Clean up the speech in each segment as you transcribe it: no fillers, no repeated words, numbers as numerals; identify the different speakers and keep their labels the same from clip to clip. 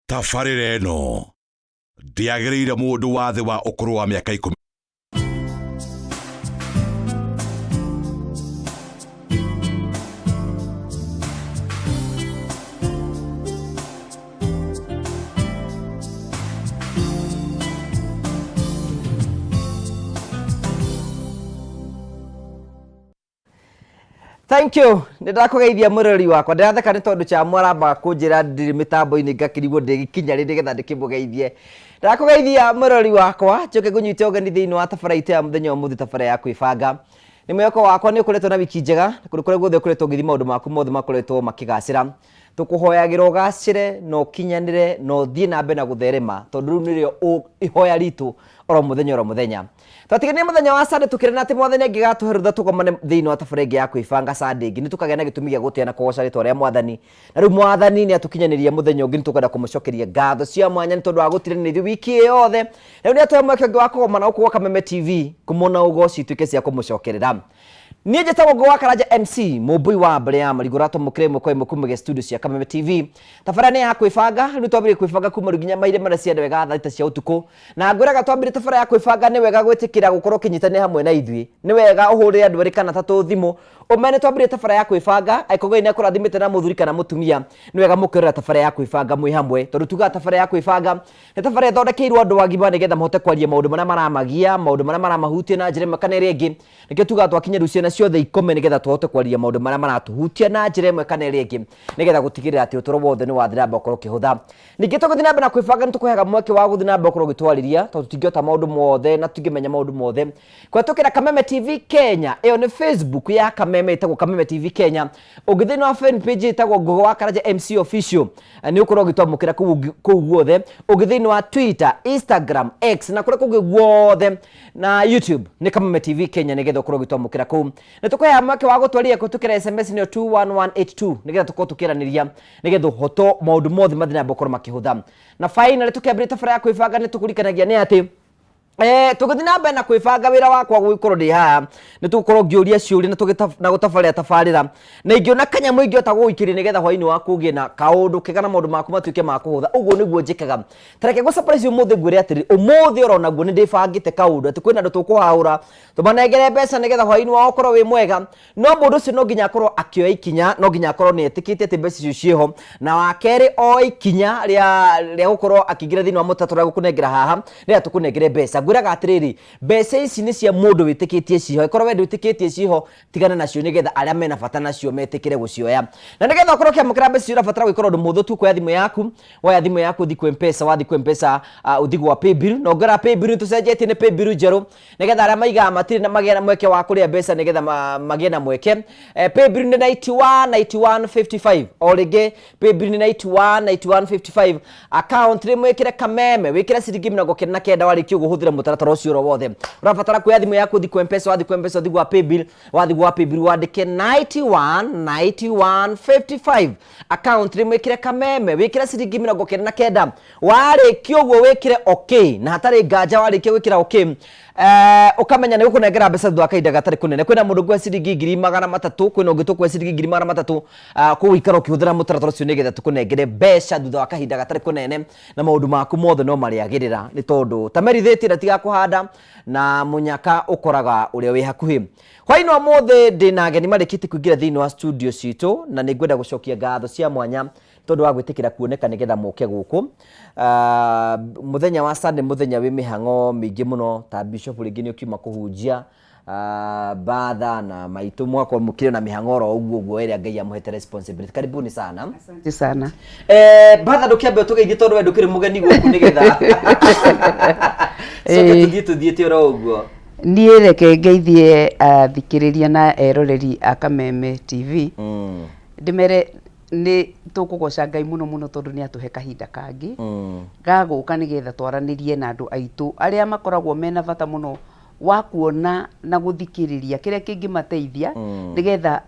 Speaker 1: Tabarĩra ĩno ndĩagĩrĩire mũndũ wa thĩ wa ũkũrũ wa mĩaka ikũmi.
Speaker 2: Thank you. Nĩ ndakũgeithia mũrori wakwa. Ndĩratheka nĩ tondũ cha mwarambaga kũnjĩra ndirĩ mĩtambo-inĩ ngakĩrigwo ndĩgĩkinya rĩ nĩgetha ndĩkĩmũgeithie. Ndakũgeithia mũrori wakwa, njoke ngũnyite ũgeni thĩinĩ wa tabara itũ ya mũthenya wa ũmũthĩ tabara ya kwĩbanga. Nĩ mwĩhoko wakwa nĩ ũkoretwo na wiki njega, na kũndũ kũrĩa guothe ũkoretwo ũgĩthiĩ maũndũ maku mothe makoretwo makĩgacĩra. Tũkũhoyagĩra ũgacĩre na ũkinyanĩre na ũthiĩ na mbere na gũtherema tondũ rĩu nĩrĩo ihoya ritũ oro mũthenya oro mũthenya. Twatiganire mũthenya wa Sunday tũkĩrana atĩ mwathani angĩgatũhe rũtha tũgomane thĩinĩ wa tabarĩra ĩngĩ ya kwĩbanga Sunday ĩngĩ nĩ tũkagĩa na gĩtũmi gĩa gũtĩa na kũgoca rĩtwa rĩa mwathani. Na rĩu mwathani nĩ atũkinyanĩria mũthenya ũngĩ nĩ tũkwenda kũmũcokeria ngatho cia mwanya nĩ tondũ wa gũtiranĩria ithuĩ wiki ĩ yothe. Na rĩu nĩ atũhe mweke ũngĩ wa kũgomana gũkũ gwa Kameme TV kũmona ũgoci ituĩke cia kũmũcokerera. Niĩ njĩtagwo Ngũgĩ wa Karanja MC, mũmbũi wa mbere ya marigũ ũratũmũkĩra ĩmwe kwa ĩmwe kumagia studio cia Kameme TV. Tabarĩra nĩ ya kwĩbanga, rĩu twambĩrĩrie kwĩbanga kuma rĩu nginya mahinda marĩa cienda wega thaa thita cia ũtukũ. Na ngwĩraga twambĩrĩrie tabarĩra ya kwĩbanga nĩ wega gwĩtĩkĩra gũkorwo ũkĩnyitanĩra hamwe na ithuĩ. Nĩ wega ũhũrĩre andũ erĩ kana atatũ thimũ, ũmere nĩ twambĩrĩrie tabarĩra ya kwĩbanga, angĩkorwo Ngai nĩ akũrathimĩte na mũthuri kana mũtumia, nĩ wega mũkerora tabarĩra ya kwĩbanga mwĩ hamwe, tondũ tugaga tabarĩra ya kwĩbanga Nĩ tabarĩra ĩthondekeirwo andũ agima nĩgetha mahote kwaria maũndũ marĩa maramagia, maũndũ marĩa maramahutia na njĩra ĩmwe kana ĩrĩa ĩngĩ. Nĩkĩo tugaga twakinya rĩu ciana ciothe ikome nĩgetha tũhote kwaria maũndũ marĩa maratũhutia na njĩra ĩmwe kana ĩrĩa ĩngĩ nĩgetha gũtigĩrĩra atĩ ũtũro wothe nĩ wathiĩ na mbere gũkorwo ũkĩhũtha. Ningĩ tũgĩthiĩ na mbere na kwĩbanga nĩ tũkũheaga mweke wa gũthiĩ na mbere gũkorwo ũgĩtwarĩria tondũ tũtingĩhota maũndũ mothe na tũtingĩmenya maũndũ mothe. Kũhetũkĩra Kameme TV Kenya, ĩyo nĩ Facebook ya Kameme ĩtagwo Kameme TV Kenya. Ũngĩthiĩ thĩinĩ wa fan page ĩtagwo Ngũgĩ wa Karanja MC Official, nĩ ũkorwo ũgĩtwamũkĩra kũu kũu guothe. Ũngĩthiĩ thĩinĩ wa Twitter, Instagram, X na kũrĩa kũngĩ guothe na YouTube nĩ Kameme TV Kenya nĩgetha ũkorwo ũgĩtwamũkĩra kũu. Nĩ tũkũheaga mweke wa gũtwarĩria kũhetũkĩra SMS nĩyo 21182 nĩgetha tũkorwo tũkĩaranĩria nĩgetha ũhoto maũndũ mothe mathiĩ na mbere gũkorwo makĩhũtha. Na finally tũkĩambĩrĩria tabarĩra ya kwĩbanga nĩ tũkũririkanagia nĩ atĩ tũgĩthiĩ na mbere na kwĩbanga wĩra wakwa gũgĩkorwo ndĩ haha nĩ tũgũkorwo ngĩũria ciũria na na gũtabarĩra tabarĩra na ingĩona kanyamũ ingĩhota gũgũikĩria nĩgetha hwainĩ waku ũgĩe na kaũndũ kega na maũndũ maku matuĩke ma kũhũtha ũguo nĩguo njĩkaga. Ta reke ngũ surprise ũmũthĩ ngwĩre atĩrĩ ũmũthĩ oro naguo nĩ ndĩbangĩte kaũndũ atĩ kwĩna andũ tũkũhahũra tũmanengere mbeca nĩgetha hwainĩ wao ũkorwo wĩ mwega. No mũndũ ũcio no nginya akorwo akĩoya ikinya, no nginya akorwo nĩ etĩkĩtie atĩ mbeca icio ciĩho, na wa kerĩ oe ikinya rĩa rĩa gũkorwo akĩingĩra thĩinĩ wa mũtaratara ũrĩa ngũkũnengera haha, nĩgetha tũkũnengere mbeca. Ngwĩraga atĩrĩrĩ, mbeca ici nĩ cia mũndũ wĩtĩkĩtie ciĩho, angĩkorwo we ndwĩtĩkĩtie ciĩho, tigana nacio nĩgetha arĩa mena bata nacio metĩkĩre gũcioya. Na nĩgetha ũkorwo ũkĩamũkĩra mbeca icio ũrabatara gwĩka ũndũ mũhũthũ tu, kuoya thimũ yaku, woya thimũ yaku ũthiĩ kwĩ Mpesa, wathiĩ kwĩ Mpesa ũthiĩ gwa paybill, na ũngĩrora paybill nĩ tũcenjetie nĩ paybill njerũ, Nĩgetha arĩa maigaga matirĩ na magĩe na mweke wa kũrĩa mbeca nĩgetha magĩe na mweke. Paybill nĩ 91 91 55. O rĩngĩ paybill nĩ 91 91 55. Account rĩ mwĩkĩre Kameme, wĩkĩre ciringi 99 warĩkia ũguo ũhũthĩre mũtaratara ũcio oro wothe. Ũrabatara kuoya thimũ yaku ũthiĩ kwĩ Mpesa, wathiĩ kwĩ Mpesa ũthiĩ gwa paybill, wathiĩ gwa paybill wandĩke 91 91 55. Account rĩ mwĩkĩre Kameme, wĩkĩre ciringi 99. Warĩkia ũguo wĩkĩre okay, na hatarĩ nganja warĩkia gwĩkĩra okay, ũkamenya nĩ gũkũnengera mbeca thutha wa kahinda gatarĩ kũnene. Kwĩna mũndũ ngũhe ciringi 300,000, kwĩna ũngĩ tũkũhe ciringi 300,000, koguo ikara ũkĩhũthĩra mũtaratara ũcio nĩgetha tũkũnengere mbeca thutha wa kahinda gatarĩ kũnene, na maũndũ maku mothe no marĩagĩrĩra nĩ tondũ ta merithĩtie na tiga kũhanda na mũnyaka ũkoraga ũrĩa wĩ hakuhĩ. Hwaĩ-inĩ wa ũmũthĩ ndĩna ageni marĩkĩtie kũingĩra thĩinĩ wa studio citũ na nĩ ngwenda gũcokia ngatho cia mwanya tondũ wa gwĩtĩkĩra kuoneka nĩgetha moke gũkũ. Mũthenya wa Sunday mũthenya wĩ mĩhang'o mĩingĩ mũno ta bishop rĩngĩ nĩ ũkiuma kũhunjia, batha na maitũ mũgakorwo mũkĩrĩ na mĩhang'o oro ũguo ũguo ĩrĩa Ngai amũhete responsibility. Karibuni sana.
Speaker 3: Asante sana.
Speaker 2: Batha ndũkĩambe ũtũgeithie tondũ we ndũkĩrĩ mũgeni gũkũ nĩgetha coke tũthiĩ tũthiĩte oro ũguo.
Speaker 3: Niĩ reke ngeithie athikĩrĩria na eroreri a Kameme TV. Ndĩmere nĩ tũkũgoca Ngai mũno mũno tondũ nĩ atũhe kahinda kangĩ ga gũka nĩgetha twaranĩrie na andũ aitũ arĩa makoragwo mena bata mũno wa kuona na gũthikĩrĩria kĩrĩa kĩngĩmateithia nĩgetha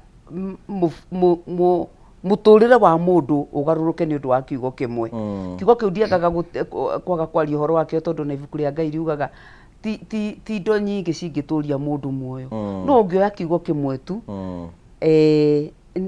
Speaker 3: mũtũrĩre wa mũndũ ũgarũrũke nĩ ũndũ wa kiugo kĩmwe. Kiugo kĩu ndiagaga kwaga kwaria ũhoro wakĩo tondũ na ibuku rĩa Ngai riugaga ti, ti, ti indo nyingĩ cingĩtũria mũndũ muoyo. No ũngĩoya kiugo kĩmwe tu,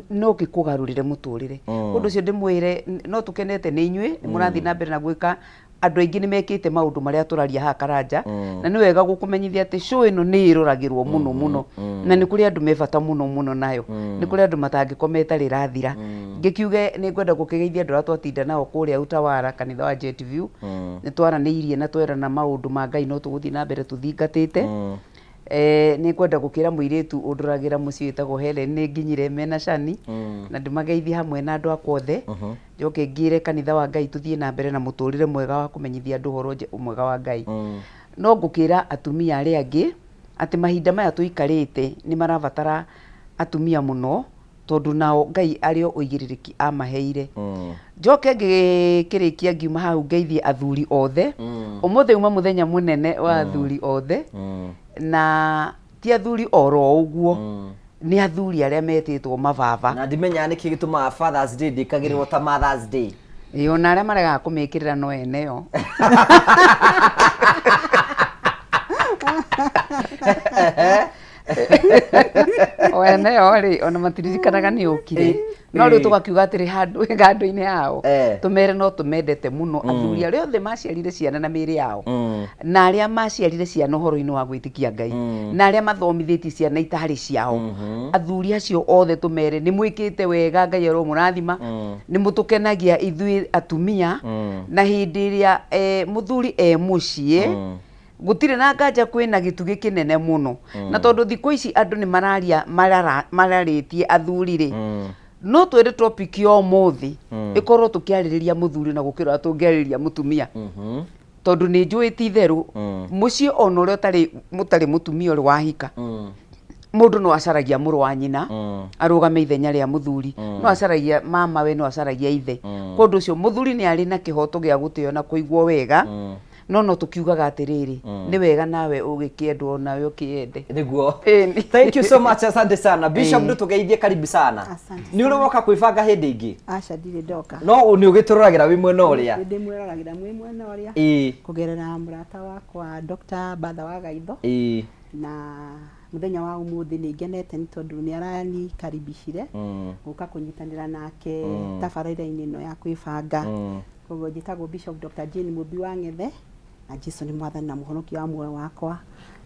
Speaker 3: No gĩkũgarũrĩre mũtũrĩre. Ũndũ ũcio ndĩmwĩre, no tũkenete nĩ inyuĩ, nĩ mũrathiĩ na mbere na gwĩka. Andũ aingĩ nĩ mekĩte maũndũ marĩa tũraria haha Karanja, na nĩ wega gũkũmenyithia atĩ show ĩno nĩ ĩroragĩrwo mũno mũno, na nĩ kũrĩ andũ me bata mũno mũno nayo, nĩ kũrĩ andũ matangĩkoma ĩtarĩ ĩrathira. Ngĩkiuge nĩ ngwenda gũkĩgeithia andũ arĩa twatinda nao kũrĩa Utawala, kanitha wa Jetview, nĩ twaranĩirie na twerana maũndũ ma Ngai no tũgũthiĩ na mbere tũthingatĩte. Nĩ ngwenda gũkĩra mũirĩtu ũndoragĩra mũciĩ wĩtagwo Helen nĩ nginyire mena Shani, na ndĩmageithie hamwe na andũ akwa othe. Njoke ngĩre kanitha wa Ngai tũthiĩ na mbere na mũtũrĩre mwega wa kũmenyithia andũ ũhoro mwega wa Ngai. No ngũkĩra atumia arĩa angĩ atĩ mahinda maya tũikarĩte nĩ marabatara atumia mũno, tondũ nao Ngai arĩ o ũigĩrĩrĩki amaheire. Njoke ngĩkĩrĩkia ngiuma hau ngeithie athuri othe. Ũmũthĩ uma mũthenya mũnene wa athuri othe, na ti athuri oro ũguo, nĩ athuri arĩa metĩtwo mababa.
Speaker 2: Na ndimenyaga nĩkĩ gĩtũmaga Father's Day ndĩkagĩrĩrwo ta Mother's Day.
Speaker 3: Ĩĩ, ona arĩa maregaga kũmĩkĩrĩra no eneo. O eneo rĩ, ona matiririkanaga nĩ ũkire. No rĩu tũgakiuga atĩrĩ handũ handũ-inĩ hao, tũmere no tũmendete mũno athuri arĩa othe maciarire ciana na mĩĩrĩ yao, na arĩa maciarire ciana ũhoro-inĩ wa gwĩtĩkia Ngai, na arĩa mathomithĩtie ciana itarĩ ciao. Athuri acio othe tũmere nĩ mwĩkĩte wega, Ngai aromũrathima, nĩ mũtũkenagia ithuĩ atumia, na hĩndĩ ĩrĩa mũthuri e mũciĩ, Gũtirĩ na nganja kwĩna gĩtugĩ kĩnene mũno. Na tondũ thikũ ici andũ nĩ mararia mararĩtie athuri rĩ, no twĩre topic ya ũmũthĩ ĩkorwo tũkĩarĩrĩria mũthuri na gũkĩra ũrĩa tũngĩarĩrĩria mũtumia. Tondũ nĩ njũĩ ti itherũ mũciĩ ona ũrĩa ũtarĩ mũtarĩ mũtumia ũrĩ wahika, mũndũ no acaragia mũrũ wa nyina arũgame ithenya rĩa mũthuri, no acaragia mamawe, no acaragia ithe. Kwa ũndũ ũcio mũthuri nĩ arĩ na kĩhoto gĩa gũtĩo na kũigwo wega. No no tũkiugaga atĩrĩrĩ, nĩ wega nawe ũgĩkĩendwo nawe ũkĩende.
Speaker 2: Nĩguo.
Speaker 3: Ĩni.
Speaker 2: Thank you so much, asante sana. Bishop,
Speaker 3: Ĩĩ.
Speaker 2: ndũtũgeithie, karibu sana.
Speaker 4: Asante.
Speaker 2: Nĩ ũrĩ woka kwĩbanga hĩndĩ ĩngĩ?
Speaker 4: Aca, ndirĩ ndoka.
Speaker 2: No nĩ ũgĩtũroragĩra wĩ mwena ũrĩa.
Speaker 4: Nĩ ndĩmwĩroragĩra mwĩ mwena ũrĩa. Kũgerera mũrata wakwa Dr. Batha wa Gaitho. Na mũthenya wa ũmũthĩ nĩ ngenete nĩ tondũ nĩ aranikaribicire gũka kũnyitanĩra nake tabarĩra-inĩ ĩno ya kwĩbanga. Koguo njĩtagwo Bishop Dr. Jane Mũmbi wa Ng'ethe, na Jesu nĩ mwathani na mũhonokia wa muoyo wakwa.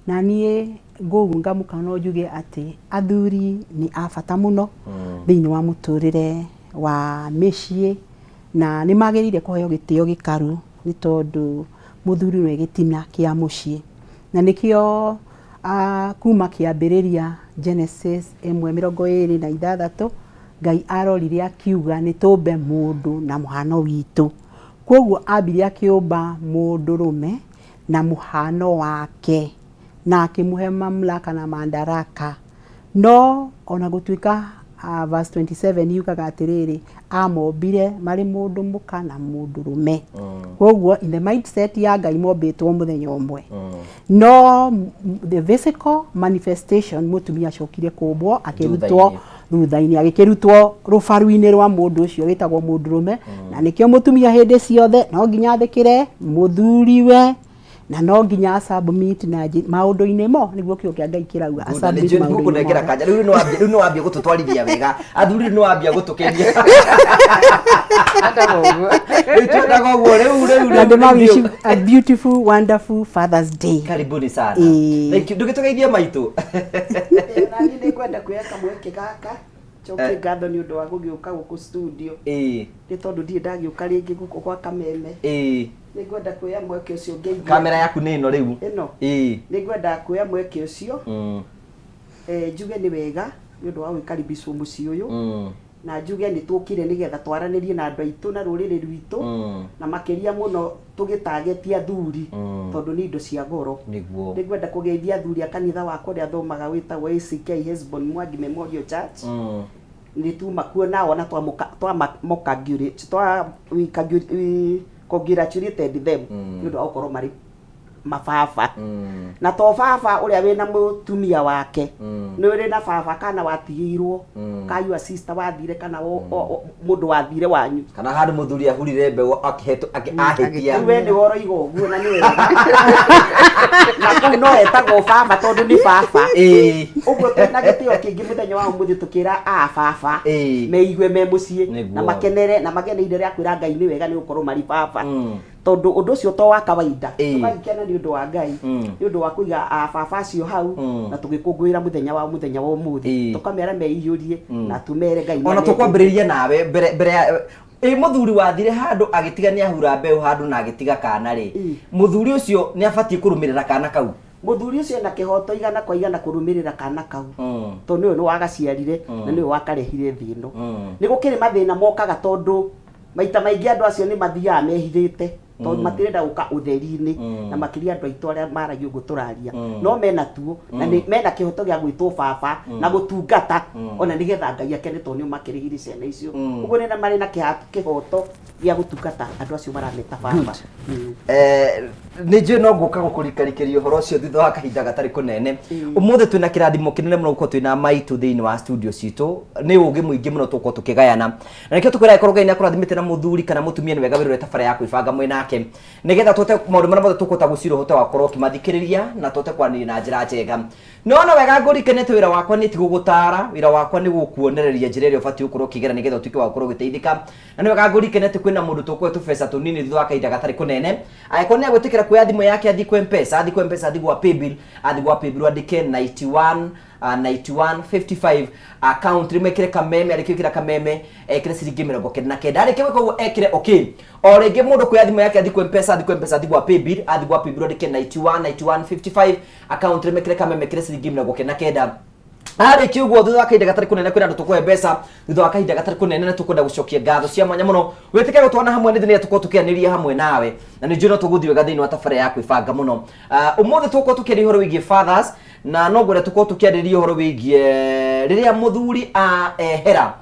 Speaker 4: Na niĩ ngũunga mũkano njuge atĩ athuri nĩ a bata mũno thĩinĩ wa mũtũrĩre wa mĩciĩ, na nĩ magĩrĩire kũheo gĩtĩo gĩkaru nĩ tondũ mũthuri nĩwe gĩtina kĩa mũciĩ. Na nĩkĩo kuma kĩambĩrĩria Genesis 1:26 Ngai arorire akiuga nĩ tũmbe mũndũ na mũhano witũ. Kwoguo ambire akĩũmba mũndũrũme na mũhano wake na akĩmũhe mamlaka na madaraka. No ona gũtuĩka verse 27 yugaga atĩrĩrĩ, amombire marĩ mũndũ mũka na mũndũrũme. Kwoguo in the mindset ya Ngai mombĩtwo mũthenya ũmwe. No the physical manifestation mũtumia acokire kũmbwo akĩrutwo
Speaker 2: Thutha-inĩ.
Speaker 4: Thutha-inĩ agĩkĩrutwo rũbaru-inĩ rwa mũndũ ũcio wĩtagwo mũndũrũme. Na nĩkĩo mũtumia hĩndĩ ciothe no nginya athĩkĩre mũthuriwe na no nginya submit na maũndũ-inĩ mo, nĩguo kiugo kĩa Ngai kĩrauga.
Speaker 2: Good, na
Speaker 4: asubmit
Speaker 2: nĩ njũĩ
Speaker 4: maũndũ-inĩ
Speaker 2: nĩngũkũnengera
Speaker 4: mothe.
Speaker 2: kanya. Rĩu nĩwambia gũtũtwarithia wega, athuri, rĩu nĩwambia gũtũkenia.
Speaker 3: Endaga ũguo.
Speaker 2: Rĩu twendaga ũguo rĩu rĩu
Speaker 4: Na
Speaker 2: rĩu
Speaker 4: ndĩmawish
Speaker 2: rĩu
Speaker 4: a beautiful wonderful Father's Day.
Speaker 2: Karibuni sana.
Speaker 4: Ĩĩ.
Speaker 2: Thank you. Ndũgĩtũgeithie maitũ.
Speaker 5: Nani nĩ ngwenda kuoya kamweke gaka njokie ngatho nĩ ũndũ wa gũgĩũka gũkũ studio, nĩ tondũ ndirĩ ndagĩũka rĩngĩ gũkũ gwa Kameme. Nĩ ngwenda kuoya mweke ũcio ngeithie.
Speaker 2: Kamera yaku nĩ ĩno rĩu.
Speaker 5: Ĩno. Nĩ ngwenda kuoya mweke ũcio njuge nĩ wega nĩ ũndũ wa gwĩkaribicwo mũciĩ ũyũ, na njuge nĩ tũkire nĩgetha twaranĩrie na andũ aitũ na rũrĩrĩ rwitũ, na makĩria mũno tũgĩtagetia athuri, tondũ nĩ indo cia goro. Nĩ ngwenda kũgeithia athuri a kanitha wakwa ũrĩa thomaga wĩtagwo ACK Hesbon Mwangi Memorial Church. Nĩ tuma kuo nao na we congratulated them nĩ ũndũ wa gũkorwo marĩ Mababa na to baba ũrĩa wĩna mũtumia wake, nĩ ũrĩ na baba kana watigĩirwo ka your sister wathire kana mũndũ wathire wanyu.
Speaker 2: Kana handũ mũthuri ahurire mbeũ akĩhetũ ahĩtia.
Speaker 5: Rĩu we nĩwe ũroiga ũguo na nĩ wega, na kũu no etagwo baba tondũ nĩ baba. Ũguo twĩna gĩtĩo kĩingĩ mũthenya wa ũmũthĩ tũkĩra a baba meigue me mũciĩ na makenere na magĩe na ihinda rĩa kwĩra Ngai nĩ wega nĩ gũkorwo marĩ baba, tondũ ũndũ ũcio to wa kawaida. Tũgagĩkena nĩ ũndũ wa Ngai, nĩ ũndũ wa kũiga a baba acio hau na tũgĩkũngũĩra mũthenya wa ũmũthĩ. Tũkamera meiyũrie na tũmere Ngai
Speaker 2: Ona
Speaker 5: nĩamendete.
Speaker 2: Tũkwambĩrĩria nawe mbere mbere ya ĩ mũthuri wathire handũ agĩtiga nĩ ahura mbeũ handũ na agĩtiga kana rĩ, mũthuri ũcio nĩ abatiĩ kũrũmĩrĩra kana kau?
Speaker 5: Mũthuri ũcio ena kĩhoto 100% kũrũmĩrĩra kana kau, tondũ nĩwe nĩ wagaciarire na nĩwe wakarehire thĩ ĩno. Nĩ gũkĩrĩ mathĩna mokaga, tondũ maita maingĩ andũ acio nĩ mathiaga mehithĩte tondũ matirenda gũka ũtheri-inĩ, na makĩria andũ aitũ arĩa maragia ũguo tũraria, no mena tuo na nĩ mena kĩhoto gĩa gwĩtwo baba na gũtungata ona nĩgetha Ngai akene, tondũ nĩo makĩrĩhire ciana icio. Ũguo nĩ marĩ na kĩhoto gĩa gũtungata andũ acio marameta baba.
Speaker 2: Nĩ njũĩ no ngũka gũkũrikarikĩria ũhoro ũcio thutha wa kahinda gatarĩ kũnene. Ũmũthĩ twĩna kĩrathimo kĩnene mũno gũkorwo twĩna maitũ thĩinĩ wa studio citũ. Nĩ ũgĩ mũingĩ mũno tũgũkorwo tũkĩgayana, na nĩkĩo tũkwĩra ĩkorwo Ngai nĩ akũrathimĩte na mũthuri kana mũtumia, nĩ wega wĩrore tabara ya kwĩbanga mwĩ nake, nĩgetha tũhote maũndũ marĩa mothe tũkũhota gũcira ũhote wa gũkorwo ũkĩmathikĩrĩria na tũhote kwaranĩria na njĩra njega. No na wega ngũririkane atĩ wĩra wakwa nĩ ti gũgũtara, wĩra wakwa nĩ gũkuonereria njĩra ĩrĩa ũbatiĩ gũkorwo ũkĩgera nĩgetha ũtuĩke wa gũkorwo ũgĩteithĩka. Na nĩ wega ngũririkane atĩ kwĩna mũndũ tũkũhe tũbeca tũnini thutha wa kahinda gatarĩ kũnene, angĩkorwo nĩ agwĩtĩkĩra kuoya thimũ yake athiĩ kwa Mpesa, athiĩ kwa Mpesa, athiĩ gwa Paybill, athiĩ gwa Paybill andĩke 91 91 55 account, rĩmwe ekĩre Kameme. Arĩkia gwĩkĩra Kameme, ekĩre ciringi 99. Arĩkia gwĩka ũguo, ekĩre okay. O rĩngĩ, mũndũ kuoya thimũ yake athiĩ kwa Mpesa, athiĩ kwa Mpesa, athiĩ gwa Paybill, athiĩ gwa Paybill andĩke 91 91 55 account, rĩmwe ekĩre Kameme, ekĩre ciringi 99. Arĩkia ũguo, thutha wa kahinda gatarĩ kũnene, kwĩna andũ tũkũhe mbeca thutha wa kahinda gatarĩ kũnene, na tũkwenda gũcokia ngatho cia mwanya mũno wĩtĩke gũtwana hamwe nĩ thĩnĩa tũkorwo tũkĩanĩria hamwe nawe, na nĩ njũĩ no tũgũthiĩ wega thĩinĩ wa tabarĩra ya kwĩbanga mũno. Ũmũthĩ tũgũkorwo tũkĩaria ũhoro wĩgiĩ fathers, na no ngwenda tũkorwo tũkĩarĩria ũhoro wĩgiĩ rĩrĩa mũthuri ehera,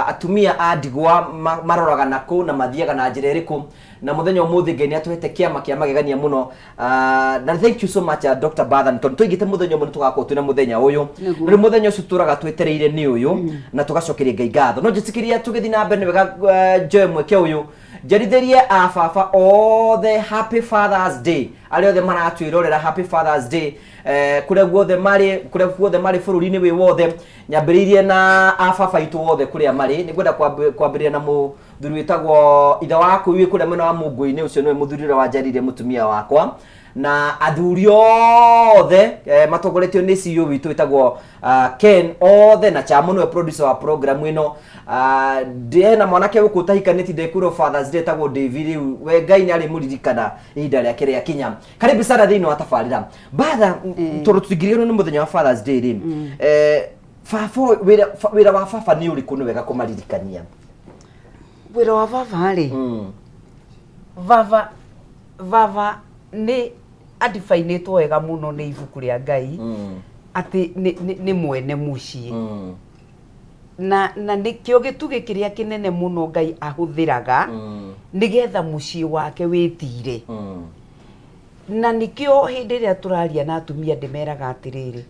Speaker 2: atumia a ndigwa maroraga nakũ na mathiaga na njĩra ĩrĩkũ. Na mũthenya ũmũthĩ Ngai nĩ atũhete kĩama kĩa magegania mũno. Na thank you so much, Dr. Bathan, tondũ tũigĩte mũthenya ũmwe nĩ tũgakorwo twĩna mũthenya ũyũ. Rĩu mũthenya ũcio tũraga twetereire nĩ ũyũ, na tũgacokeria Ngai ngatho. No njĩtĩkĩria tũgĩthiĩ na mbere, nĩ wega njoe mweke ũyũ njarithĩrie a baba othe Happy Fathers Day, arĩa othe maratwĩrorera, Happy Fathers Day, kũrĩa guothe marĩ, kũrĩa guothe marĩ bũrũri-inĩ wĩ wothe, nyambĩrĩirie na a baba itũ othe kũrĩa marĩ. Nĩ ngwenda kwambĩrĩria na mũthuri wĩtagwo ithe waku wĩ kũrĩa mwena wa Mũngũi-inĩ. Ũcio nĩwe mũthuri ũrĩa wanjarire mũtumia wakwa, na athuri othe matongoretio nĩ CEO witũ wĩtagwo Ken, othe na Chamo nĩwe producer wa program ĩno. Hena mwanake gũkũ ũtahikanĩtie ndekwĩrwo Fathers Day, etagwo Davy. Rĩu we Ngai nĩ arĩmũririkana ihinda rĩake rĩakinya. Karibu sana thĩinĩ wa tabarĩra, Batha. Tondũ tũtingĩriganĩrwo nĩ mũthenya wa Fathers Day rĩ, baba wĩra wa baba nĩ ũrĩkũ? Nĩ wega kũmaririkania.
Speaker 3: Wĩra wa baba rĩ, baba nĩ adifainĩtwo wega mũno nĩ ibuku rĩa Ngai atĩ nĩ mwene mũciĩ, na nĩkĩo gĩtugĩ kĩrĩa kĩnene mũno Ngai ahũthĩraga nĩgetha mũciĩ wake wĩtire. Na nĩkĩo hĩndĩ ĩrĩa tũraria na atumia ndĩmeraga atĩrĩrĩ,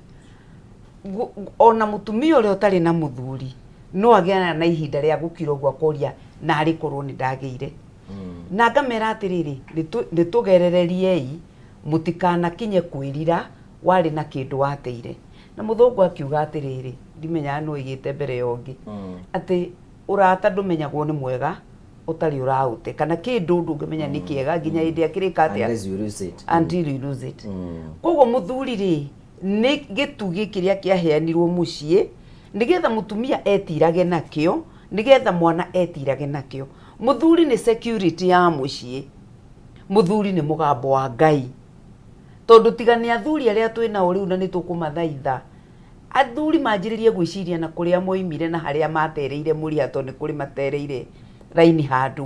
Speaker 3: ona mũtumia ũrĩa ũtarĩ na mũthuri no agĩana na ihinda rĩa gũkira ũguo akoria, narĩ korwo nĩ ndagĩire. Na ngamera atĩrĩrĩ, nĩ tũgerereriei mũtikanakinye kwĩrira warĩ na kĩndũ wateire. Na mũthũngũ akiuga atĩrĩrĩ, ndimenyaga nũ oigĩte mbere ya ũngĩ, atĩ ũrata ndũmenyagwo nĩ mwega ũtarĩ ũraũte, kana kĩndũ ndũngĩmenya nĩ kĩega nginya hĩndĩ ĩrĩa kĩrĩka atĩa?
Speaker 2: Unless you lose it.
Speaker 3: Until you lose it. Koguo mũthuri rĩ, nĩ gĩtugĩ kĩrĩa kĩaheanirwo mũciĩ nĩgetha mũtumia etirage nakĩo, nĩgetha mwana etirage nakĩo. Mũthuri nĩ security ya mũciĩ. Mũthuri nĩ mũgambo wa Ngai, tondũ tiga nĩ athuri arĩa twĩ nao rĩu na nĩ tũkũmathaitha, athuri manjĩrĩrie gwĩciria na kũrĩa moimire na harĩa matereire mũriha, tondũ nĩ kũrĩ matereire raini handũ.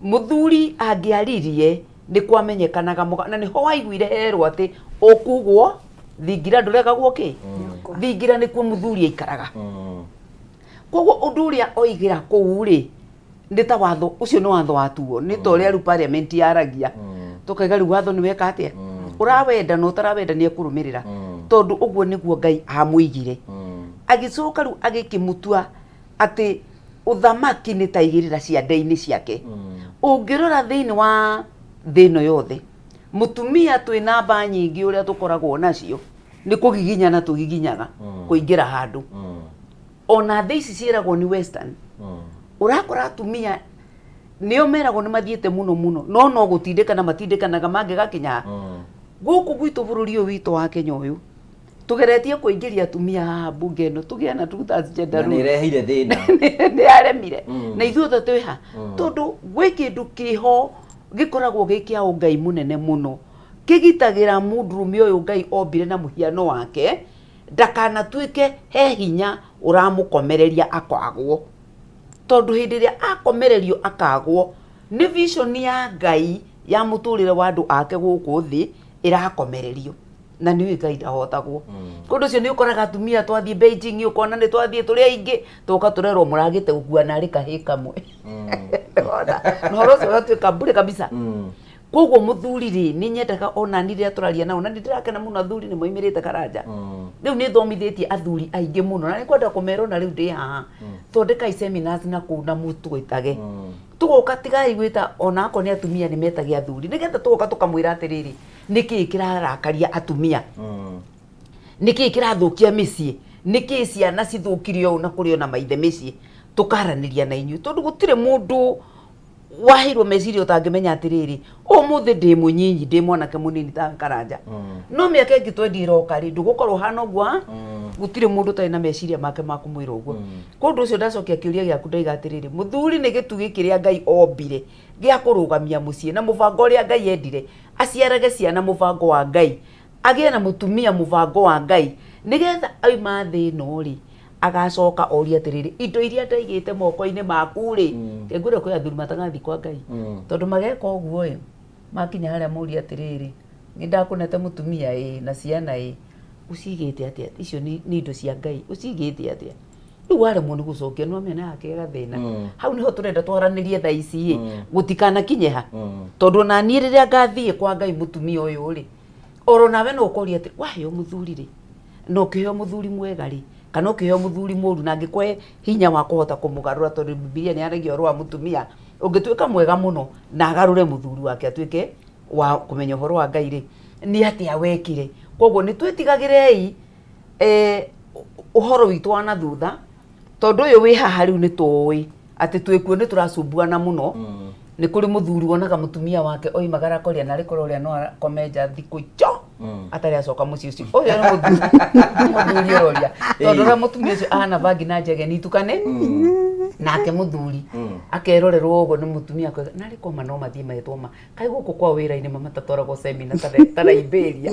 Speaker 3: Mũthuri angĩaririe nĩ kwamenyekanaga na nĩho waiguire herwo atĩ ũkugwo thingira ndũregagwo kĩ thingira, nĩkuo mũthuri aikaraga. Koguo ũndũ ũrĩa oigĩra kũu rĩ, nĩ ta watho ũcio, nĩ watho watuo, nĩ ta ũrĩa rĩu parliament yaragia. Tũkaiga rĩu watho nĩ weka atĩa? Ũrawenda na ũtarawenda nĩ ekũrũmĩrĩra, tondũ ũguo nĩguo Ngai amũigire. Agĩcoka rĩu agĩkĩmũtua atĩ ũthamaki nĩ ta igĩrĩra ciande-inĩ ciake. Ũngĩrora thĩinĩ wa thĩ ĩno yothe, mũtumia twĩ namba nyingĩ ũrĩa tũkoragwo nacio nĩ kũgiginyana tũgiginyaga kũingĩra handũ. Ona thĩ ici ciĩragwo nĩ western, ũrakora atumia nĩo meragwo nĩ mathiĩte mũno mũno, no no gũtindĩkana matindĩkanaga mangĩgakinya ha. Gũkũ gwitũ bũrũri ũyũ witũ wa Kenya ũyũ, tũgeretie kũingĩria atumia haha mbunge ĩno, tũgĩe na two thirds gender
Speaker 2: Na nĩ
Speaker 3: rule.
Speaker 2: ĩreheire thĩna.
Speaker 3: Nĩ yaremire. Na ithuothe twĩ ha? Tondũ gwĩ kĩndũ kĩho gĩkoragwo gĩ kĩa ũngai mũnene mũno, kĩgitagĩra mũndũrũme ũyũ Ngai ombire na mũhiano wake, ndakanatuĩke he hinya ũramũkomereria akagwo. Tondũ hĩndĩ ĩrĩa akomererio akagwo, nĩ vision ya Ngai ya mũtũrĩre wa andũ ake gũkũ thĩ ĩrakomererio. Na nĩ ũĩ Ngai ndahotagwo. Ũndũ ũcio nĩ ũkoraga atumia twathiĩ Beijing ũkona nĩ twathiĩ tũrĩ aingĩ, twoka tũrerwo mũragĩte gũkua narĩ kahĩĩ kamwe. Nĩwona? Na ũhoro ũcio ũgatuĩka bure kabisa. Koguo mũthuri rĩ, nĩ nyendaga ona niĩ rĩrĩa tũraria nao, na nĩ ndĩrakena mũno athuri nĩ moimĩrĩte Karanja. Rĩu nĩ thomithĩtie athuri aingĩ mũno, na nĩ ngwenda kũmera ona rĩu ndĩ haha, thondekai seminars na kũu na mũtwĩtage. Tũgoka tigai gwĩta ona akorwo nĩ atumia nĩ metage athuri, nĩgetha tũgoka tũkamwĩra atĩrĩrĩ, nĩkĩĩ kĩrarakaria atumia? Nĩkĩĩ kĩrathũkia mĩciĩ? Nĩkĩĩ ciana cithũkire ũũ na kũrĩ ona maithe mĩciĩ? Tũkaranĩria na inyuĩ, tondũ gũtirĩ mũndũ waheirwo meciria ũtangĩmenya atĩrĩrĩ, ũmũthĩ ndĩ mũnyinyi, ndĩ mwanake mũnini ta Karanja, no mĩaka ĩngĩ twendi ĩroka rĩ, ndũgũkorwo ũhana ũguo ha? Gũtirĩ mũndũ ũtarĩ na meciria make ma kũmwĩra ũguo. Kwa ũndũ ũcio ndacokia kĩũria gĩaku ndaiga atĩrĩrĩ, mũthuri nĩ gĩtugĩ kĩrĩa Ngai ombire gĩa kũrũgamia mũciĩ, na mũbango ũrĩa Ngai endire aciarage ciana, mũbango wa Ngai agĩe na mũtumia, mũbango wa Ngai nĩgetha auma thĩ ĩno rĩ, agacoka orie atĩrĩrĩ, indo iria ndaigĩte moko-inĩ maku rĩ, reke ngwĩre kwĩ athuri matagathiĩ kwa Ngai, tondũ mageka ũguo ĩ, makinya harĩa morie atĩrĩrĩ, nĩ ndakũnete mũtumia ĩ, na ciana ĩ, ũcigĩte atĩa? Icio nĩ indo cia Ngai, ũcigĩte atĩa? Rĩu waremwo nĩ gũcokia nĩ wamenya nĩ hakĩgĩa gathĩna. Hau nĩho tũrenda twaranĩrie thaa ici ĩ, gũtikanakinye ha, tondũ ona niĩ rĩrĩa ngathiĩ kwa Ngai mũtumia ũyũ rĩ, oro nawe no ũkoria atĩ waheo mũthuri rĩ, na ũkĩheo mũthuri mwega rĩ, kana ũkĩheo mũthuri mũru, na angĩkũhe hinya wa kũhota kũmũgarũra, tondũ Bibilia nĩ yaragia ũhoro wa mũtumia ũngĩtuĩka mwega mũno na agarũre mũthuri wake atuĩke wa kũmenya ũhoro wa Ngai rĩ, nĩ atĩa wekire? Koguo nĩ twĩtigagĩrei ũhoro witũ wa na thutha, tondũ ũyũ wĩ haha rĩu nĩ tũĩ atĩ twĩkuo nĩ tũracumbuana mũno. Nĩ kũrĩ mũthuri wonaga mũtumia wake oimagara akoria narĩ korwo ũrĩa no akome nja thikũ ico atarĩ acoka mũciĩ ũcio. Ũyũ nĩ mũthuri ũroria, tondũ ũrĩa mũtumia ũcio ahana bangi na njege nĩ itukane nake mũthuri akerorerwo ũguo nĩ mũtumia akoiga narĩ koma no mathiĩ metwo ma kaĩ gũkũ kwao wĩra-inĩ ma matatwaragwo semina ta Liberia.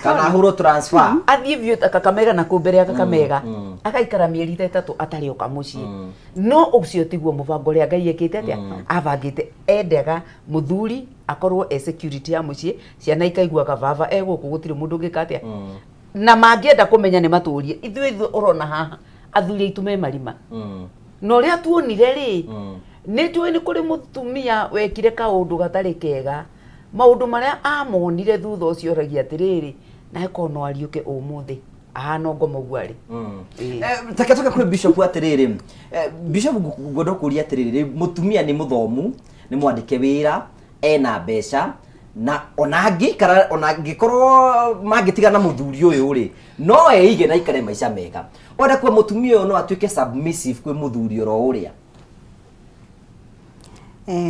Speaker 2: Kana ahũrwo transfer.
Speaker 3: Athiĩ biũ ta Kakamega na kũu mbere ya Kakamega, agaikara mĩeri ta ĩtatũ atarĩ oka mũciĩ. No ũcio tiguo mũbango ũrĩa Ngai ekĩte atĩa, abangĩte. Endaga mũthuri akorwo e security ya mũciĩ, ciana ikaiguaga baba e gũkũ gũtirĩ mũndũ ũngĩka atĩa. Na mangĩenda kũmenya nĩ matũrie ithuĩ, ithuĩ ũrona haha athuri aitũ me marima. Na ũrĩa tuonire rĩ, nĩ njũĩ nĩ kũrĩ mũtumia wekire kaũndũ gatarĩ kega. Maũndũ marĩa amonire thutha ũcio oragia atĩrĩrĩ, nawe korwo no ariũke ũmũthĩ ahana o ngoma ũguo arĩ. Ĩĩ.
Speaker 2: Take tũke kwĩ bishop atĩrĩrĩ, bishop, ngwenda kũria atĩrĩrĩ, mũtumia nĩ mũthomu, nĩ mwandĩke wĩra, ena mbeca, na ona angĩikara, ona angĩkorwo mangĩtigana mũthuri ũyũ rĩ, no eige na aikare maica mega. Ũrenda kuga mũtumia ũyũ no atuĩke submissive kwĩ mũthuri oro ũrĩa?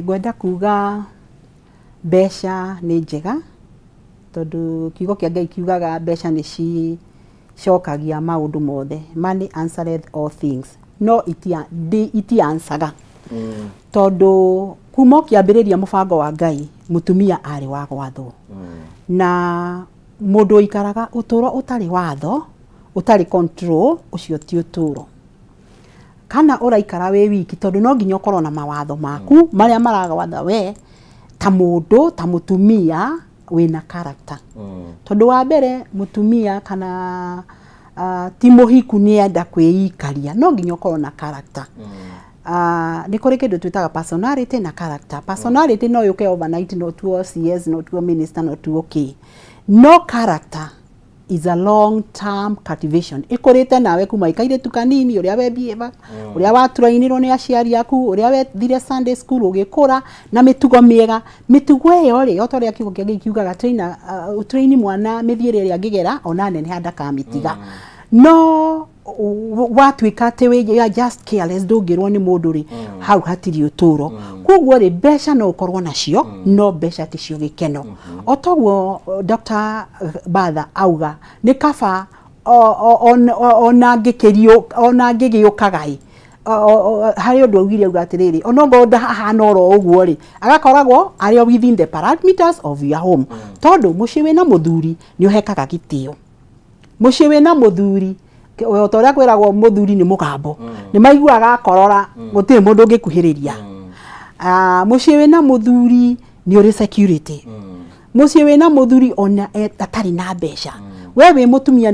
Speaker 4: Ngwenda kuga mbeca nĩ njega, tondũ kiugo kĩa Ngai kiugaga mbeca nĩ cicokagia maũndũ mothe, money answereth all things, no iti answer tondũ kuma o kĩambĩrĩria mũbango wa Ngai, mũtumia arĩ wa gwathwo. Na mũndũ ũikaraga ũtũro ũtarĩ watho, ũtarĩ control, ũcio ti ũtũro. Kana ũraikara wĩ wiki, tondũ no nginya ũkorwo na mawatho maku marĩa maragwatha we ta mũndũ, ta mũtumia wĩna character. Tondũ wa mbere mũtumia kana ti mũhiku nĩ enda kwĩikaria, no nginya ũkorwo na character. Nĩ kũrĩ kĩndũ twĩtaga personality na character. Personality no yũke overnight, no tuo CS, no tuo minister, no tuo kĩ. No character is a long term cultivation. Ĩkũrĩte nawe kuma wĩ kairĩtu kanini, ũrĩa we behave, ũrĩa waturainirwo nĩ aciari aku, ũrĩa wethire Sunday school ũgĩkũra na mĩtugo mĩega. Mĩtugo ĩyo rĩ, o ta ũrĩa kiugo kĩa Ngai kiugaga, train, train mwana mĩthiĩre ĩrĩa angĩgera ona neneha ndakamĩtiga. No watuĩka atĩ wĩ you are just careless, ndũngĩrwo nĩ mũndũ rĩ, hau hatirĩ ũtũro. Koguo rĩ, mbeca no ũkorwo nacio, no mbeca ticio gĩkeno. O toguo Dr. Batha auga, nĩ kaba ona ngĩkĩrio ona ngĩgĩũkaga ĩ, harĩ ũndũ augire, auga atĩrĩrĩ, ona ongorwo ndahana oro ũguo rĩ, agakoragwo arĩ o within the parameters of your home, tondũ mũciĩ wĩna mũthuri nĩ ũhekaga gĩtĩo. Mũciĩ wĩna mũthuri, o ta ũrĩa kwĩragwo mũthuri nĩ mũgambo, nĩ maiguaga akorora, gũtirĩ mũndũ ũngĩkuhĩrĩria. Mũciĩ wĩna mũthuri nĩ ũrĩ security. Mũciĩ wĩna mũthuri, ona atarĩ na mbeca, we wĩ mũtumia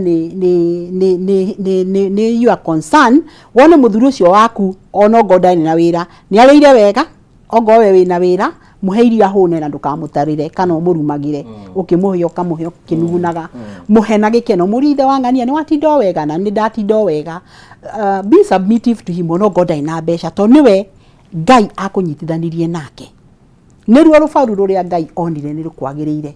Speaker 4: nĩ your concern wone mũthuri ũcio waku, ona ongorwo ndarĩ na wĩra, nĩ arĩire wega. Ongorwo we wĩna wĩra, mũhe irio ahũne, na ndũkamũtarĩre kana ũmũrumagĩre. Ũkĩmũhe, ũkamũhe ũkĩnugunaga, mũhe na gĩkeno. Mũrie, "Ithe wa ng'ania, nĩ watinda o wega?" "Na nĩ ndatinda o wega." Be submissive to him ona ongorwo ndarĩ na mbeca, tondũ nĩwe Ngai akũnyitithanirie nake. Nĩruo rũbaru rũrĩa Ngai onire nĩ rũkwagĩrĩire,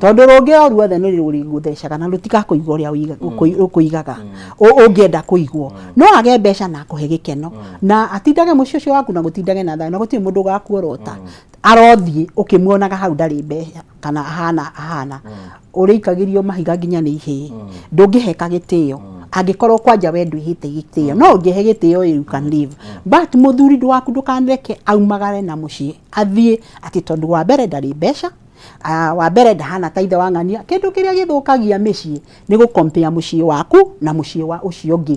Speaker 4: tondũ rũngĩ o ruothe nĩ rũrĩgũthecaga na rũtigakũiga ũrĩa ũkũigaga ũngĩenda kũigwo. No age mbeca na akũhe gĩkeno na atindage mũciĩ ũcio waku na gũtindage na thayũ, na gũtirĩ mũndũ ũgakuorota arothiĩ ũkĩmuonaga hau ndarĩ mbeca kana ahana ũrĩikagĩrio mahiga nginya nĩ ihĩĩ. Ndũngĩheka gĩtĩo angĩkorwo kwanja we ndwĩhĩte gĩtĩo. No ũngĩhe gĩtĩo, you can live, but mũthuri waku ndũkanareke aumagare na mũciĩ athiĩ atĩ tondũ wa mbere ndarĩ mbeca, wa mbere ndahana ta ithe wa ng'ania. Kĩndũ kĩrĩa gĩthũkagia mĩciĩ nĩ gũkompea mũciĩ waku na mũciĩ wa ũcio ũngĩ.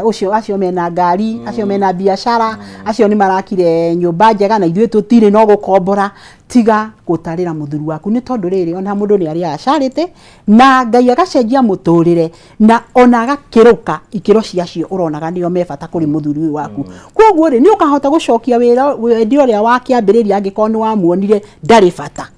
Speaker 4: Ũcio acio mena ngari, acio mena biacara, acio nĩ marakire nyũmba njega na ithuĩ tũtirĩ, no gũkombora. Tiga gũtarĩra mũthuri waku, nĩ tondũ rĩrĩ, ona mũndũ nĩ arĩaga charity na Ngai agacenjia mũtũrĩre na ona agakĩrũka ikĩro cia acio ũronaga nĩo me bata kũrĩ mũthuri ũyũ waku. Koguo rĩ, nĩ ũkahota gũcokia wĩra wendi ũrĩa wa kĩambĩrĩria angĩkorwo nĩ wamuonire ndarĩ bata.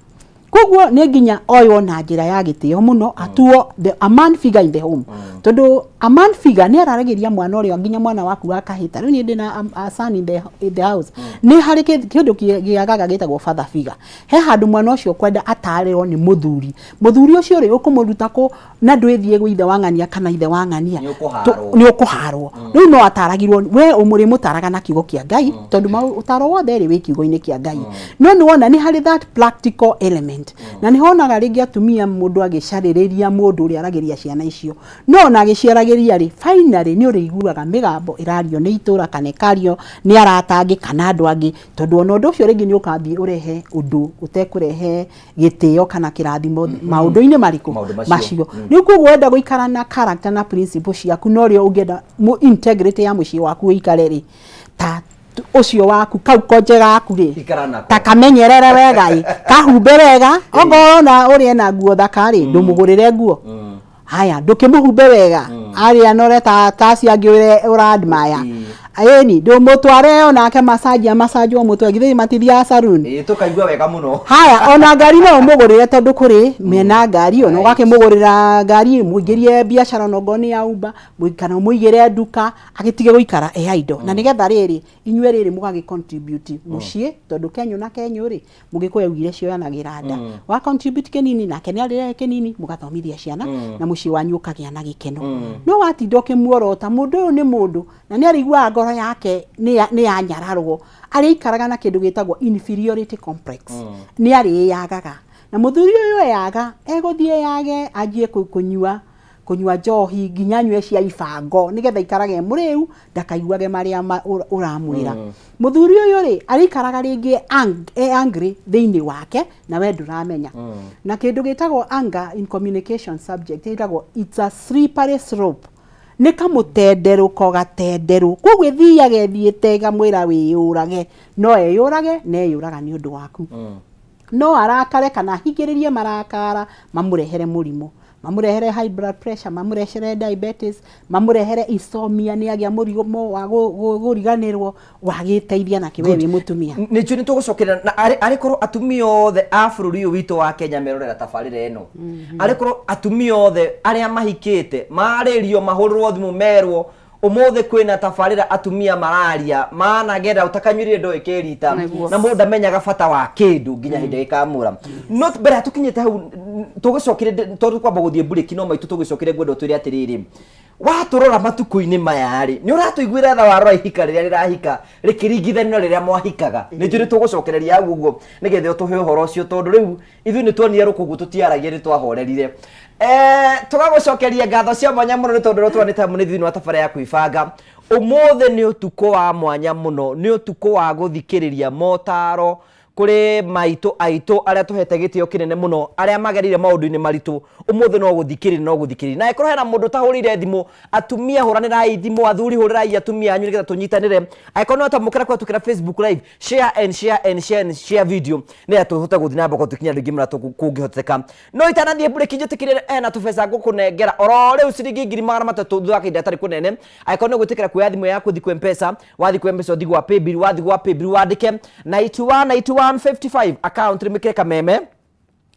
Speaker 4: Koguo nĩ nginya oywo na njĩra ya gĩtĩo mũno, atuo the a man figure in the home, tondũ a man figure nĩ araragĩria mwana ũrĩa, nginya mwana waku wa kahĩta. Rĩu niĩ ndĩna a son in the house. Nĩ harĩ kĩndũ kĩagaga gĩtagwo father figure. He handũ mwana ũcio kwenda atarĩrwo nĩ mũthuri. Mũthuri ũcio rĩ, ũkũmũruta kũ na ndwĩthiĩ gwĩ ithe wa ng'ania kana ithe wa ng'ania?
Speaker 2: Nĩ ũkũharwo.
Speaker 4: Nĩ ũkũharwo. Rĩu no ataragirwo, we ũmũrĩmũtaraga na kiugo kĩa Ngai, tondũ ũtaro wothe rĩ wĩ kiugo-inĩ kĩa Ngai. No nĩ wona nĩ harĩ that practical element, na nĩ honaga rĩngĩ atumia mũndũ agĩcarĩrĩria mũndũ ũrĩa aragĩria ciana icio, no ona agĩciaragĩria rĩ, finally nĩ ũrĩiguaga mĩgambo ĩrario nĩ itũra kana ĩkario nĩ arata angĩ kana andũ angĩ, tondũ ona ũndũ ũcio rĩngĩ nĩ ũkathiĩ ũrehe ũndũ ũtekũrehe gĩtĩo kana kĩrathimo maũndũ-inĩ marĩkũ?
Speaker 2: Maũndũ macio.
Speaker 4: Macio. Rĩu koguo wenda gũikara na character na principle ciaku, na ũrĩa ũngĩenda integrity ya mũciĩ waku ũikare rĩ, ta ũcio waku kau konje gaku rĩ,
Speaker 2: Ikara nako.
Speaker 4: Ta kamenyerere wega ĩ, kahumbe wega. Ongorwo ona ũrĩa ena nguo thaka rĩ, ndũmũgũrĩre nguo. Haya, ndũkĩmũhumbe wega arĩa nore ta acio angĩ ũra admire. Ĩni ndũmũtware onake massage, amassage mũtwe. Githĩ matithiaga saloon?
Speaker 2: Ĩĩ, tũkaigua wega mũno.
Speaker 4: Haya, ona ngari no ũmũgũrĩre, tondũ kũrĩ mena ngari, ona ũgakĩmũgũrĩra ngari, mũingĩrie biacara, ona ongorwo nĩ ya Uber, kana ũmũigĩre nduka agĩtige gũikara e idle, na nĩgetha rĩrĩ inyuĩ rĩrĩ mũgagĩ contribute mũciĩ, tondũ kenyũ na kenyũ rĩ, mũgĩkũyũ augire cioyanagĩra nda. Wa contribute kĩnini, nake nĩ arĩrehe kĩnini, mũgathomithia ciana na mũciĩ wanyu ũkagĩa na gĩkeno. No watinda ũkĩmuorota mũndũ ũyũ, nĩ mũndũ na nĩ arĩiguaga ngoro yake nĩ yanyararwo, arĩikaraga na kĩndũ gĩtagwo inferiority complex. Nĩ arĩyagaga, na mũthuri ũyũ eyaga, egũthiĩ yage, anjie kũnyua njohi nginya anyue cia ibango, nĩgetha ikarage e mũrĩu, ndakaiguage marĩa ũramwĩra. Mũthuri ũyũ rĩ, arĩikaraga rĩngĩ e angry thĩinĩ wake na we ndũramenya. Na kĩndũ gĩtagwo anger in communication subject ĩtagwo it's a slippery slope, nĩ kamũtenderũko gatenderũ. Koguo ĩthiaga ĩthiĩte ĩkamwĩra wĩyũrage, no eyũrage na eyũraga nĩ ũndũ waku. No arakare kana ahingĩrĩrie marakara mamũrehere mũrimũ. Mamũrehere high blood pressure, mamũrehere diabetes, mamũrehere insomnia, nĩ agĩa mũrimũ wa kũriganĩrwo, wagĩteithia nakĩ we wĩ mũtumia?
Speaker 2: Nĩ njũĩ nĩ tũgũcokerera na arĩ korwo atumia othe a bũrũri ũyũ witũ wa Kenya merorera tabarĩra ĩno, arĩ korwo atumia othe arĩa mahikĩte marĩrio, mahũrĩrwo thimũ merwo ũmũthĩ kwĩna tabarĩra atumia mararia managera ũtakanyuire ndoĩ kĩrita.
Speaker 3: Nĩguo.
Speaker 2: Na mũndũ ndamenyaga bata wa kĩndũ nginya hĩndĩ gĩkamũra. No mbere ya tũkinyĩte hau tũgĩcokire tondũ kwamba gũthiĩ mburĩki, no maitũ tũgĩcokire ngwenda ũtwĩre atĩrĩrĩ, watũrora matukũ-inĩ maya rĩ, nĩ ũratũiguĩra tha warora ihika rĩrĩa rĩrahika rĩkĩringithanio na rĩrĩa mwahikaga? Nĩ njũĩ nĩ tũgũcokereria hau ũguo nĩgetha ũtũhe ũhoro ũcio, tondũ rĩu ithuĩ nĩ tuonire rũkũngũ tũtiaragia, nĩ twahorerire. Tũgagũcokeria ngatho cia mwanya mũno nĩ tondũ ũrĩa twanĩte hamwe nĩ thĩinĩ wa tabarĩra ya kwĩbanga. Ũmũthĩ nĩ ũtukũ wa mwanya mũno, nĩ ũtukũ wa gũthikĩrĩria motaro kũrĩ maitũ aitũ arĩa tũhete gĩtĩo kĩnene mũno, arĩa magereire maũndũ-inĩ maritũ. Ũmũthĩ no gũthikĩrĩria, no gũthikĩrĩria. Na angĩkorwo hena mũndũ ũtahũrĩire thimũ, atumia hũranĩrai thimũ, athuri hũrĩrai atumia anyu nĩgetha tũnyitanĩre. Angĩkorwo nĩ watamũkĩra kũhetũkĩra Facebook live, share and share and share and share video nĩgetha tũhote gũthiĩ na mbere tũkinya andũ aingĩ mũno kũngĩhoteka. No itanathiĩ mburĩki, njĩtĩkĩrie ena tũbeca ngũkũnengera oro rĩu, ciringi 300,000 thutha wa kahinda gatarĩ kũnene. Angĩkorwo nĩ ũgwĩtĩkĩra kuoya thimũ yaku ũthiĩ kwĩ Mpesa, wathiĩ kwĩ Mpesa ũthiĩ gwa Paybill, wathiĩ gwa Paybill wandĩke 91 91 55, account rĩmĩkĩre Kameme,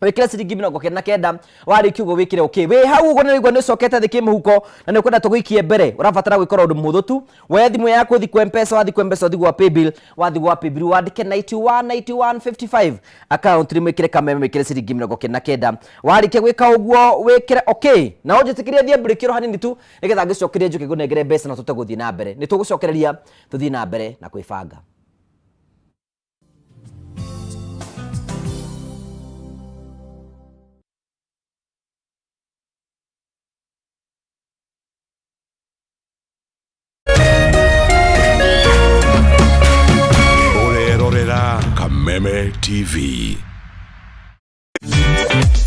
Speaker 2: wĩkĩre ciringi 99. Warĩkia ũguo wĩkĩre okay. Wĩ hau ũguo nĩũraigua nĩ ũcokete thĩ kĩmũhuko na nĩ ũkwenda tũgũikie mbere, ũrabatara gwĩkora ũndũ mũhũthũ tu. Woe thimũ yaku ũthiĩ kwĩ Mpesa, wathiĩ kwĩ Mpesa ũthiĩ gwa Paybill, wathiĩ gwa Paybill wandĩke 91 91 55, account rĩmwĩkĩre Kameme, wĩkĩre ciringi 99. Warĩkia gwĩka ũguo wĩkĩre okay, na ũnjĩtĩkĩrie thiĩ mburĩki oro hanini tu nĩgetha ngĩcokerie njoke ngũnengere mbeca na tũte gũthiĩ na mbere. Nĩ tũgũcokereria tũthiĩ na mbere na kwĩbanga.
Speaker 1: Ũrerorera Kameme TV.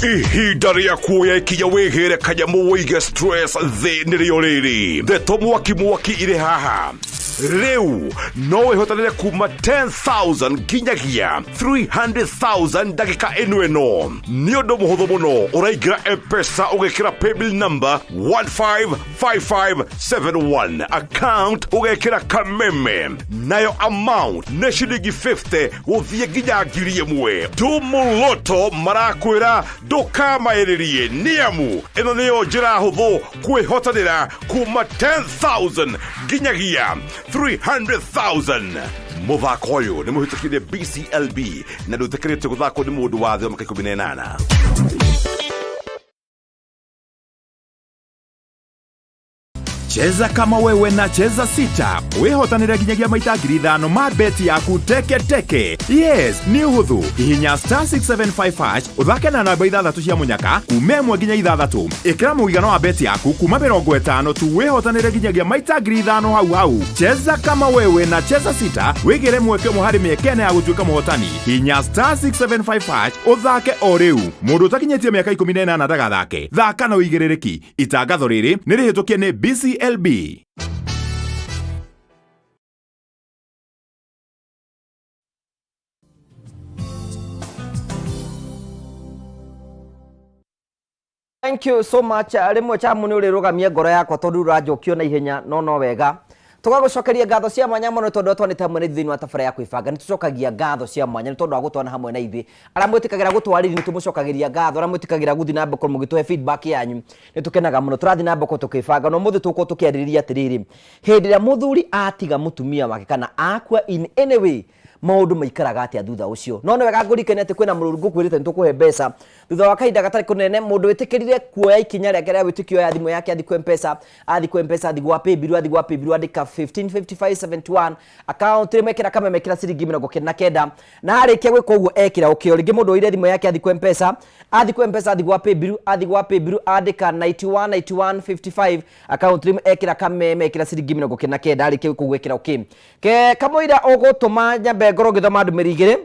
Speaker 1: Ihinda rĩa kuoya ikinya wĩgĩre kanyamũ wĩige stress thĩ nĩrĩo rĩrĩ. Ndeto mwaki mwaki irĩ haha. Rĩu no wĩhotanĩre kuma 10,000 nginyagia 300,000 ndagĩka ĩno ĩno. Nĩ ũndũ mũhũthũ mũno, ũraingĩra M-Pesa ũgekĩra paybill number 155571, account ũgekĩra Kameme, nayo amount nĩ ciringi 50 gũthiĩ nginya 1,000. Tumuloto marakwĩra ndũkamaĩrĩrie, nĩamu ĩno nĩyo njĩra hũthũ kwĩhotanĩra kuma 10,000 nginyagia 300,000. Mũthako ũyũ nĩ mũhĩtũkire BCLB na ndũtĩkĩrĩtio gũthakwo nĩ mũndũ wa thĩ wa mĩaka 18.
Speaker 6: Cheza kama wewe na Cheza Sita wĩhotanĩre nginyagia maita 5,000 ma beti yaku teke teke. Yes, nĩ ũhũthũ. Hihinya star 675 hash, ũthake na namba ithathatũ cia mũnyaka kuma 1 nginya 6. Ĩkĩra mũigana wa beti yaku kuma 50 tu, wĩhotanĩre nginyagia maita 5,000 hau hau. Cheza kama wewe na Cheza Sita, wĩgĩre mweke ũmwe harĩ mĩeke 4 ya gũtuĩka mũhotani. Hihinya star 675 hash ũthake o rĩu. Mũndũ ũtakinyĩtie mĩaka 18 ndagathake. Thaka na ũigĩrĩrĩki. Itangatho rĩrĩ nĩ rĩhĩtũkie nĩ BCLB.
Speaker 2: Thank you so much. Rĩmwe chamu nĩ ũrĩrũgamia ngoro yakwa tondũ ũranjokio na ihenya, no no wega. Tũgagũcokeria ngatho cia mwanya mũno tondũ twanĩte hamwe na ithuĩ thĩinĩ wa tabarĩra ya kwĩbanga. Nĩ tũcokagia ngatho cia mwanya nĩ tondũ wa gũtwana hamwe na ithuĩ. Arĩa mwĩtĩkagĩra gũtwarĩria nĩ tũmũcokagĩria ngatho, arĩa mwĩtĩkagĩra gũthiĩ na mbere mũgĩtũhe feedback yanyu nĩ tũkenaga mũno. Tũrathiĩ na mbere tũkĩbanga na ũmũthĩ tũgũkorwo tũkĩarĩrĩria atĩrĩrĩ, hĩndĩ ĩrĩa mũthuri atiga mũtumia wake kana akua in any way, maũndũ maikaraga atĩa thutha ũcio. No nĩ wega ngũririkanie atĩ kwĩna mũrũru ngũkwĩrĩte nĩ tũkũhe mbeca thutha wa kahinda gatarĩ kũnene. Mũndũ wĩtĩkĩrire kuoya ikinya rĩake rĩa wĩtĩkio, oya thimũ yake athiĩ kwĩ Mpesa, athiĩ kwĩ Mpesa athiĩ gwa Paybill, athiĩ gwa Paybill andĩka 155571, account rĩmwe ĩkĩra Kameme, ĩkĩra ciringi 99. Na arĩkia gwĩka ũguo ekĩra okay. Rĩngĩ mũndũ oire thimũ yake athiĩ kwĩ Mpesa, athiĩ kwĩ Mpesa athiĩ gwa Paybill, athiĩ gwa Paybill andĩka 919155, account rĩmwe ekĩra Kameme, ĩkĩra ciringi 99. Arĩkia gwĩka ũguo ekĩra okay. Ke kamũira ũgũtũma nyambe ngorwo ngĩthoma ndũmĩrĩri igĩrĩ.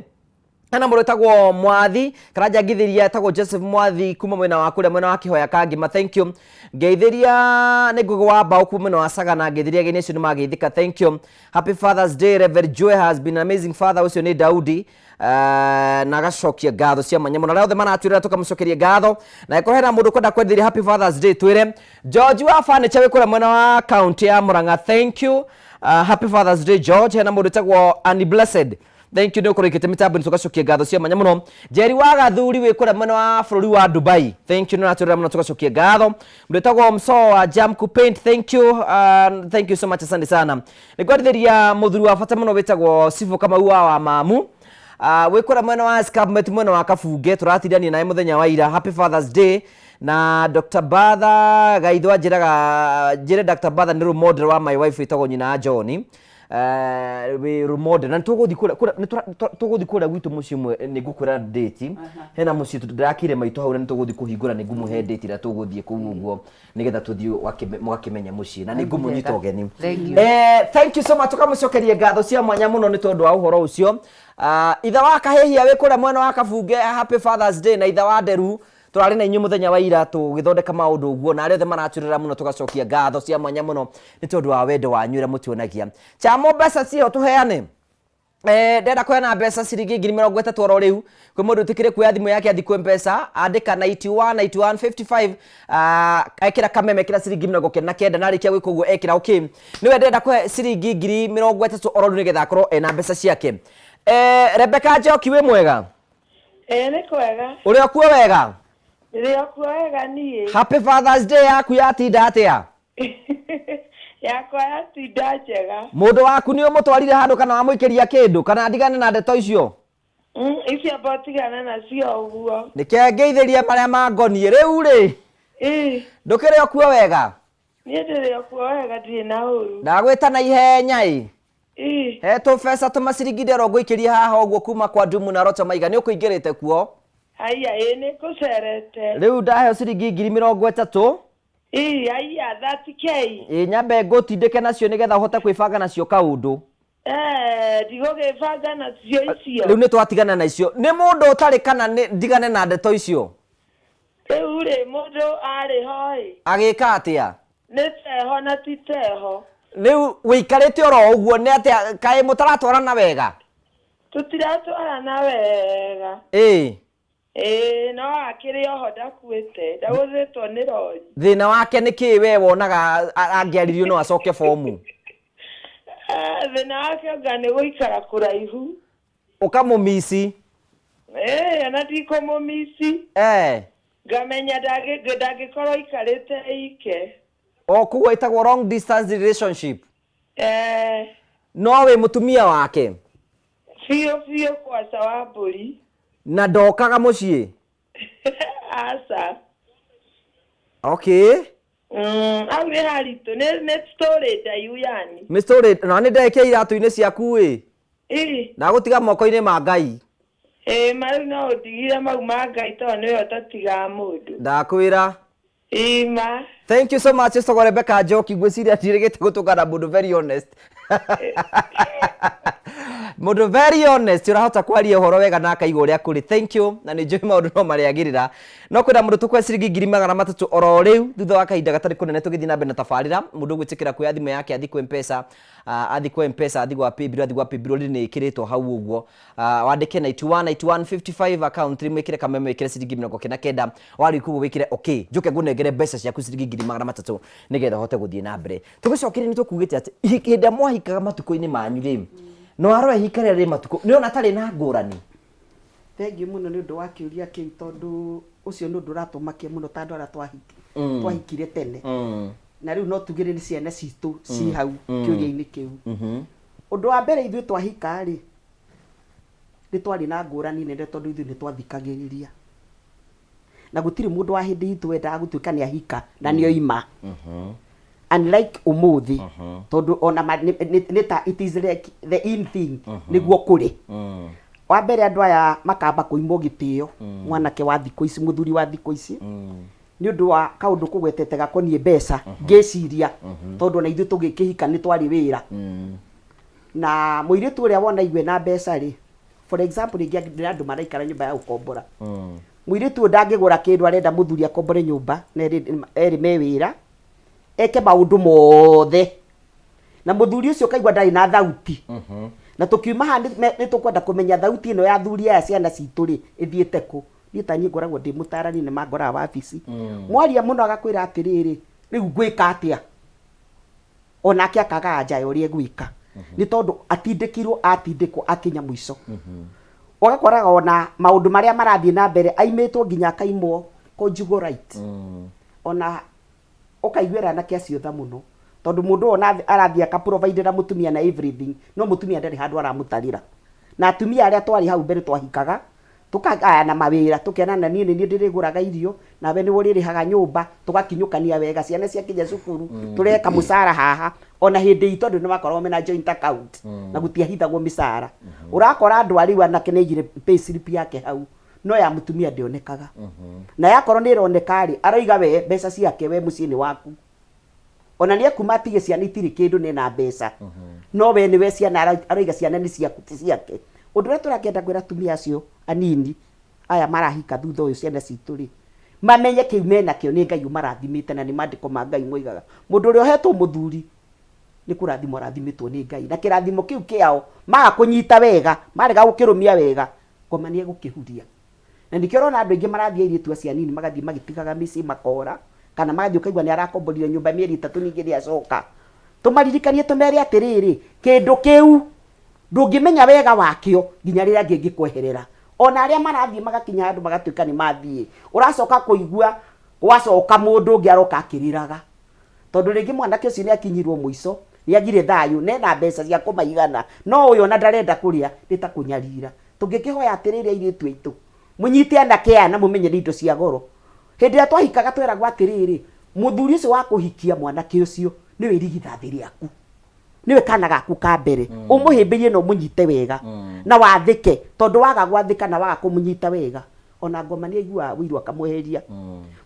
Speaker 2: Hena mũndũ wĩtagwo Mwathi karanja ngithĩria etagwo Joseph Mwathi kuma mwena wa kũrĩa mwena wa Kĩhoya Kangima, thank you. Ngeithĩria nĩ Ngũgĩ wa Mbaũ kuma mwena wa Sagana, ngeithĩria ageni acio nĩ mageithĩka, thank you. Happy Father's Day, Reverend Joy has been an amazing father, ũcio nĩ Daudi. Na agacokia ngatho cia mwanya mũno arĩa othe maratwĩrĩra, tũkamũcokeria ngatho. Na angĩkorwo hena mũndũ ũkwenda kwenderia happy Father's Day, twĩre. George wa furniture wĩ kũrĩa mwena wa county ya Murang'a, thank you. Happy Father's Day, George. Hena mũndũ wĩtagwo Annie Blessed, thank you nĩ ũkorwo ikĩte mĩtambo nĩ tũgacokia ngatho cia mwanya mũno. Njeri wa Gathuri wĩ kũrĩa mwena wa bũrũri wa Dubai, thank you, nĩ ũratwĩrĩra mũno, tũgacokia ngatho. Mũndũ wĩtagwo Msoo wa Jamku Paint, thank you, thank you so much, asante sana. Nĩ ngwarithĩria mũthuri wa bata mũno wĩtagwo Sifu Kamau wa Mamu, wĩ kũrĩa mwena wa Scabmet, mwena wa Kabunge, tũratindania naye mũthenya wa ira. Happy Father's Day. Na Dr. Batha Gaitho anjĩraga njĩre Dr. Batha nĩ role model wa my wife wĩtagwo nyina wa John. Wĩ role model na nĩtũgũthiĩ kũrĩa tũgũthiĩ kũrĩa gwitũ mũciĩ ũmwe, nĩ ngũkwĩra date. Hena mũciĩ ndĩrakĩire maitũ hau na nĩtũgũthiĩ kũhingũra, nĩ ngũmũhe date ĩrĩa tũgũthiĩ kũu ũguo nĩgetha tũthiĩ mũgakĩmenya mũciĩ na nĩ ngũmũnyita ũgeni.
Speaker 3: Thank you.
Speaker 2: Thank you so much, tũkamũcokeria ngatho cia mwanya mũno nĩ tondũ wa ũhoro ũcio. Ithe wa Kahĩhia wĩ kũrĩa mwena wa Kabunge, happy Father's Day. Na ithe wa Nderu tũrarĩ na inyuĩ mũthenya wa ira tũgĩthondeka maũndũ ũguo, na arĩa othe maratwĩrĩra mũno tũgacokia ngatho cia mwanya mũno nĩ tondũ wa wendo wanyu ũrĩa mũtuonagia. Chamo, mbeca ciĩho tũheane. Ndenda kũheana mbeca ciringi 30,000 oro rĩu kwĩ mũndũ ũtĩkĩre kuoya thimũ yake athiĩ kwĩ mbeca, andĩka 91 91 55, ekĩra kameme, ekĩra ciringi 99, na arĩkia gwĩka ũguo ekĩra okay. Nĩwe ndĩrenda kũhe ciringi 30,000 oro rĩu nĩgetha akorwo ena mbeca ciake. Rebecca Njoki, wĩ mwega?
Speaker 7: Ĩĩ, nĩ kwega.
Speaker 2: Ũrĩ o kuo wega?
Speaker 7: Ndĩrĩ o kuo wega niĩ.
Speaker 2: Happy Father's Day yaku yatinda atĩa?
Speaker 7: Yakwa yatinda njega.
Speaker 2: Mũndũ waku nĩ ũmũtwarire handũ kana wamũikĩria kĩndũ, kana ndigane na ndeto icio?
Speaker 7: Icio amba ũtigane nacio ũguo.
Speaker 2: Nĩke ngeithĩrie marĩa mangoniĩ rĩu rĩ. Ndũkĩrĩ o kuo wega?
Speaker 7: Niĩ ndĩrĩ o kuo wega, ndirĩ na ũru.
Speaker 2: Ndagwĩta na ihenya ĩ. He tũbeca tũmaciringi ndĩrwo ngũikĩrie haha ũguo kuma kwa Ndumu na Roto Maiga, nĩ ũkũingĩrĩte kuo?
Speaker 7: Haiya, ĩĩ, nĩ ngũcerete.
Speaker 2: Rĩu ndaheo ciringi 30,000.
Speaker 7: Ĩĩ, haiya, 30K.
Speaker 2: Ĩ, nyambe ngũtindĩke nacio nĩgetha ũhote kwĩbanga nacio kaũndũ.
Speaker 7: Ndigũgĩbanga nacio icio.
Speaker 2: Rĩu nĩ twatigana na icio. Nĩ mũndũ ũtarĩ kana nĩ ndigane na ndeto icio?
Speaker 7: Rĩu rĩ, mũndũ arĩ ho ĩ.
Speaker 2: Agĩka atĩa?
Speaker 7: Nĩ teho na ti teho.
Speaker 2: Rĩu wĩikarĩte oro ũguo nĩ atĩa, kaĩ mũtaratwarana wega?
Speaker 7: Tũtiratwarana wega.
Speaker 2: Ĩĩ.
Speaker 7: Ĩĩ, no akĩrĩ oho, ndakuĩte, ndagũthĩtwo nĩ rori.
Speaker 2: Thĩna wake nĩ kĩĩ we wonaga angĩaririo no acoke bomu?
Speaker 7: Thĩna wake anga nĩ gũikara kũraihu.
Speaker 2: Ũkamũmici?
Speaker 7: Ĩĩ, ona ndikũmũmici. Ngamenya ndangĩkorwo aikarĩte ike.
Speaker 2: O koguo ĩtagwo long distance relationship. No wĩ mũtumia wake?
Speaker 7: Biũ biũ, kwaca wa mbũri.
Speaker 2: Na ndokaga mũciĩ?
Speaker 7: Aca.
Speaker 2: Okay.
Speaker 7: Hau nĩ haritũ, nĩ story ndaihu yani.
Speaker 2: Nĩ story, na nĩ ndekĩa iratũ-inĩ ciaku ĩ. Ndagũtiga moko-inĩ ma Ngai.
Speaker 7: Ĩĩ, ma rĩu no ũndigire mau ma Ngai tondũ nĩwe ũtatigaga mũndũ.
Speaker 2: Ndakwĩra.
Speaker 7: Ĩĩ ma.
Speaker 2: Thank you so much, Sogo Rebecca Njoki. Ngwĩciria ndirĩgĩte gũtũngana mũndũ very honest. Mũndũ very honest ũrahota kwaria ũhoro wega na akaiga ũrĩa kũrĩ. Thank you. Na nĩ njũĩ maũndũ no marĩagĩrĩra. No kwĩna mũndũ tũkũhe ciringi 300,000 oro rĩu thutha wa kahinda gatarĩ kũnene tũgĩthiĩ na mbere na tabarĩra. Mũndũ ũgwĩtĩkĩra kuoya thimũ yake athiĩ kwĩ M-Pesa, athiĩ kwĩ M-Pesa, athiĩ gwa Paybill, athiĩ gwa Paybill already nĩ ĩkĩrĩtwo hau ũguo. Wandĩke 91 91 55 account, wĩkĩre kameme, wĩkĩre ciringi 99, warĩkia ũguo wĩkĩre okay, njũke ngũnengere mbeca ciaku ciringi 300,000 nĩgetha ũhote gũthiĩ na mbere. Tũgĩcokeria nĩ tũkugĩte atĩ hĩndĩ ĩrĩa mwahikaga matukũ-inĩ manyu rĩ, na warora ihika rĩrĩa rĩ matukũ, nĩ ũrona tarĩ na ngũrani?
Speaker 5: Thengiũ mũno nĩ ũndũ wa kĩũria kĩu, tondũ ũcio nĩ ũndũ ũratũmakia mũno ta andũ arĩa twahikire tene. Na rĩu no tugĩre nĩ ciana citũ ci hau kĩũria-inĩ kĩu. Ũndũ wa mbere, ithuĩ twahika rĩ, nĩ twarĩ na ngũrani nene tondũ ithuĩ nĩ twathikagĩrĩria. Na gũtirĩ mũndũ wa hĩndĩ itũ wendaga gũtuĩka nĩ ahika na nĩ oima. Unlike ũmũthĩ, tondũ ona nĩ ta it is like the in thing nĩguo kũrĩ. Wa mbere, andũ aya makamba kũimwo gĩtĩo, mwanake wa thikũ ici, mũthuri wa thikũ ici, nĩ ũndũ wa kaũndũ kũgwetete gakoniĩ mbeca, ngĩciria tondũ ona ithuĩ tũgĩkĩhika nĩ twarĩ wĩra. Na mũirĩtu ũrĩa wona igue na mbeca rĩ, For example, rĩngĩ nĩ andũ maraikara nyũmba ya gũkombora. Mũirĩtu ũyũ ndangĩgũra kĩndũ, arenda mũthuri akombore nyũmba na erĩ me wĩra, eke maũndũ mothe. Na mũthuri ũcio ũkaigua ndarĩ na thauti. Na tũkiuma haha nĩ tũkwenda kũmenya thauti ĩno ya athuri aya ciana citũ rĩ, ĩthiĩte kũ. Niĩ ta niĩ ngoragwo ndĩ mũtarani nĩ mangoraga wabici. Mwaria mũno agakwĩra atĩrĩrĩ, rĩu ngwĩka atĩa? Onake akaga anja ya ũrĩa egwĩka. Nĩ tondũ atindĩkirwo atindĩkwo akinya mũico. Ũgakoraga ona maũndũ marĩa marathiĩ na mbere aimĩtwo nginya akaimwo conjugal right. Ona ũkaiguĩra anake acio tha mũno tondũ mũndũ ũyũ ona arathiĩ akaprovidera mũtumia na everything no mũtumia ndarĩ handũ aramũtarĩra. Na atumia arĩa twarĩ hau mbere twahikaga tũkagayana mawĩra tũkerana niĩ nĩ niĩ ndĩrĩgũraga irio nawe nĩwe ũrĩrĩhaga nyũmba tũgakinyũkania wega ciana ciakinya cukuru tũrehe kamũcara haha. Ona hĩndĩ itũ andũ nĩmakoragwo mena joint account na gũtiahithagwo mĩcara. Ũrakora andũ a rĩu anake nĩaigire payslip yake hau no ya mũtumia ndĩonekaga. Na yakorwo nĩ ĩroneka rĩ, aroiga we mbeca ciake we mũciĩ nĩ waku. Ona nĩ ekuma atige ciana itirĩ kĩndũ na ena mbeca. No we nĩwe ciana aroiga ciana nĩ ciaku ti ciake. Ũndũ ũrĩa tũrakĩenda kwĩra atumia acio anini aya marahika thutha ũyũ ciana citũ rĩ, mamenye kĩu menakĩo nĩ Ngai ũmarathimĩte na nĩ mandĩko ma Ngai moigaga. Mũndũ ũrĩa ũhetwo mũthuri nĩ kũrathimwo arathimĩtwo nĩ Ngai. Na kĩrathimo kĩu kĩao maga kũnyita wega, marega gũkĩrũmia wega, ngoma nĩ egũkĩhuria. Na nĩkĩo ũrona andũ aingĩ marathiĩ airĩtu acio anini magathiĩ magĩtigaga mĩciĩ makora, kana magathiĩ ũkaigua nĩ arakomborire nyũmba mĩeri ĩtatũ ningĩ nĩ acoka. Tũmaririkanie tũmere atĩrĩrĩ, kĩndũ kĩu ndũngĩmenya wega wakĩo nginya rĩrĩa kĩngĩkweherera. Ona arĩa marathiĩ magakinya handũ magatuĩka nĩ mathiĩ, ũracoka kũigua gwacoka mũndũ ũngĩ aroka akĩrĩraga. Tondũ rĩngĩ mwanake ũcio nĩ akinyirwo mũico, nĩ agire thayũ, na ena mbeca cia kũmaigana, no ũyũ ona ndarenda kũrĩa, nĩ ta kũnyarira. Tũngĩkĩhoya atĩrĩrĩ airĩtu aitũ, mũnyite anake aya na mũmenye nĩ indo cia goro. Hĩndĩ ĩrĩa twahikaga tweragwo atĩrĩrĩ, mũthuri ũcio wa kũhikia mwanake ũcio nĩwe irigithathi rĩaku, nĩwe kana gaku ka mbere, ũmũhĩmbĩrie na ũmũnyite wega na wathĩke, tondũ waga gwathĩka na waga kũmũnyita wega, ona ngoma nĩ aiguaga ũiru akamweheria.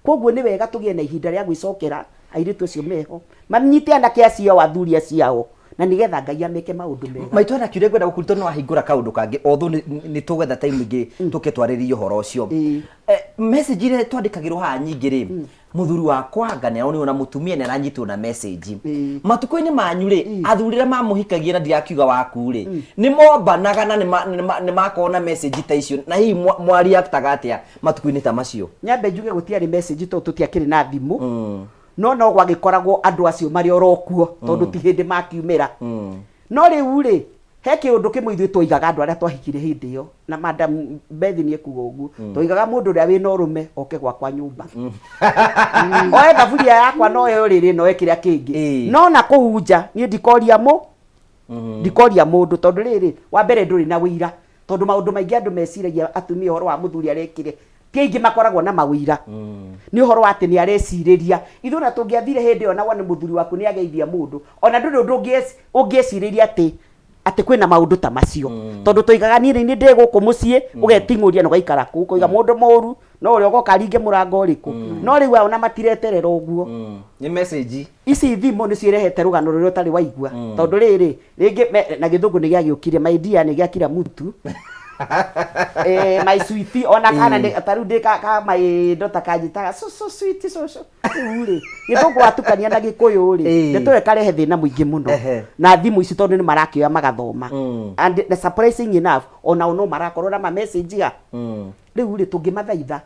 Speaker 5: Koguo nĩ wega tũgĩe na ihinda rĩa gwĩcokera airĩtu acio meho, manyite anake acio ao, athuri acio ao, na nĩgetha Ngai ameke maũndũ mega.
Speaker 2: Maitũ hena kĩũria ngwenda gũkũria tondũ nĩwahingũra kaũndũ kangĩ, although nĩ tũgwetha time ĩngĩ tũke twarĩrĩrie ũhoro ũcio. Message iria twandĩkagĩrwo haha nyingĩ rĩ, Mũthuri wakwa anga nĩ aronirwo na mũtumia nĩ aranyitwo na message. Matukũ-inĩ manyu rĩ, athuri arĩa mamũhikagia na ndirakiuga waku rĩ, nĩ mombanaga na nĩ makoragwo na message ta icio na hihi mwa react-aga atĩa matukũ-inĩ ta macio?
Speaker 5: Nyambe njuge gũtiarĩ message tondũ tũtiakĩrĩ na thimũ, no no gwagĩkoragwo andũ acio marĩ oro kuo tondũ ti hĩndĩ makiumĩra. No rĩu rĩ, He kĩũndũ kĩmwe ithuĩ twoigaga andũ arĩa twahikire hĩndĩ ĩyo, na Madam Beth nĩ ekuga ũguo, twoigaga mũndũ ũrĩa wĩna ũrũme oke gwakwa nyũmba. Oe thaburia yakwa na oe ũrĩrĩ na oe kĩrĩa kĩngĩ. No na kũu nja niĩ ndikoria mũ ndikoria mũndũ tondũ rĩrĩ, wa mbere ndũrĩ na ũira tondũ maũndũ maingĩ andũ meciragia atumia ũhoro wa mũthuri arekire ti aingĩ makoragwo na maũira. Nĩ ũhoro wa atĩ nĩ arecirĩria. Ithuĩ ona tũngĩathire hĩndĩ ĩyo na wone mũthuri waku nĩ ageithia mũndũ, ona ndũrĩ ũndũ ũngĩecirĩria atĩ atĩ kwĩna maũndũ ta macio. Tondũ tũigaga niĩ nĩ ndĩ gũkũ mũciĩ, ũgeting'ũria na ũgaikara kũu, ũkoiga mũndũ mũru, no ũrĩa ũgoka aringe mũrango ũrĩkũ. No rĩu aya ona matireterera ũguo.
Speaker 2: Nĩ message.
Speaker 5: Ici thimũ nĩcio irehete rũgano rũrĩa ũtarĩ waigua. Tondũ rĩrĩ, rĩngĩ na gĩthũngũ nĩ gĩagĩũkire, my dear nĩ gĩa kila mtu. My sweetie, ona kana nĩ, ta rĩu ndĩ ka my daughter kanjĩtaga so sweet, so so. Rĩu rĩ, gĩthũngũ watukania na gĩkũyũ rĩ, ndeto ĩyo ĩkarehe thĩna mũingĩ mũno. Na thimũ ici tondũ nĩ marakĩoya magathoma. And the surprising enough, onao no marakorwo na ma message ha. Rĩu rĩ, tũngĩmathaitha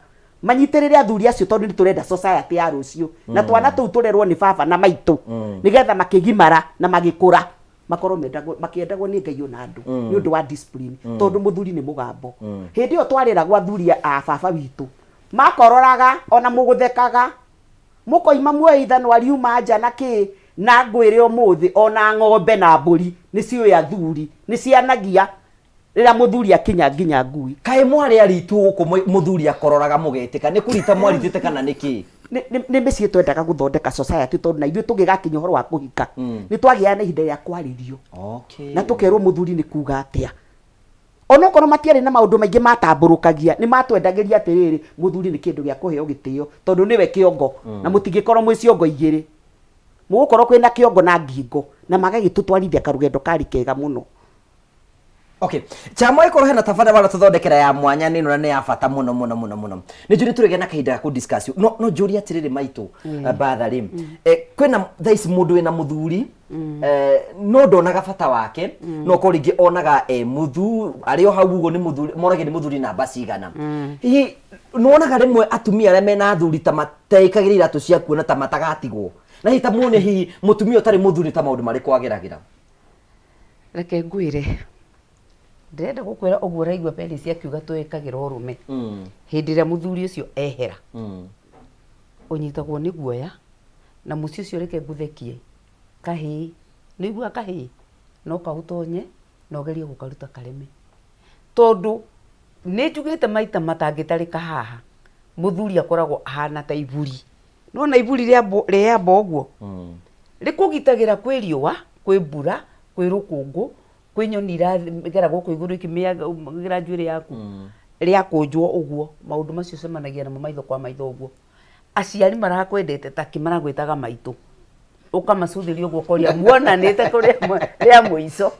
Speaker 5: manyitĩrĩre athuri acio tondũ nĩ tũrenda society ya rũciũ na twana tũu tũrerwo nĩ baba na maitũ nĩgetha makĩgimara na magĩkũra makorwo mendagwo makĩendagwo nĩ Ngai ona andũ nĩ ũndũ wa discipline tondũ mũthuri nĩ mũgambo. Hĩndĩ ĩyo twareragwo athuri a baba witũ makororaga ona mũgũthekaga mũkoima muoe ithanwa riuma nja na kĩ na ngwĩre ũmũthĩ ona ng'ombe na mbũri nĩ ciũĩ athuri nĩ cianagia rĩrĩa mũthuri akinya nginya ngui.
Speaker 2: Kaĩ mwarĩ aritũ gũkũ mũthuri akororaga mũgetĩka nĩ kũrita mwaritĩte kana nĩ kĩ?
Speaker 5: Nĩ mĩciĩ twendaga gũthondeka society tondũ na ithuĩ tũgĩgakinya ũhoro wa kũhika nĩ twagĩaga na ihinda rĩa kwarĩrio na tũkerwo mũthuri nĩ kuga atĩa. Onokorwo matiarĩ na maũndũ maingĩ matambũrũkagia nĩ matwendagĩria atĩrĩrĩ mũthuri nĩ kĩndũ gĩa kũheo gĩtĩo tondũ nĩwe kĩongo na mũtingĩkorwo mwĩ ciongo igĩrĩ mũgũkorwo kwĩna kĩongo na ngingo na magagĩtũtwarithia karũgendo karĩ kega mũno.
Speaker 2: Okay, chama ĩkorwo hena tabarĩra waratũthondekera ya mwanya nĩ ĩno na nĩ ya bata mũno mũno mũno mũno. Nĩ njũĩ nĩ tũrĩgĩa na kahinda ga kũ discuss no no njũrie atĩrĩrĩ maitũ batha rĩ, kwĩna thaa ici mũndũ wĩna mũthuri, no ndonaga bata wake, no korwo rĩngĩ onaga mũthu arĩ o hau ũguo nĩ mũthuri, moragia nĩ mũthuri namba cigana. Hihi nĩwonaga rĩmwe atumia arĩa mena athuri ta mateĩkagĩra iratũ cia kuona ta matagatigwo, na hihi ta muone hihi mũtumia ũtarĩ mũthuri ta maũndũ marĩkũ ageragĩra?
Speaker 3: Reke ngwĩre, ndĩrenda gũkwĩra ũguo ũraigua Peris akiuga twĩkagĩra ũrũme. Hĩndĩ ĩrĩa mũthuri ũcio ehera, ũnyitagwo nĩ guoya, na mũciĩ ũcio reke ngũthekie, kahĩĩ, nĩ ũiguaga kahĩĩ? No kaũtonye na ũgerie gũkaruta kareme. Tondũ nĩ njugĩte maita matangĩtarĩka haha, mũthuri akoragwo ahana ta iburi. Nĩwona iburi rĩamba ũguo? Rĩkũgitagĩra kwĩ riũa, kwĩ mbura, kwĩ rũkũngũ, kwĩ nyoni iragera gũkũ igũrũ ikĩmĩagĩra njuĩrĩ yaku. Rĩakũnjwo ũguo, maũndũ macio ũcemanagia namo maitho kwa maitho ũguo. Aciari marakwendete takĩ maragwĩtaga maitũ. Ũkamacũthĩria ũguo ũkoria muonanĩte kũ rĩa mũico.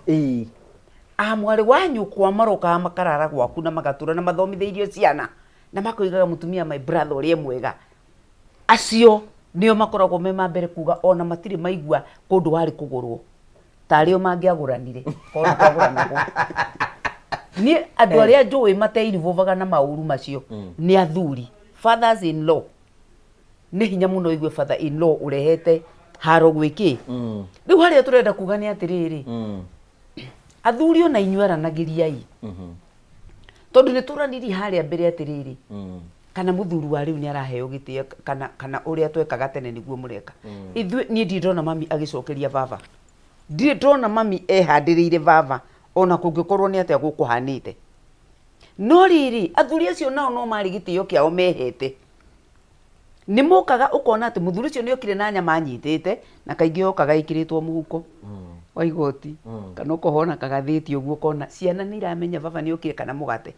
Speaker 3: A mwarĩ wa nyũkwa marokaga makarara gwaku na magatũra na mathomithĩirio ciana na makoigaga mũtumia my brother ũrĩa e mwega. Acio nĩo makoragwo me ma mbere kuga ona matirĩ maigua kũndũ warĩ kũgũrwo tarĩ o mangĩagũranire korwo nĩ kwagũranagwo. Niĩ andũ arĩa njũĩ mateirivovaga na maũru macio nĩ athuri, fathers in law. Nĩ hinya mũno ũigue father in law ũrehete haro gwĩ kĩ. Rĩu harĩa tũrenda kuga nĩ atĩrĩrĩ, athuri ona inyuĩ aranagĩriai, tondũ nĩ tũranirie harĩa mbere atĩrĩrĩ, kana mũthuri wa rĩu nĩ araheo gĩtĩo kana ũrĩa twekaga tene nĩguo mũreka. Ithuĩ niĩ ndirĩ ndona mami agĩcokeria baba, ndirĩ ndona mami ehandĩrĩire baba ona kũngĩkorwo nĩ atĩa gũkũhanĩte. No rĩrĩ, athuri acio nao no marĩ gĩtĩo kĩao mehete. Nĩ mokaga ũkona atĩ mũthuri ũcio nĩ okire na nyama anyitĩte, na kaingĩ yokaga ĩkĩrĩtwo mũhuko wa igoti, kana ũkohwo na kagathĩti ũguo ũkona ciana nĩ iramenya baba nĩ okire kana mũgate.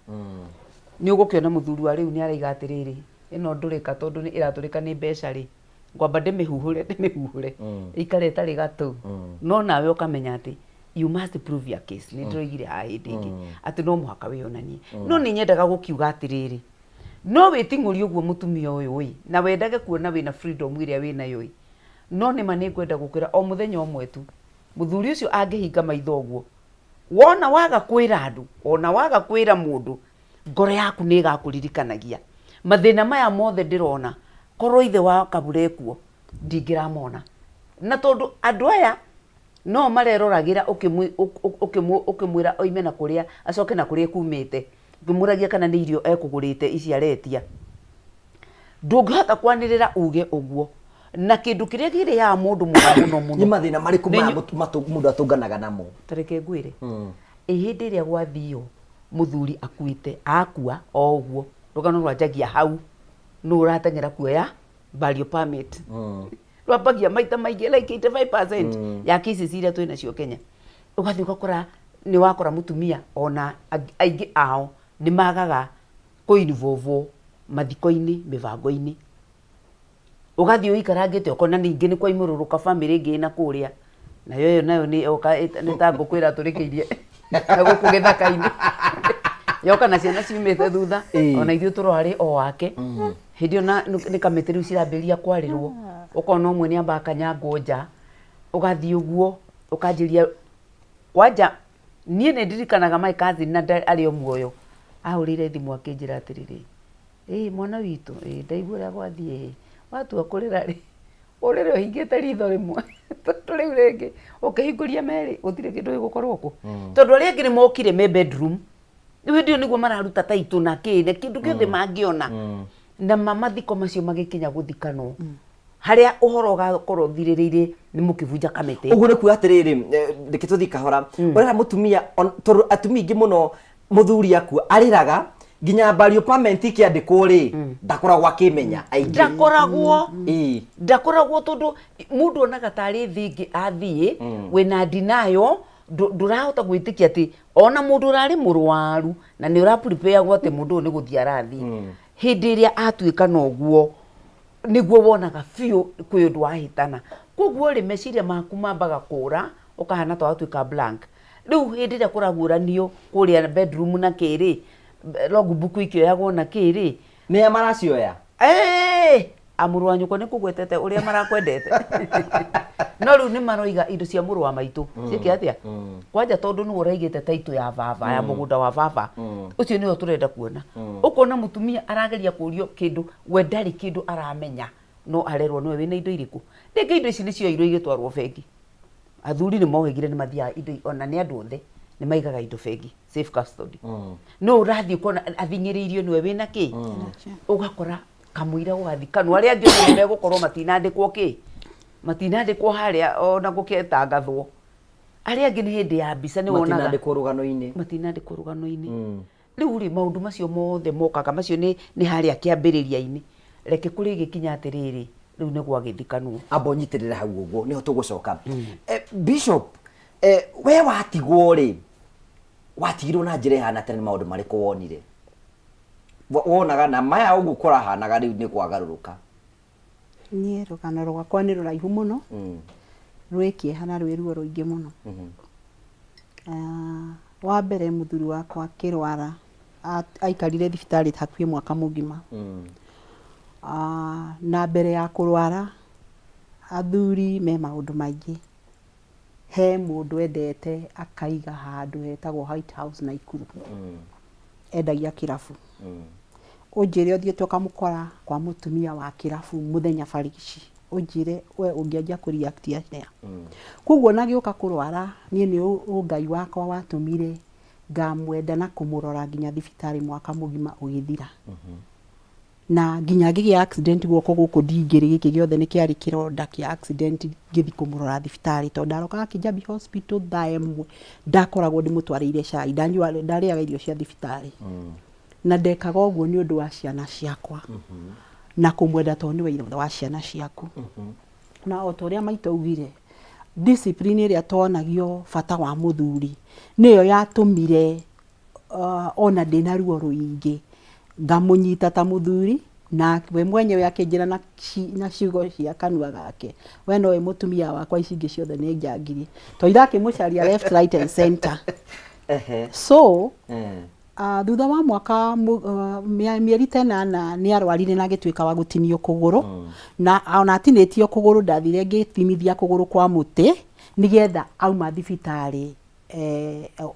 Speaker 3: Nĩ ũgũkĩona mũthuri wa rĩu nĩ araiga atĩrĩrĩ, ĩno ndũrĩka tondũ ĩratũrĩka nĩ mbeca rĩ, ngwamba ndĩmĩhuhũre ndĩmĩhuhũre ĩikare ĩtarĩ gatũ. No nawe ũkamenya atĩ you must prove your case. Nĩ ndĩroigire haha hĩndĩ ĩngĩ atĩ no mũhaka wĩyonanie. No nĩ nyendaga gũkiuga atĩrĩrĩ, no wĩting'ũrie ũguo mũtumia ũyũ ĩ, na wendage kuona wĩna freedom ĩrĩa wĩnayo ĩ, no nĩma nĩ ngwenda gũkwĩra o mũthenya ũmwe tu, mũthuri ũcio angĩhinga maitho ũguo, wona waga kwĩra andũ, ona waga kwĩra mũndũ, ngoro yaku nĩ ĩgakũririkanagia. Mathĩna maya mothe ndĩrona, korwo ithe wa Kabura ekuo, ndingĩramona. Na tondũ andũ aya no mareroragĩra ũkĩmwĩra oime na kũrĩa acoke na kũrĩa ekumĩte, ũkĩmũragia kana nĩ irio ekũgũrĩte ici aretia, ndũngĩhota kwanĩrĩra uge ũguo. Na kĩndũ kĩrĩa kĩrĩaga mũndũ mũno mũno mũno
Speaker 2: Nĩ mathĩna marĩkũ maya mũndũ atũnganaga namo?
Speaker 3: Ta reke ngwĩre, ĩ hĩndĩ ĩrĩa gwathio mũthuri akuĩte, akua o ũguo, rũgano rwanjagia hau, nũ ũrateng'era kuoya burial permit. Rwambagia maita maingĩ like 85% ya cases iria twĩ nacio Kenya. Ũgathiĩ ũgakora nĩ wakora mũtumia ona aingĩ ao nĩ magaga kũ involve mathiko-inĩ, mĩbango-inĩ. Ũgathiĩ ũikarangĩte ũkona ningĩ nĩ kwaimũrũrũka bamĩrĩ ĩngĩ ĩna kũrĩa, nayo ĩyo nayo nĩ yoka nĩ ta ngũkũ ĩratũrĩkĩirie na gũkũ gĩthaka-inĩ. Yoka na ciana ciumĩte thutha, ona ithuĩ tũrarĩ o ake. Hĩndĩ ĩyo na nĩ kamĩtĩ rĩu cirambĩrĩria kwarĩrwo, ũkona ũmwe nĩ amba akanyangwo nja, ũgathiĩ ũguo ũkanjĩria kwanja niĩ nĩ ndirikanaga my cousin na arĩ o muoyo, ahũrĩire thimũ akĩnjĩra atĩrĩrĩ, ĩĩ mwana witũ, ĩĩ ndaigua ũrĩa gwathiĩ ĩĩ, watua kũrĩra rĩ, ũrĩre ũhingĩte ritho rĩmwe tondũ rĩu rĩngĩ ũkĩhingũria merĩ gũtirĩ kĩndũ gĩgũkorwo kũ. Tondũ arĩa angĩ nĩ mokire me bedroom, rĩu hĩndĩ ĩyo nĩguo mararuta taitũ na kĩ na kĩndũ gĩothe mangĩona. Na ma mathiko macio magĩkinya gũthikanwo, harĩa ũhoro ũgakorwo ũthirĩrĩire nĩ mũkĩbunja kamĩtĩ.
Speaker 2: Ũguo nĩ kuga atĩrĩrĩ, reke tũthiĩ kahora. Ũrera mũtumia, tondũ atumia aingĩ mũno mũthuri akua arĩraga nginya burial permit ikĩandĩkwo rĩ, ndakoragwo akĩmenya aingĩ.
Speaker 3: Ndakoragwo. Ndakoragwo tondũ mũndũ onaga tarĩ thĩ ĩngĩ athiĩ, wĩna denial, ndũrahota gwĩtĩkia atĩ ona mũndũ ũrarĩ mũrwaru na nĩ ũra prepare gwo atĩ mũndũ ũyũ nĩ gũthiĩ arathiĩ. Hĩndĩ ĩrĩa atuĩka na ũguo, nĩguo wonaga biũ kwĩ ũndũ wahĩtana. Koguo rĩ, meciria maku mambaga kũra, ũkahana ta watuĩka blank. Rĩu hĩndĩ ĩrĩa kũraguũranio kũrĩa bedroom na kĩ rĩ, logbook ikĩoyagwo na kĩ rĩ,
Speaker 2: Nĩa maracioya?
Speaker 3: Ĩĩ! A mũrũ wa nyũkwa nĩ kũgwetete ũrĩa marakwendete. No rĩu nĩ maroiga indo cia mũrũ wa maitũ ciĩke atĩa? Kwanja tondũ nĩwe ũraigĩte taitũ ya baba, ya mũgũnda wa baba, ũcio nĩwe tũrenda kuona. Ũkona mũtumia arageria kũrio kĩndũ, we ndarĩ kĩndũ aramenya, no arerwo nĩwe wĩna indo irĩkũ. Rĩngĩ indo ici nĩ cioirwo igĩtwarwo bengi. Athuri nĩ mohĩgire nĩ mathiaga indo, ona nĩ andũ othe nĩ maigaga indo bengi, safe custody. No ũrathiĩ ũkona athing'ĩrĩirio nĩwe wĩna kĩ? Ũgakora kamũira gũgathikanwo arĩa angĩ othe nĩmegũkorwo matinandĩkwo kĩ? Matinandĩkwo harĩa ona gũkĩtangathwo. Arĩa angĩ nĩ hĩndĩ ya mbica nĩ wonaga.
Speaker 2: Matinandĩkwo rũgano-inĩ.
Speaker 3: Matinandĩkwo rũgano-inĩ. Rĩu rĩ, maũndũ macio mothe mokaga, macio nĩ nĩ harĩa kĩambĩrĩria-inĩ. Reke kũrĩ gĩkinya atĩrĩrĩ, rĩu nĩ gwagĩthikanwo.
Speaker 2: Amba ũnyitĩrĩre hau ũguo nĩho tũgũcoka. Bishop, we watigwo rĩ, watigirwo na njĩra ĩhana atĩa na nĩ maũndũ marĩkũ wonire? Wonaga na maya ũguo kũrahanaga rĩu nĩ kwagarũrũka.
Speaker 4: Niĩ rũgano rwakwa nĩ rũraihu mũno, rwĩ kĩeha na rwĩ ruo rũingĩ mũno. Wa mbere mũthuri wakwa akĩrwara aikarire thibitarĩ hakuhĩ mwaka mũgima. Na mbere ya kũrwara athuri me maũndũ maingĩ. He mũndũ endete akaiga handũ hetagwo White House Naikuru. Endagia kĩrabu. Ũnjĩre ũthiĩte ũkamũkora kwa mũtumia wa kĩrabu mũthenya barigici, ũnjĩre we ũngĩanjia kũ react atĩa. Koguo ona agĩũka kũrwara niĩ nĩ ũngai wakwa watũmire ngamwenda na kũmũrora nginya thibitarĩ mwaka mũgima ũgĩthira. Na nginya ngĩgĩa accident guoko gũkũ ndingĩrĩ gĩkĩ gĩothe nĩ kĩarĩ kĩronda kĩa accident ngĩthiĩ kũmũrora thibitarĩ tondũ ndarokaga Kijabi hospital thaa ĩmwe ndakoragwo ndĩmũtwarĩire cai ndarĩaga irio cia thibitarĩ. Na ndekaga ũguo nĩ ũndũ wa ciana ciakwa na kũmwenda tondũ nĩwe ithe wa ciana ciaku. Na o ta ũrĩa maitũ augire, discipline ĩrĩa tuonagio bata wa mũthuri nĩyo yatũmire ona ndĩna ruo rũingĩ ngamũnyita ta mũthuri na we mwenyewe akĩnjĩra na ciugo cia kanua gake, we nowe mũtumia wakwa ici ingĩ ciothe nĩ njangiri. Tondũ irakĩmũcaria left right and center. So thutha wa mwaka mĩeri ta ĩnana nĩ arwarire na agĩtuĩka wa gũtinio kũgũrũ. Na ona atinĩtio kũgũrũ ndathire ngĩtimithia kũgũrũ kwa mũtĩ nĩgetha auma thibitarĩ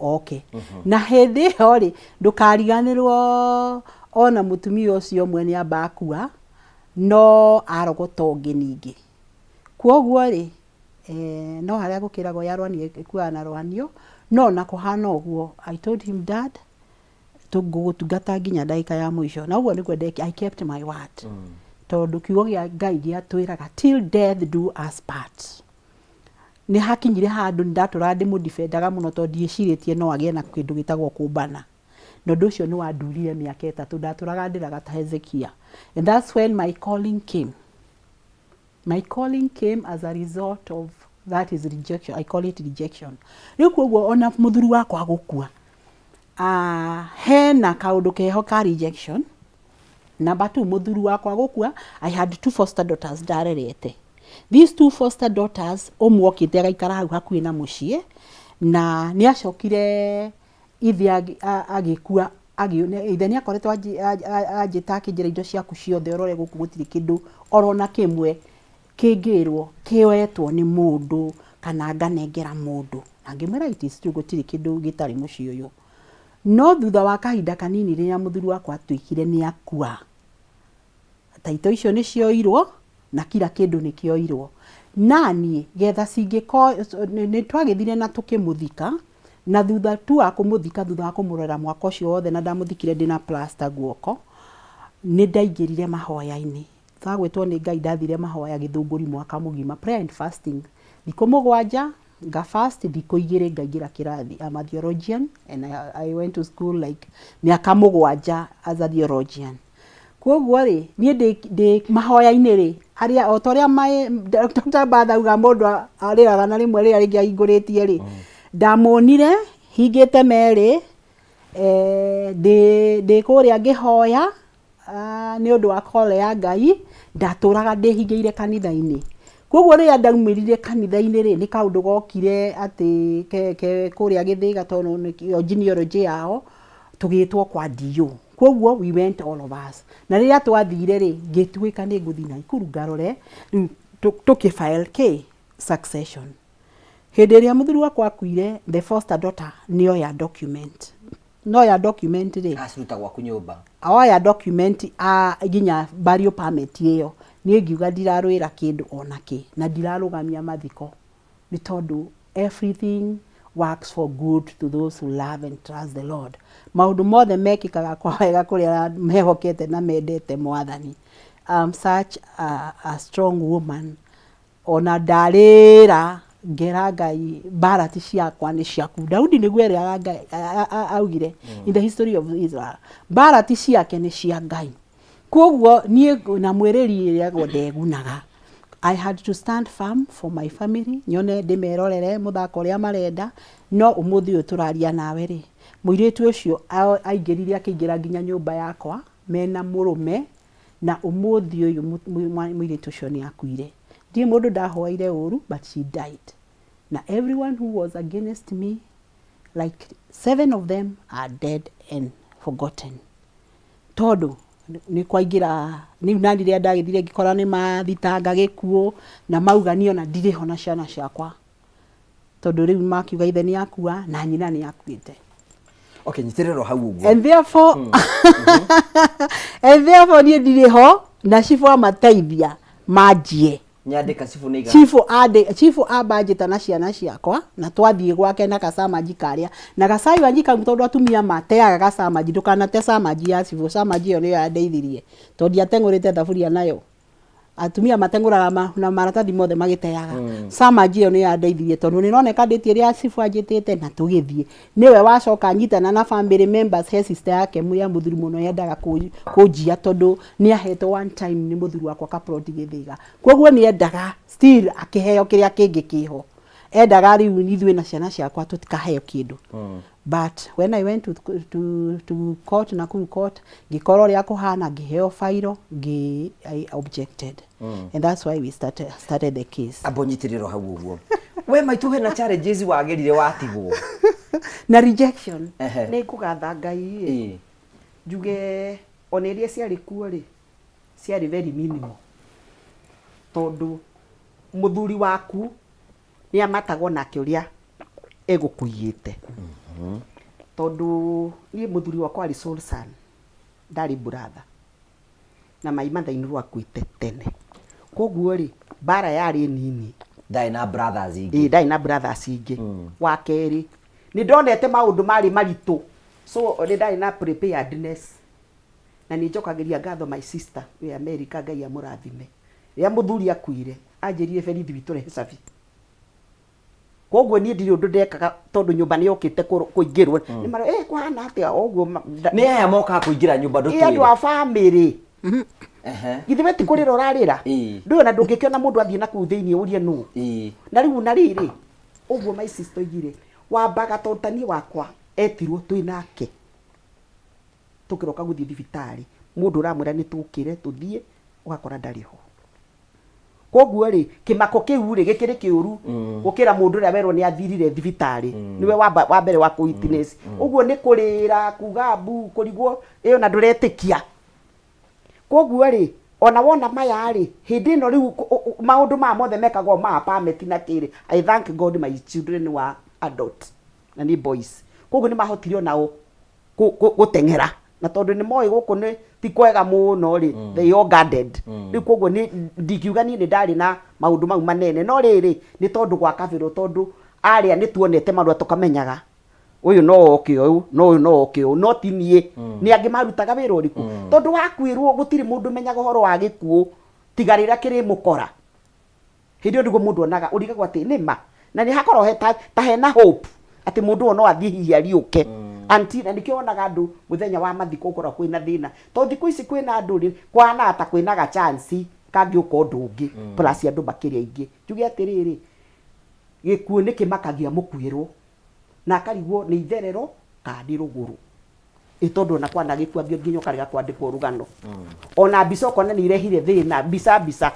Speaker 4: oke. Na hĩndĩ ĩyo rĩ, ndũkariganĩrwo ona mũtumia ũcio ũmwe nĩ amba akua, no arogota ũngĩ ningĩ. Kwoguo rĩ, no harĩa gũkĩragwo ya rwanio ĩkuaga na rwanio, no ona kũhana ũguo, I told him dad, ngũgũtungata nginya ndagĩka ya mũico. Na ũguo nĩguo ndekire, I kept my word. Tondũ kiugo kĩa Ngai gĩatwĩraga till death do us part. Nĩ hakinyire handũ nĩ ndatũraga ndĩmũ defend aga mũno tondũ ndiĩcirĩtie no agĩe na kĩndũ gĩtagwo kũmbana. Na ũndũ ũcio nĩ wandurire mĩaka ĩtatũ, ndatũraga ndĩraga ta Hezekia. And that's when my calling came. My calling came as a result of that is rejection. I call it rejection. Rĩu koguo ona mũthuri wakwa gũkua, hena kaũndũ keho ka rejection. Number two, mũthuri wakwa gũkua, I had two foster daughters ndarerete. These two foster daughters, ũmwe okĩte agaikara hau hakuhĩ na mũciĩ, na nĩ acokire ithe agĩkua, ithe nĩ akoretwo anjĩta akĩnjĩra indo ciaku ciothe ũrore gũkũ gũtirĩ kĩndũ oro na kĩmwe kĩngĩrwo kĩoetwo nĩ mũndũ kana nganengera mũndũ. Na ngĩmwĩra it is true gũtirĩ kĩndũ gĩtarĩ mũciĩ ũyũ. No thutha wa kahinda kanini rĩrĩa mũthuri wakwa atuĩkire nĩ akua, taito icio nĩ cioirwo na kila kĩndũ nĩ kĩoirwo. Naniĩ getha nĩ twagĩthire na tũkĩmũthika, na thutha tu wa kũmũthika, thutha wa kũmũrora mwaka ũcio wothe na ndamũthikire ndĩna plaster guoko, nĩ ndaingĩrire mahoya-inĩ. Thutha wa gwĩtwo nĩ Ngai ndathire mahoya Gĩthũngũri mwaka mũgima, prayer and fasting, thikũ mũgwanja nga fast, thikũ igĩrĩ ngaingĩra kĩrathi. I'm a theologian and I went to school like mĩaka mũgwanja as a theologian. Koguo rĩ, niĩ ndĩ mahoya-inĩ rĩ, arĩa o ta ũrĩa Dr. Mbatha auga mũndũ arĩraga na rĩmwe rĩrĩa rĩngĩ ahingũrĩtie rĩ, ndamuonire hingĩte merĩ, ndĩ kũrĩa ngĩhoya nĩ ũndũ wa call ya Ngai, ndatũraga ndĩhingĩire kanitha-inĩ. Koguo rĩrĩa ndaumĩrire kanitha-inĩ rĩ, nĩ kaũndũ gokire atĩ ke, ke kũrĩa Gĩthĩga tondũ nĩkĩo genealogy yao, tũgĩtwo kwa DO. Koguo we went all of us. Na rĩrĩa twathire rĩ, ngĩtuĩka nĩ ngũthiĩ Naikuru ngarore, rĩu tũkĩ file kĩ? Succession. Hĩndĩ ĩrĩa mũthuri wakwa akuire, the foster daughter nĩoya document. Noya document rĩ,
Speaker 2: Aciruta gwaku nyũmba.
Speaker 4: Oya document a nginya burial permit ĩyo, niĩ ngiuga ndirarũĩra kĩndũ ona kĩ na ndirarũgamia mathiko, nĩ tondũ everything works for good to those who love and trust the Lord. Maũndũ mothe mekĩkaga kwa wega kũrĩ arĩa mehokete na mendete Mwathani. I'm such a strong woman. Ona ndarĩra ngera Ngai, mbara ti ciakwa nĩ ciaku. Daudi nĩguo erĩaga Ngai, augire in the history of Israel, mbara ti ciake nĩ cia Ngai. Koguo niĩ na mwĩrĩri ĩrĩagwo ndegunaga. I had to stand firm for my family, nyone ndĩmerorere mũthako ũrĩa marenda, no ũmũthĩ ũyũ tũraria nawe rĩ, mũirĩtu ũcio aingĩrire akĩingĩra nginya nyũmba yakwa mena mũrũme, na ũmũthĩ ũyũ mũirĩtu ũcio nĩ akuire. Ndirĩ mũndũ ndahoeire ũru, but she died. Na everyone who was against me, like 7 of them are dead and forgotten. Tondũ nĩ kwaingĩra, rĩu nani rĩrĩa ndagĩthire ngĩkora nĩ mathitanga gĩkuũ, na mauga niĩ ona ndirĩ ho na ciana ciakwa. Tondũ rĩu makiuga ithe nĩ akua na nyina nĩ akuĩte.
Speaker 2: Okay, nyitĩrĩra hau ũguo.
Speaker 4: And therefore niĩ ndirĩ ho na cibũ amateithia manjie.
Speaker 2: Nyandĩka cibũ nĩ igana.
Speaker 4: Cibũ ande, cibũ ambanjĩta na ciana ciakwa na twathiĩ gwake na gacamanji karĩa na gacamanji kau, tondũ atumia mateaga gacamanji, ndũkanate camanji ya cibũ. Camanji ĩyo nĩyo yandeithirie tondũ ndiateng'ũrĩte thaburia nayo. Atumia mateng'ũraga na maratathi mothe magĩteaga. Camanji ĩyo nĩyo yandeithirie tondũ nĩroneka ndĩti ĩrĩa cibũ anjĩtĩte na tũgĩthiĩ. Nĩwe wacoka anyitana na family members. He sister yake ya mũthuri mũno yendaga kũnjia tondũ nĩ ahetwo one time nĩ mũthuri wakwa kaploti Gĩthĩga, koguo nĩ endaga still akĩheo kĩrĩa kĩngĩ kĩho. Endaga rĩu ithuĩ na ciana ciakwa tũtikaheo kĩndũ. But when I went to court, na kũu court ngĩkora ũrĩa kũhana, ngĩheo fairo, ngĩ I objected and that's why we started the case.
Speaker 2: Amba ũnyitĩrĩro hau ũguo. We maitũ, hena challenges wagĩrire watigwo?
Speaker 4: Na rejection.
Speaker 5: Nĩ ngũgatha Ngai ĩ, njuge ona iria ciarĩ kuo rĩ, ciarĩ very minimal, tondũ mũthuri waku nĩ amatagwo nake ũrĩa egũkũiyĩte, tondũ niĩ mũthuri wakwa arĩ sole son, ndarĩ brother, na my mother in law akuĩte tene, koguo rĩ, mbara yarĩ nini.
Speaker 2: Ndarĩ na brothers ingĩ.
Speaker 5: Ĩĩ, ndarĩ na brothers ingĩ. Wa kerĩ, nĩ ndonete maũndũ marĩ maritũ, so nĩ ndarĩ na preparedness, na nĩ njokagĩria ngatho my sister wĩ America, Ngai amũrathime. Rĩrĩa mũthuri akuire, anjĩrire berithi witũ rehe cabi, koguo niĩ ndirĩ ũndũ ndekaga tondũ nyũmba nĩ yokĩte kũingĩrwo nĩ mara kũhana atĩa ũguo
Speaker 2: Nĩ aya mokaga kũingĩra nyũmba?
Speaker 5: Ĩ, andũ
Speaker 2: ndũtwĩre.
Speaker 5: A famĩlĩ. Githĩ we ti kũrĩra ũrarĩra? Ndũĩ ona ndũngĩkĩona mũndũ athiĩ na kũu thĩinĩ ũrie nũ. Na rĩu na rĩrĩ ũguo my sister oigire, wambaga, tondũ ta niĩ wakwa etirwo twĩ nake tũkĩroka gũthiĩ thibitarĩ, mũndũ ũramwĩra nĩ tũkĩre tũthiĩ, ũgakora ndarĩ ho. Koguo rĩ, kĩmako kĩu rĩ, gĩkĩrĩ kĩũru gũkĩra mũndũ ũrĩa werwo nĩ athirire thibitarĩ, nĩwe wa mbere wa kũ witness. Ũguo nĩ kũrĩra, kuga mbu, kũrigwo ĩyo na ndũretĩkia. Koguo rĩ, ona wona maya rĩ, hĩndĩ ĩno rĩu maũndũ maya mothe mekagwo ma permit na kĩrĩ, I thank God my children were adult na nĩ boys, koguo nĩ mahotire onao gũteng'era, na tondũ nĩ moĩ gũkũ nĩ ti kwega mũno rĩ, they all guarded rĩu. Koguo nĩ ndingiuga niĩ nĩ ndarĩ na maũndũ mau manene, no rĩrĩ, nĩ tondũ gwakabĩrwo, tondũ arĩa nĩ tuonete marũa, tũkamenyaga ũyũ no oke ũyũ, no ũyũ no oke ũyũ, no ti niĩ, nĩ angĩ marutaga wĩra ũrĩkũ, tondũ wakuĩrwo gũtirĩ mũndũ ũmenyaga ũhoro wa gĩkuũ tiga rĩrĩa kĩrĩmũkora. Hĩndĩ ĩyo nĩguo mũndũ onaga ũrigagwo atĩ nĩ ma na nĩ hakorwo he ta hena hope atĩ mũndũ ũyũ no athiĩ hihi ariũke until, na nĩkĩo wonaga andũ mũthenya wa mathiko gũkoragwo kwĩna thĩna, tondũ thikũ ici kwĩna andũ rĩ, kũhanaga ta kwĩna ga chance kangĩũka ũndũ ũngĩ plus andũ makĩrĩ aingĩ. Njuge atĩrĩrĩ, gĩkuũ nĩ kĩmakagia mũkuĩrwo na akarigwo nĩ itherero kana nĩ rũgũrũ, ĩ tondũ ona kwana gĩkua nginya ũkarega kwandĩkwo rũgano, ona mbica ũkona nĩ irehire thĩna, mbica mbica.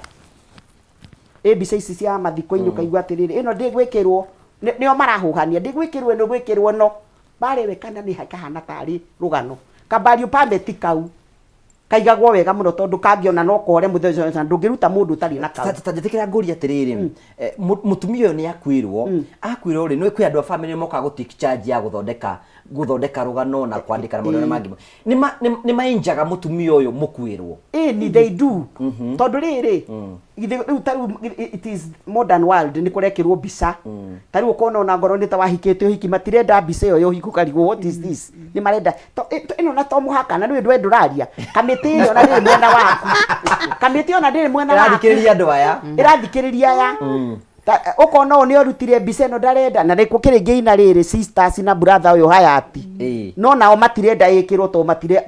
Speaker 5: Ĩ mbica ici cia mathiko-inĩ ũkaigua atĩrĩrĩ, ĩno ndĩgwĩkĩrwo, nĩo marahũhania, ndĩgwĩkĩrwo ĩno gwĩkĩrwo no barĩ we kana nĩ kahana tarĩ rũgano. Kabari upambe ti kau kaigagwo wega mũno, tondũ kangĩona no kore mũthenya ũcio, ndũngĩruta mũndũ ũtarĩ na kau.
Speaker 2: Ta njĩtĩkĩra ngũria atĩrĩrĩ, mũtumia ũyũ nĩ akuĩrwo, akuĩrwo rĩ, nĩ kwĩ andũ a family mokaga gũ take charge ya gũthondeka rũgano na kwandĩka na maũndũ marĩa mangĩ, nĩ mainjaga mũtumia ũyũ mũkuĩrwo?
Speaker 5: Ĩni, they do, tondũ rĩrĩ githĩ rĩu ta rĩu it is modern world, nĩ kũrekĩrwo mbica. Ta rĩu ũkona ona ngorwo nĩ ta wahikĩte ũhiki, matirenda mbica ĩyo ya ũhiki, ũkarigwo what is this. Nĩ marenda ĩno, na to mũhaka na nĩwe ndwe ndũraria kamĩtĩ ĩyo na ndĩrĩ mwena waku, kamĩtĩ ĩyo na ndĩrĩ mwena waku.
Speaker 2: Ĩrathikĩrĩria andũ aya.
Speaker 5: Ĩrathikĩrĩria aya. Ũkona ũyũ nĩ orutire mbica ĩno, ndarenda, na nĩkuo kĩrĩngĩ ina rĩrĩ sisters na brother ũyũ hayati, no nao matirenda ĩkĩrwo tondũ matire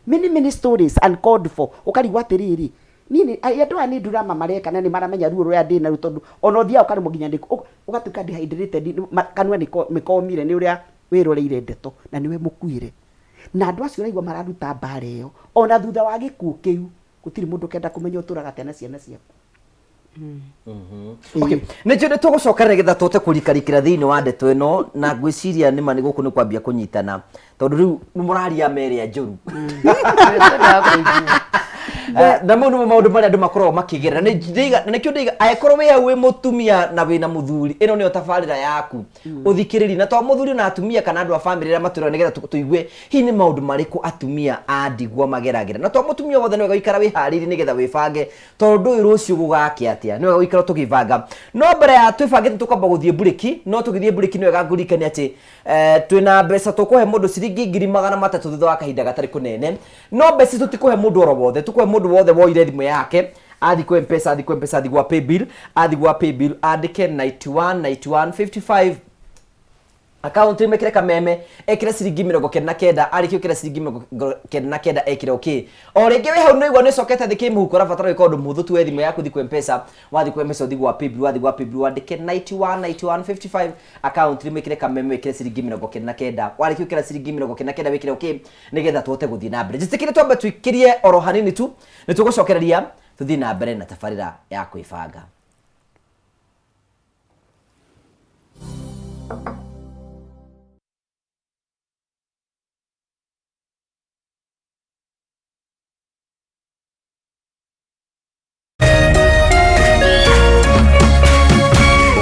Speaker 5: many many stories uncalled for. Ũkarigwo atĩrĩrĩ, niĩ andũ aya nĩ ndurama mareka na nĩ maramenya ruo rũrĩa ndĩ naruo, tondũ ona ũthiaga ũkaremwo nginya nĩ ũgatuĩka dehydrated, kanua nĩ komire nĩ ũrĩa wĩroreire ndeto na nĩwe mũkuire. Na andũ acio ũraigua mararuta mbara ĩyo, ona thutha wa gĩkuũ kĩu gũtirĩ mũndũ ũkenda kũmenya ũtũraga atĩa na ciana ciaku.
Speaker 2: Okay, nĩnjũ nĩ tũgũcoka nĩgetha tũhote kũrikarikĩra thĩinĩ wa ndeto ĩno, na ngwĩciria nĩma nĩ gũkũ nĩ kwambia kũnyitana, tondũ rĩu nĩ mũraria merĩa njũru.
Speaker 3: Twendaga kũigua.
Speaker 2: Na mau nĩmo maũndũ marĩa andũ makoragwo makĩgerera. Na nĩkĩo ndĩiga angĩkorwo wĩ hau wĩ mũtumia na wĩna mũthuri, ĩno nĩyo tabarĩra yaku ũthikĩrĩrie, na to mũthuri na atumia kana andũ a bamĩrĩ arĩa matũraga, nĩgetha tũigue hihi nĩ maũndũ marĩkũ atumia a ndigwa mageragĩra. Na to mũtumia wothe, nĩ wega gũikara wĩharĩirie nĩgetha wĩbange, tondũ ndũĩ rũciũ gũgakĩa atĩa. Nĩ wega gũikara tũgĩbanga, no mbere ya twĩbangĩte tũkwamba gũthiĩ mburĩki. No tũgĩthiĩ mburĩki, nĩ wega ngũririkanie atĩ twĩna mbeca tũkũhe mũndũ ciringi 300,000 thutha wa kahinda gatarĩ kũnene. No mbeca ici tũtikũhe mũndũ oro wothe, tũkũhe mũndũ wothe woire thimũ yake athi kwĩ Mpesa, athi kwĩ Mpesa, athi gwa paybill, athi gwa paybill andĩke 91 91 55, akaunti mekire Kameme, ekire ciringi 99. Arĩkia gwĩkĩra ciringi 99, ekire okay. O rĩngĩ wĩ hau nĩũigua nĩũcokete thĩ kĩmũhuko, ũrabatara gwĩka ũndũ mũhũthũ tu, we thimũ yaku, thiĩ kwĩ Mpesa. Wathiĩ kwĩ Mpesa, ũthiĩ gwa paybill. Wathiĩ gwa paybill, wandĩke 91 91 55, akaunti mĩkĩre Kameme, wĩkĩre ciringi 99. Warĩkia gwĩkĩra ciringi 99, wĩkĩre okay nĩgetha tũhote gũthiĩ na mbere. Njĩtĩkĩrie twambe tũikĩrie oro hanini tu, nĩ tũgũcokereria tũthiĩ na mbere na tabarĩra ya kwĩbanga.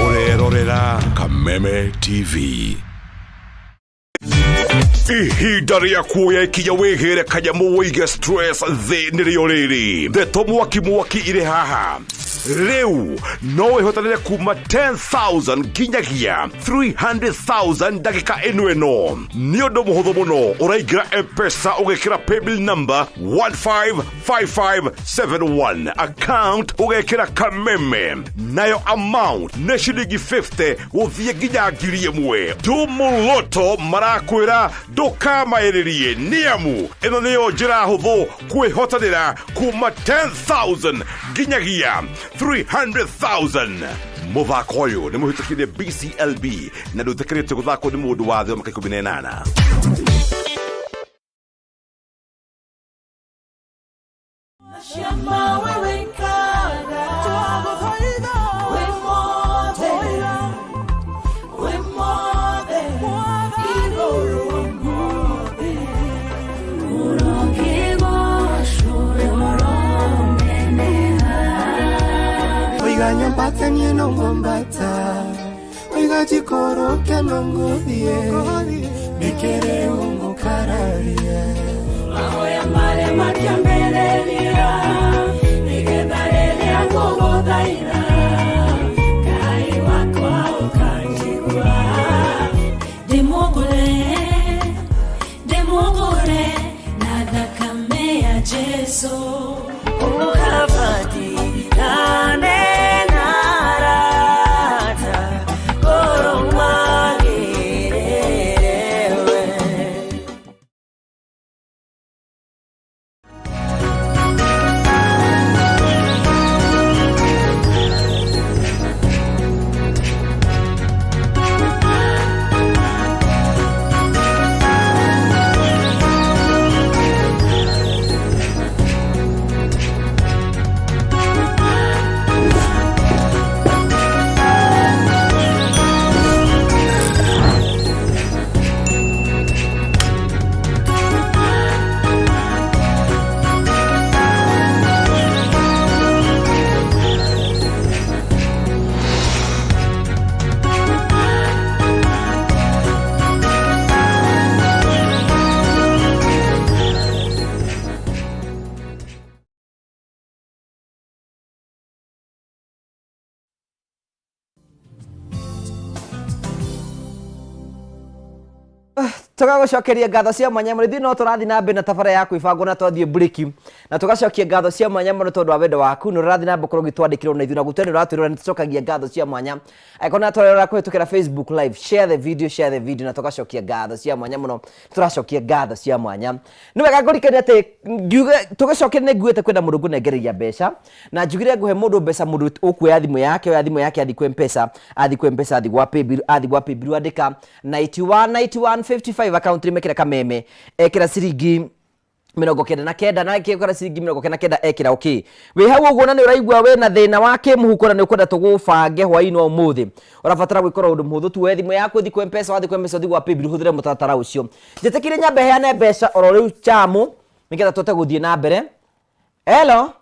Speaker 1: Ũrerorera Kameme TV. Ihinda rĩa kuoya ikinya wĩgĩre kanyamũ wĩige stress thĩ nĩrĩo rĩrĩ. Ndeto mwaki mwaki irĩ haha. Rĩu no wĩhotanĩre kuma 10,000 nginyagia 300,000 ndagĩka ĩno ĩno. Nĩ ũndũ mũhũthũ mũno, ũraingĩra Mpesa ũgekĩra paybill number 155571, account ũgekĩra Kameme, nayo amount nĩ ciringi 50 gũthiĩ nginya 1,000. Tumuloto marakwĩra ndũkamaĩrĩrie, nĩamu ĩno nĩyo njĩra hũthũ kwĩhotanĩra kuma 10,000 nginyagia 300,000. Mũthako ũyũ nĩ mũhĩtũkire BCLB na ndũtĩkĩrĩtio gũthakwo nĩ mũndũ wa thĩ wa mĩaka 18.
Speaker 8: Ciama wewe ikaga wĩ mothe, wĩ mothe, igũrũ mothe. Ũrokĩgocwo ũroneneha.
Speaker 9: Oiga nyambate niĩ no ngwambata, oiga njikũrũke no ngũthiĩ, nĩkĩrĩ ũngũkararia?
Speaker 8: Mahoya marĩa makĩambĩrĩria nĩgetha rĩrĩa ngũgũthaitha, Ngai wakwa ũkanjigua. Ndĩmũgũre, ndĩmũgũre na thakame ya Jesu. Ũkabatirane na arata kũrũmagĩrĩre we.
Speaker 2: Tũgagũcokeria ngatho cia mwanya mũno. Ithuĩ no tũrathiĩ na mbere na tabara ya kwĩbangwo na twathiĩ mburĩki, na tũgacokia ngatho cia mwanya mũno tondũ wa wendo waku na ũrathiĩ na mbere gũkorwo ũgĩtwandĩkĩra ona ithuĩ na gũtwe nĩ ũratwĩrora. Nĩ tũcokagia ngatho cia mwanya. Angĩkorwo nĩ ũratwĩrora kũhĩtũkĩra Facebook live, share the video, share the video, na tũgacokia ngatho cia mwanya mũno. Tũracokia ngatho cia mwanya. Nĩ wega ngũrikania atĩ ngiuge tũgĩcokia nĩ nguĩte kwĩna mũndũ ngũnengereria mbeca, na njugire ngũhe mũndũ mbeca, mũndũ ũkuoya thimũ yake, oya thimũ yake athiĩ kwĩ Mpesa, athiĩ kwĩ Mpesa, athiĩ gwa Paybill, athiĩ gwa Paybill andĩka 91 91 55 account name ĩkĩra kameme, ekĩra ciringi 99, na ekĩra ciringi 99, ekĩra okay. Wĩ hau ũguo na nĩ ũraigua wĩna thĩna wa kĩmũhuko na nĩ ũkwenda tũgũbange hwaĩ-inĩ wa ũmũthĩ, ũrabatara gwĩkora ũndũ mũhũthũ tu, woe thimũ yaku ũthiĩ kwĩ Mpesa, wathiĩ kwĩ Mpesa ũthiĩ gwa Paybill ũhũthĩre mũtaratara ũcio. Njĩtĩkĩrie nyambe heane mbeca oro rĩu chamu nĩgetha tũhote gũthiĩ na mbere. Hello.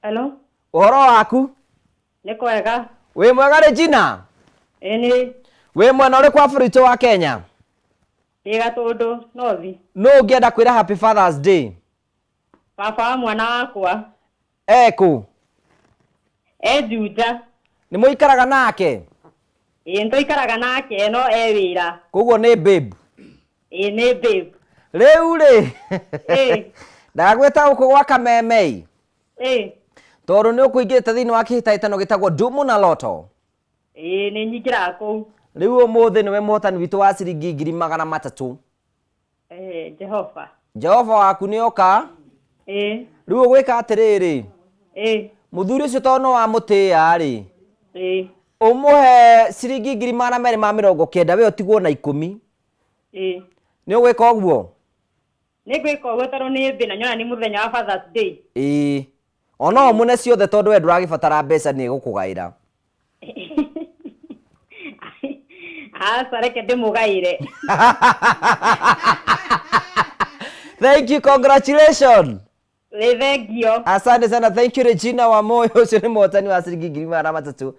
Speaker 7: Hello.
Speaker 2: Ũhoro waku?
Speaker 7: Nĩ kwega.
Speaker 2: Wĩ mwega Regina?
Speaker 7: Ĩĩ.
Speaker 2: Wĩ mwena ũrĩkũ wa bũrũri witũ wa Kenya?
Speaker 7: Ndĩ Gatũndũ North.
Speaker 2: Nũ ũngĩenda kwĩra Happy Father's Day?
Speaker 7: Baba wa mwana wakwa.
Speaker 2: Ekũ?
Speaker 7: E Juja.
Speaker 2: Nĩ mũikaraga nake?
Speaker 7: Ĩĩ nĩ tũikaraga nake no e wĩra.
Speaker 2: Koguo nĩ babe?
Speaker 7: Ĩĩ nĩ babe.
Speaker 2: Rĩu rĩ,
Speaker 7: Ĩĩ.
Speaker 2: ndagwĩta gũkũ gwa Kameme-ĩ.
Speaker 7: Ĩĩ.
Speaker 2: Tondũ nĩ ũkũingĩrĩte thĩinĩ wa kĩhĩtahĩtano gĩtagwo Ndumu na Lotto.
Speaker 7: Ĩĩ nĩ nyingĩraga kũu.
Speaker 2: Rĩu ũmũthĩ nĩwe mũhotani witũ wa ciringi 300,000.
Speaker 7: Ĩĩ Jehova.
Speaker 2: Jehova waku nĩ oka.
Speaker 7: Ĩĩ.
Speaker 2: Rĩu ũgwĩka atĩrĩrĩ.
Speaker 7: Ĩĩ.
Speaker 2: Mũthuri ũcio tondũ nĩ wamũtĩĩa rĩ.
Speaker 7: Ĩĩ.
Speaker 2: Ũmũhe ciringi 290,000, we ũtigwo na 10.
Speaker 7: Ĩĩ.
Speaker 2: Nĩ ũgwĩka ũguo?
Speaker 7: Nĩ ngwĩka ũguo tondũ nĩ thĩ na nyona nĩ mũthenya wa Father's Day.
Speaker 2: Ĩĩ. Ona ũmũne ciothe tondũ we ndũragĩbatara mbeca nĩ egũkũgaĩra.
Speaker 7: Aca reke ndĩmũgaĩre.
Speaker 2: Thank you, congratulations.
Speaker 7: Nĩ thengio.
Speaker 2: Asante sana, thank you Regina wa Moyo, ũcio nĩ mũhotani wa ciringi 300,000.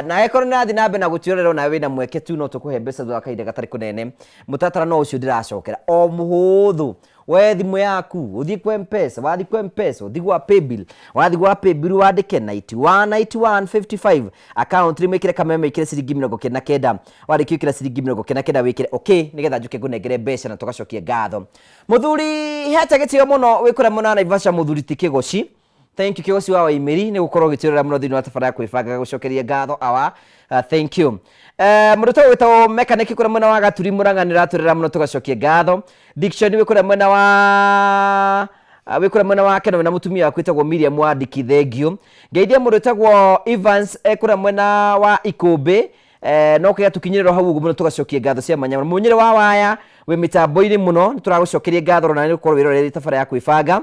Speaker 2: Na angĩkorwo nĩ ũrathiĩ na mbere na gũtwĩrorera onawe wĩna mweke tu no tũkũhe mbeca thutha wa kahinda gatarĩ kũnene. Mũtaratara no ũcio ndĩracokera o mũhũthũ. Woe thimũ yaku ũthiĩ kwa Mpesa, wathiĩ kwa Mpesa ũthiĩ gwa Paybill, wathiĩ gwa Paybill wandĩke 91 91 55 account name ĩkĩre kameme, ĩkĩre ciringi 99, warĩkia gwĩkĩra ciringi 99 wĩkĩre okay nĩgetha njũke ngũnengere mbeca na tũgacokia ngatho. Mũthuri hete gĩtĩo mũno wĩ kũrĩa mwena wa Naivasha, mũthuri ti Kĩgoci. Thank you Kĩgoci wa Waimĩri nĩ gũkorwo ũgĩtwĩrora mũno thĩinĩ wa tabara ya kwĩbanga gũcokeria ngatho awa. Thank you. Mũndũ ũtagwo wĩtagwo mechanic kũrĩa mwena wa Gaturi Mũrang'a nĩ ũratwĩrora mũno tũgacokia ngatho. Dickson wĩ kũrĩa mwena wa wĩ kũrĩa mwena wa Keno wĩna mũtumia waku wĩtagwo Miriam wa Ndiki, thengiũ. Ngeithia mũndũ wĩtagwo Evans kũrĩa mwena wa Ikũmbĩ. No kĩrĩa tũkinyĩrĩrwo hau ũguo mũno tũgacokia ngatho cia mwanya mũno. Mũnyĩrĩ wa waya wĩ mĩtambo-inĩ mũno, nĩ tũragũcokeria ngatho na nĩ gũkorwo wĩroreire tabara ya kwĩbanga.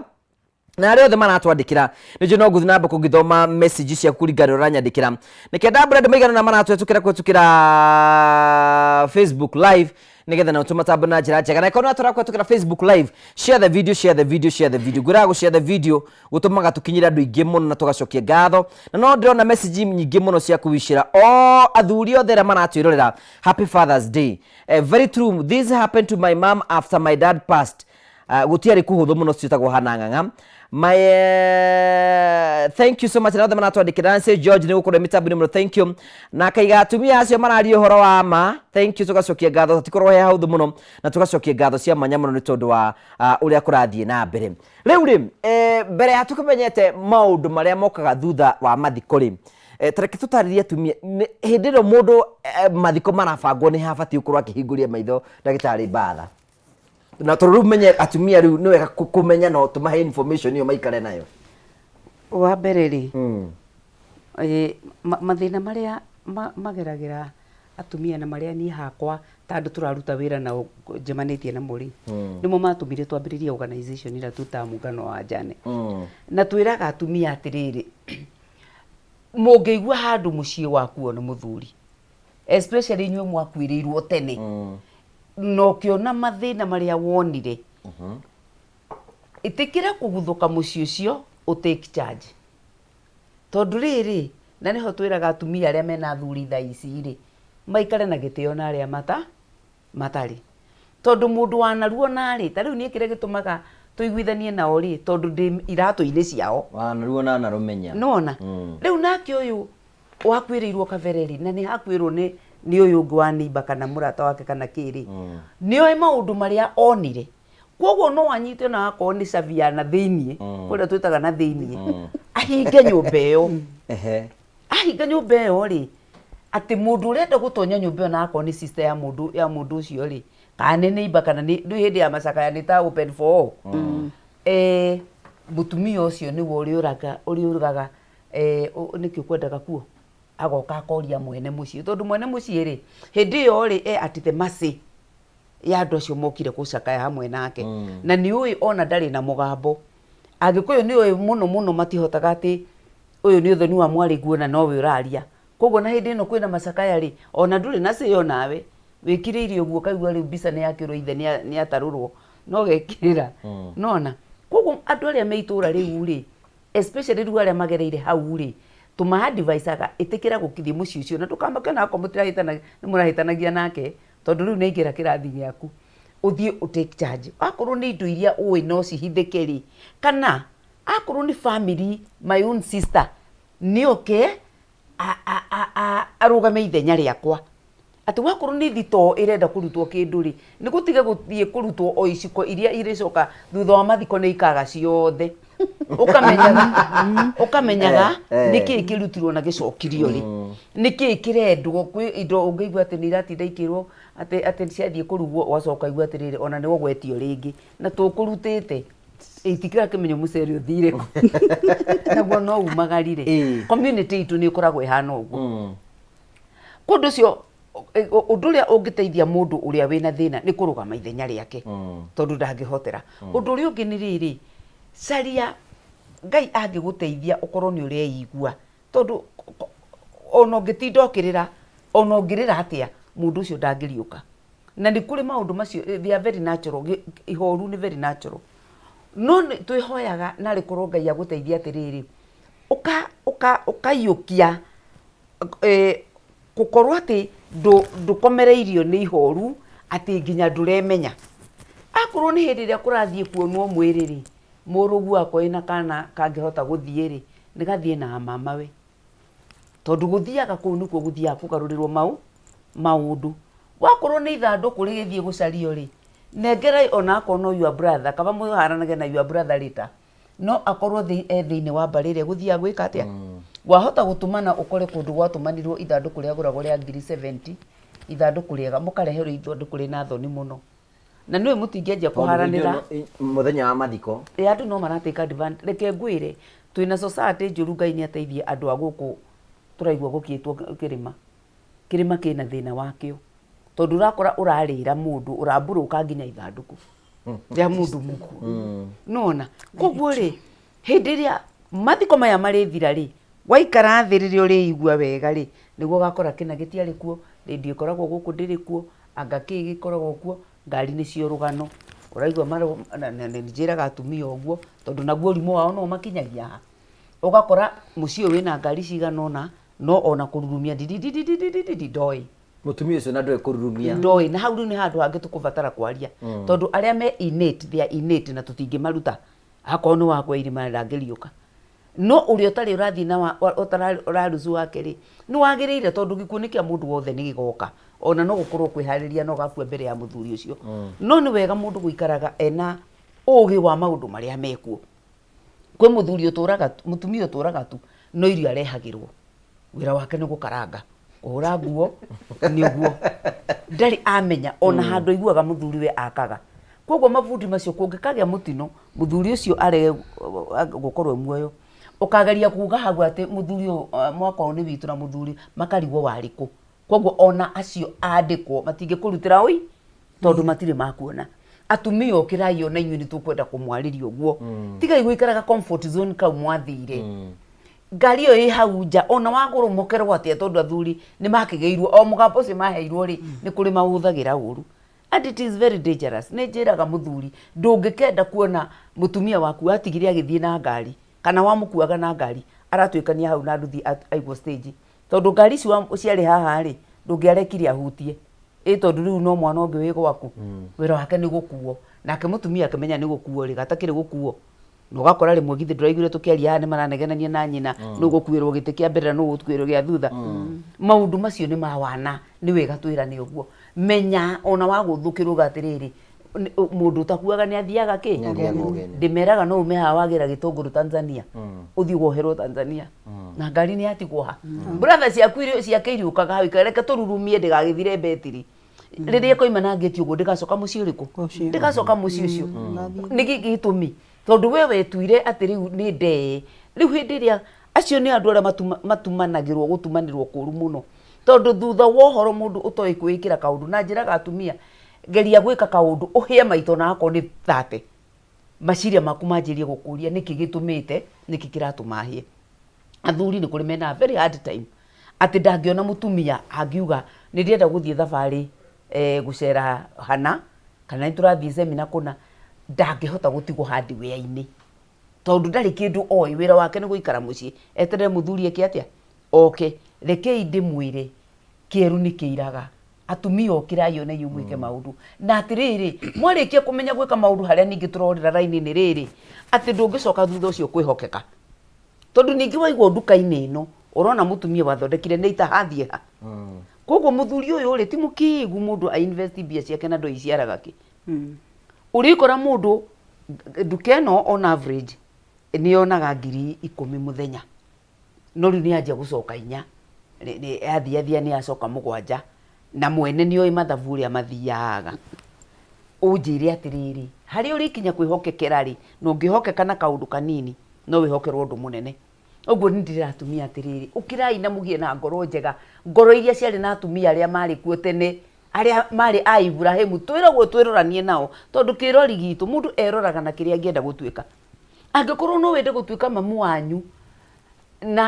Speaker 2: Na arĩa othe maratwandĩkĩra, nĩ njũĩ no ngũthiĩ na mbere kũngĩthoma message ciaku kũringana na ũrĩa ũranyandĩkĩra. Nĩ kenda mbũrĩ andũ maigana ũna maratũhetũkĩra kũhetũkĩra Facebook live nĩgetha nao tũmatambe na njĩra njega. Na ĩkorwo nĩ tũrakũhetũkĩra Facebook live, share the video, share the video, share the video. Ngwĩraga gũ share the video gũtũmaga tũkinyĩre andũ aingĩ mũno na tũgacokia ngatho. Na no ndĩrona message nyingĩ mũno cia kũwicĩra o athuri othe arĩa maratwĩrorera Happy Father's Day. Very true, this happened to my mom after my dad passed. Gũtiarĩ kũhũthũ mũno, ciĩtagwo Hannah Ng'ang'a. My thank you so much na othe maratwandĩkĩra. Nancy George nĩ gũkorwo mĩtambo-inĩ mũno, thank you. Na akaiga atumia acio mararia ũhoro wa ma, thank you, tũgacokia ngatho, hatikorwo he hahũthũ mũno na tũgacokia ngatho cia mwanya mũno nĩ tondũ wa ũrĩa kũrathiĩ na mbere. Rĩu rĩ, mbere ya tũkĩmenyete maũndũ marĩa mokaga thutha wa mathiko rĩ, ta reke tũtarĩrie atumia, hĩndĩ ĩno mũndũ mathiko marabangwo nĩ habatiĩ gũkorwo akĩhingũria maitho ndagĩtarĩ Mbatha. Na tondũ rĩu menye atumia rĩu nĩ wega kũmenya no tũmahe information ĩyo maikare nayo.
Speaker 3: Wa mbere rĩ, mathĩna marĩa mageragĩra atumia na marĩa niĩ hakwa ta andũ tũraruta wĩra nao njemanĩtie namo rĩ, nĩmo matũmire twambĩrĩrie organization ĩrĩa twĩtaga Muungano wa Wajane. Na twĩraga atumia atĩrĩrĩ, mũngĩigua handũ mũciĩ wakuo nĩ mũthuri, especially inyuĩ mwakuĩrĩirwo tene, na ũkĩona mathĩna marĩa wonire, ĩtĩkĩra kũguthũka mũciĩ ũcio, ũ take charge. Tondũ rĩrĩ, na nĩho twĩraga atumia arĩa mena athuri thaa ici rĩ, maikare na gĩtĩo na arĩa mata, matarĩ. Tondũ mũndũ wanaruo narĩ, ta rĩu niĩ kĩrĩa gĩtũmaga tũiguithanie nao rĩ, tondũ ndĩ iratũ-inĩ ciao.
Speaker 2: Wanaruo na anarũmenya.
Speaker 3: Nĩwona? Rĩu nake ũyũ wakuĩrĩirwo kabere rĩ, na nĩ hakuĩrwo nĩ, Nĩ ũyũ ũngĩ wa neighbor kana mũrata wake kana kĩ rĩ, nĩ oĩ maũndũ marĩa onire. Koguo no anyite ona akorwo nĩ cabi ya na thĩiniĩ, kũrĩa twĩtaga na thĩiniĩ, ahinge nyũmba ĩyo. Ahinga nyũmba ĩyo rĩ, atĩ mũndũ ũrenda gũtonya nyũmba ĩyo na akorwo nĩ sister ya mũndũ ya mũndũ ũcio rĩ, kana nĩ neighbor kana nĩ rĩu hĩndĩ ya macakaya nĩ ta open for all. Mũtumia ũcio nĩwe ũrĩũraga ũrĩũraga nĩkĩ ũkwendaga kuo? Agoka akoria mwene mũciĩ tondũ mwene mũciĩ rĩ, hĩndĩ ĩyo rĩ e at the mercy ya andũ acio mokire gũcakaya hamwe nake. Na nĩ ũĩ ona ndarĩ na mũgambo. Agĩkũyũ nĩ ũĩ mũno mũno matihotaga atĩ ũyũ nĩ ũthoni wa mwarĩ guo na nowe ũraria. Koguo na hĩndĩ ĩno kwĩna macakaya rĩ, ona ndũrĩ na say onawe, wĩkirĩire ũguo ũkaigua rĩu mbica nĩ yakĩrwo ithe nĩ atarũrwo, no gekirĩra. Nĩwona? Koguo andũ arĩa me itũra rĩu rĩ, especially rĩu arĩa magereire hau rĩ, tũma advice aga ĩtĩkĩra gũthiĩ mũciĩ ũcio na ndũkamake ona akorwo mũtirahĩtanagia, nĩ mũrahĩtanagia nake, tondũ rĩu nĩ aingĩra kĩrathi gĩaku, ũthiĩ ũ take charge. Akorwo nĩ indo iria ũĩ no cihithĩke rĩ, kana akorwo nĩ family, my own sister, nĩ oke arũgame ithenya rĩakwa. Atĩ wakorwo nĩ thitoo ĩrenda kũrutwo kĩndũ rĩ, nĩ gũtige gũthiĩ kũrutwo o iciko iria irĩcoka thutha wa mathiko nĩ ikaga ciothe. Ũkamenyaga, ũkamenyaga nĩkĩĩ kĩrutirwo na gĩcokirio rĩ. Nĩkĩĩ kĩrendwo, kwĩ indo ũngĩigua atĩ nĩ iratinda ikĩrwo atĩ atĩ ciathiĩ kũrugwo ũgacoka ũkaigua atĩrĩrĩ ona nĩ ũgwetio rĩngĩ na tũkũrutĩte. Itikĩrakĩmenya mũcere ũthire kũ. Naguo no umagarire. Community itũ nĩ ĩkoragwo ĩhana ũguo. Kũndũ ũcio ũndũ ũrĩa ũngĩteithia mũndũ ũrĩa wĩna thĩna nĩ kũrũgama ithenya rĩake tondũ ndangĩhotera. Ũndũ ũrĩa ũngĩ nĩ rĩrĩ, caria Ngai angĩgũteithia ũkorwo nĩ ũreigua tondũ ona ũngĩtinda ũkĩrĩra ona ũngĩrĩra atĩa mũndũ ũcio ndangĩriũka. Na nĩ kũrĩ maũndũ macio they are very natural, ihoru nĩ very natural. No twĩhoyaga narĩ korwo Ngai agũteithia atĩrĩrĩ, ũkaiyũkia gũkorwo atĩ ndũkomereirio nĩ ihoru atĩ nginya ndũremenya. Akorwo nĩ hĩndĩ ĩrĩa kũrathiĩ kuonwo mwĩrĩ rĩ, mũrũguo akorwo ena kana kangĩhota gũthiĩ rĩ, nĩ gathiĩ na mamawe. Tondũ gũthiaga kũu nĩkuo gũthiaga kũgarũrĩrwo maũndũ. Wakorwo nĩ ithandũkũ rĩgĩthiĩ gũcario rĩ, nengerai ona akorwo no your brother, kaba mũharanage na your brother later, no akorwo e thĩinĩ wa mbarĩ ĩrĩa ĩgũthiaga gwĩka atĩa? Wahota gũtũmana ũkore kũndũ gwatũmanirwo ithandũkũ rĩagũragwo rĩa ngiri 70, ithandũkũ rĩega, mũkareherwo ithandũkũ rĩna thoni mũno. Na nĩũĩ mũtingĩanjia kũharanĩra.
Speaker 2: Mũthenya wa mathiko.
Speaker 3: Ĩ andũ no mara take advantage. Reke ngwĩre, twĩna society njũru Ngai nĩ ateithie andũ a gũkũ tũraigua gũkĩtwo kĩrĩma. Kĩrĩma kĩna thĩna wakĩo. Tondũ ũrakora ũrarĩra mũndũ, ũramburũka nginya ithandũkũ rĩa mũndũ mũkuũ. Nĩwona? Koguo rĩ, hĩndĩ ĩrĩa mathiko maya marĩthira rĩ, waikara thĩ rĩrĩa ũrĩigua wega rĩ, nĩguo ũgakora kĩna gĩtiarĩ kuo, rĩndiũ ĩkoragwo gũkũ ndĩrĩ kuo, anga kĩ gĩkoragwo kuo, ngari nĩcio rũgano. Ũraigua na nĩ njĩraga atumia ũguo, tondũ naguo ũrimũ wao no ũmakinyagia ha? Ũgakora mũciĩ ũyũ wĩna ngari cigana ũna, no ona kũrurumia ndindindindindindindi ndoĩ.
Speaker 2: Mũtumia ũcio na ndoĩ kũrurumia.
Speaker 3: Ndoĩ, na hau rĩu nĩ handũ hangĩ tũkũbatara kwaria. Tondũ arĩa me innate, they are innate na tũtingĩmaruta. Akorwo nĩ wakwa irima ndangĩriũka. No ũrĩa ũtarĩ ũrathiĩ na ũrarucu wake rĩ, nĩ wagĩrĩire tondũ gĩkuũ nĩ kĩa mũndũ wothe nĩ gĩgoka. Ona no gũkorwo kwĩharĩria na ũgakua mbere ya mũthuri ũcio. No nĩ wega mũndũ gũikaraga ena ũgĩ wa maũndũ marĩa mekuo. Kwĩ mũthuri ũtũraga, mũtumia ũtũraga tu no irio arehagĩrwo. Wĩra wake nĩ gũkaranga, kũhũra nguo, nĩ ũguo. Ndarĩ amenya ona handũ aiguaga mũthuri we akaga. Koguo mabundi macio kũngĩkagĩa mũtino, mũthuri ũcio arege gũkorwo e muoyo, ũkageria kuga hau atĩ mũthuri ũyũ mwaka ũyũ nĩ witũ na mũthuri, makarigwo warĩ kũ. Koguo ona acio andĩkwo matingĩkũrutĩra ũi, tondũ matirĩ makuona. Atumia ũkĩrai ona inyuĩ nĩ tũkwenda kũmwarĩria ũguo. Tigai gũikaraga comfort zone kau mwathire. Ngari ĩyo ĩ hau nja ona wagũrũmokerwo atĩa tondũ athuri nĩ makĩgĩirwo o mũgambo ũcio maheirwo rĩ, nĩ kũrĩ maũhũthagĩra ũru. And it is very dangerous. Nĩ njĩraga mũthuri, ndũngĩkenda kuona mũtumia waku atigire agĩthiĩ na ngari, kana wamũkuaga na ngari, aratuĩkania hau na nduthi aigwo stage. Tondũ ngari ici ciarĩ haha rĩ, ndũngĩarekire ahutie. Ĩ tondũ rĩu no mwana ũngĩ wĩ gwaku, wĩra wake nĩ gũkuo. Nake mũtumia akĩmenya nĩ gũkuo rĩ, gatakĩrĩ gũkuo. Na ũgakora rĩmwe githĩ ndũraiguire tũkĩaria haha nĩ maranegenania na nyina, nũ ũgũkuĩrwo gĩtĩ kĩa mbere na nũ ũgũkuĩrwo gĩa thutha. Maũndũ macio nĩ ma wana, nĩ wega twĩrane ũguo. Menya ona wagũthũkĩrwo uga atĩrĩrĩ, mũndũ ũtakuaga nĩ athiaga kĩ?
Speaker 2: Nĩ athiaga ũgeni.
Speaker 3: Ndĩmeraga no ume haha wagĩra gĩtũngũrũ Tanzania, ũthiĩ woherwo Tanzania na ngari nĩ yatigwo ha. Brother ciaku ciake iriũkaga hau ikauga reke tũrurumie ndĩgagĩthire betiri. Rĩrĩa ĩkoima na ngĩti ũguo ndĩgacoka mũciĩ ũrĩkũ?
Speaker 4: Ũcio.
Speaker 3: Ndĩgacoka mũciĩ ũcio. Nĩ kĩ gĩtũmi? Tondũ we wetuire atĩ rĩu nĩ ndee. Rĩu hĩndĩ ĩrĩa acio nĩ andũ arĩa matumanagĩrwo gũtumanĩrwo kũru mũno. Tondũ thutha wa ũhoro mũndũ ũtoĩ kwĩĩkĩra kaũndũ, na njĩraga atumia, geria gwĩka kaũndũ ũhĩe maito na akorwo nĩ 30, meciria maku manjĩrĩrie gũkũria nĩkĩ gĩtũmĩte, nĩkĩ kĩratũma hĩe. Athuri nĩ kũrĩ mena very hard time, atĩ ndangĩona mũtumia angiuga nĩ ndĩrenda gũthiĩ thabarĩ gũcera hana, kana nĩ tũrathiĩ seminar kũna, ndangĩhota gũtigwo hardware-inĩ. Tondũ ndarĩ kĩndũ oĩ, wĩra wake nĩ gũikara mũciĩ, eterere mũthuri eke atĩa? Oke. Rekei ndĩmwĩre, kĩeru nĩ kĩiraga. Atumia ũkĩrai ona inyuĩ mwĩke maũndũ. Na atĩrĩrĩ, mwarĩkia kũmenya gwĩka maũndũ harĩa ningĩ tũrorĩra raini nĩ rĩrĩ, atĩ ndũngĩcoka thutha ũcio kwĩhokeka. Tondũ ningĩ waigwo nduka-inĩ ĩno, ũrona mũtumia wathondekire nĩ aita hathiĩ ha. Koguo mũthuri ũyũ rĩ, ti mũkĩgu mũndũ a invest mbia ciake na ndoĩ iciaraga kĩ. Ũrĩkora mũndũ nduka ĩno on average nĩ yonaga 10,000 mũthenya. No rĩu nĩ yanjia gũcoka 4, yathiathia nĩ yacoka 7, na mwene nĩ oĩ mathabu ũrĩa mathiaga. Ũnjĩre atĩrĩrĩ, harĩa ũrĩkinya kwĩhokekera rĩ, na ũngĩhokeka na kaũndũ kanini, no wĩhokerwo ũndũ mũnene. Ũguo nĩ ndĩrera atumia atĩrĩrĩ, ũkĩrai na mũgĩe na ngoro njega, ngoro iria ciarĩ na atumia arĩa marĩ kuo tene, arĩa marĩ a Iburahĩmu, twĩragwo twĩroranie nao, tondũ kĩrori gitũ, mũndũ eroraga na kĩrĩa angĩenda gũtuĩka. Angĩkorwo no wende gũtuĩka mamu wanyu,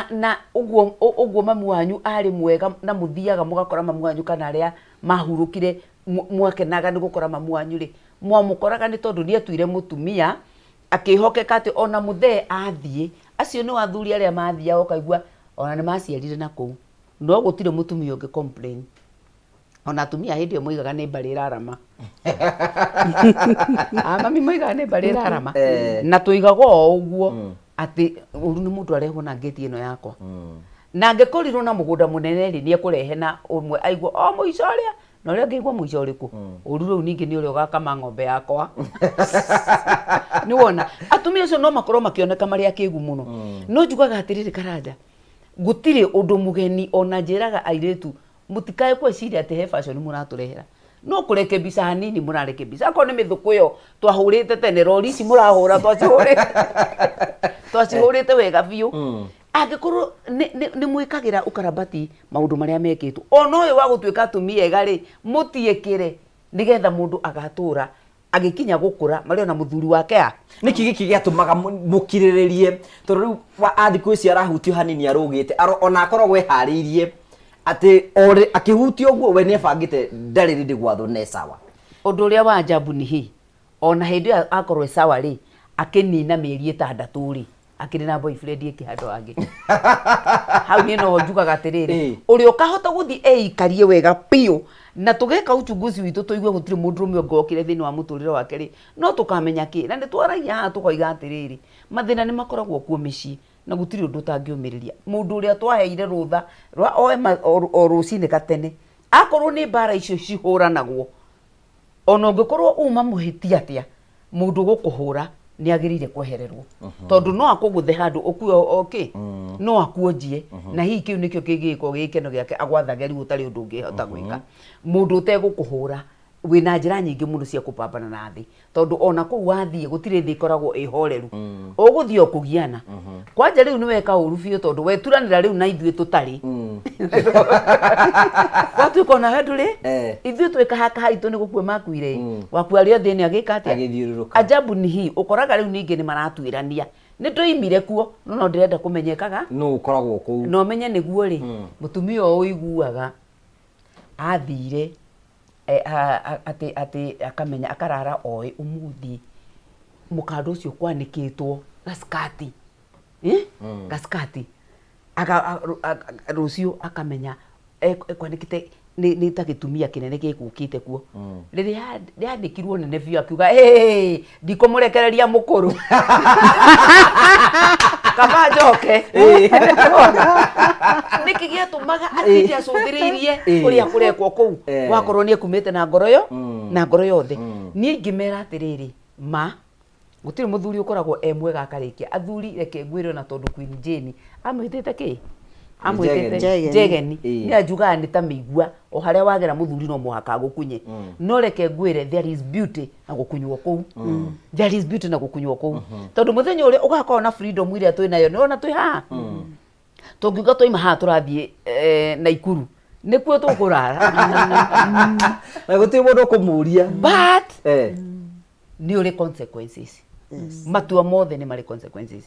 Speaker 3: na ũguo ũguo mamu wanyu arĩ mwega na mũthiaga mũgakora mamu wanyu kana arĩa mahurũkire mwakenaga nĩ gũkora mamu wanyu rĩ, mwamũkoraga nĩ tondũ nĩ etuire mũtumia, akĩhokeka atĩ ona mũthee athiĩ, acio nĩo athuri arĩa mathiaga ũkaigua ona nĩ maciarire na kũu, no gũtirĩ mũtumia ũngĩ complain. Ona atumia hĩndĩ ĩyo moigaga nĩ mbarĩ ĩrarama. Ah, mami moigaga nĩ mbarĩ ĩrarama. Na tũigaga o ũguo atĩ ũru nĩ mũndũ arehwo na ngĩti ĩno yakwa. Na angĩkorirwo na mũgũnda mũnene rĩ, nĩ ekũrehe na ũmwe aigua o mũico ũrĩa, na ũrĩa ũngĩ aigua mũico ũrĩkũ. Ũru rĩu ningĩ nĩ ũrĩa ũgakama ng'ombe yakwa. Nĩ wona, atumia acio no makorwo makĩoneka marĩ akĩgu mũno. No njugaga atĩrĩrĩ Karanja, gũtirĩ ũndũ mũgeni ona njĩraga airĩtu mũtikae gwĩciria atĩ he fashion mũratũrehera no kũrekebisha hanini mũrarekebisha akorwo nĩ mĩthũkũ ĩyo twahũrĩte tene rori ici mũrahũra twacihũrĩte twacihũrĩte wega biũ angĩkorwo nĩ mwĩkagĩra ũkarabati maũndũ marĩa mekĩtwo ona ũyũ wa gũtuĩka atumia ega rĩ mũtiĩkĩre nĩgetha mũndũ agatũra agĩkinya gũkũra marĩ ona mũthuri wake a
Speaker 2: Nĩkĩ gĩkĩ gĩatũmaga mũkirĩrĩrie tondũ rĩu a thikũ ici arahutio hanini arũgĩte ona akoragwo eharĩirie atĩ orĩ akĩhutio ũguo we nĩebangĩte ndarĩ rĩndĩ gwathwo ne sawa.
Speaker 3: Ũndũ ũrĩa wa ajabu ni hii, ona hĩndĩ ĩyo akorwo e sawa rĩ, akĩnina mĩeri 6 rĩ, akĩrĩ na boyfriend ĩngĩ handũ hangĩ. Hau niĩ noho njugaga atĩrĩrĩ, ũrĩa ũkahota gũthiĩ eikarie wega biũ na tũgeka uchunguzi witũ tũigue gũtirĩ mũndũrũme ũngĩ wokire thĩinĩ wa mũtũrĩre wake rĩ, no tũkamenya kĩ. Na nĩ twaragia haha tũkoiga atĩrĩrĩ, mathĩna nĩ makoragwo kuo mĩciĩ na gũtirĩ ũndũ ũtangĩũmĩrĩria. Mũndũ ũrĩa twaheire rũtha rwa oe o rũcinĩ gatene, akorwo nĩ mbara icio cihũranagwo, ona ũngĩkorwo uma mũhĩtia atĩa, mũndũ ũgũkũhũra nĩ agĩrĩire kwehererwo tondũ no akũgũthe handũ ũkue okay no akuonjie na hihi kĩu nĩkĩo kĩngĩgĩkorwo gĩ gĩkeno gĩake agwathage rĩu ũtarĩ ũndũ ũngĩhota gwĩka. Mũndũ ũtegũkũhũra wĩna njĩra nyingĩ mũno cia kũpambana na thĩ tondũ ona kũu wathiĩ gũtirĩ thĩ ĩkoragwo ĩ horeru, ũgũthiĩ o kũgiana. Kwanja rĩu nĩ weka ũru biũ tondũ weturanĩra rĩu na ithuĩ tũtarĩ gwatuĩka ona we ndũrĩ ithuĩ twĩ kahakaha itũ nĩ gũkua makuire ĩ wakua arĩa othe nĩ agĩka atĩa?
Speaker 2: Agĩthiũrũrũka.
Speaker 3: Ajabu ni hii ũkoraga rĩu ningĩ nĩ maratuĩrania nĩ tũimire kuo no no ndĩrenda kũmenyekaga
Speaker 2: nũ ũkoragwo kũu
Speaker 3: na ũmenye nĩguo rĩ mũtumia ũyũ ũiguaga athire atĩ atĩ akamenya akarara oĩ ũmũthĩ mũkanda ũcio kwanĩkĩtwo gaskati gaskati rũciũ akamenya ekwanĩkĩte. Nĩ nĩ ta gĩtumia kĩnene gĩgũkĩte kuo. Rĩrĩa yandĩkirwo nene biũ akiuga, "Ĩĩ, ndikũmũrekereria mũkũrũ. Kaba njoke." Nĩkĩ gĩatũmaga atinde acũthĩrĩirie ũrĩa kũrekwo kũu? Wakorwo nĩ ekumĩte na ngoro yo, na ngoro yothe. Niĩ ingĩmera atĩrĩrĩ, ma Gũtirĩ mũthuri ũkoragwo e mwega akarĩkia. Athuri reke ngwĩre ona tondũ Queen Jane amwĩtĩte kĩ? Amwĩtĩte
Speaker 5: Njegeni.
Speaker 3: Njegeni.
Speaker 2: Ĩĩ.
Speaker 3: Nĩ anjugaga nĩ ta mĩigua, o harĩa wagera mũthuri no mũhaka agũkunye. No reke ngwĩre there is beauty na gũkunywo kũu. There is beauty na gũkunywo kũu. Tondũ mũthenya ũrĩa ũgakorwo na freedom ĩrĩa twĩ nayo, nĩ ũrona twĩ haha? Tũngiuga twaima haha tũrathiĩ Naikuru, nĩkuo tũkũrara.
Speaker 2: Na gũtirĩ mũndũ ũkũmũria.
Speaker 3: But nĩ ũrĩ consequences. Matua mothe nĩ marĩ consequences.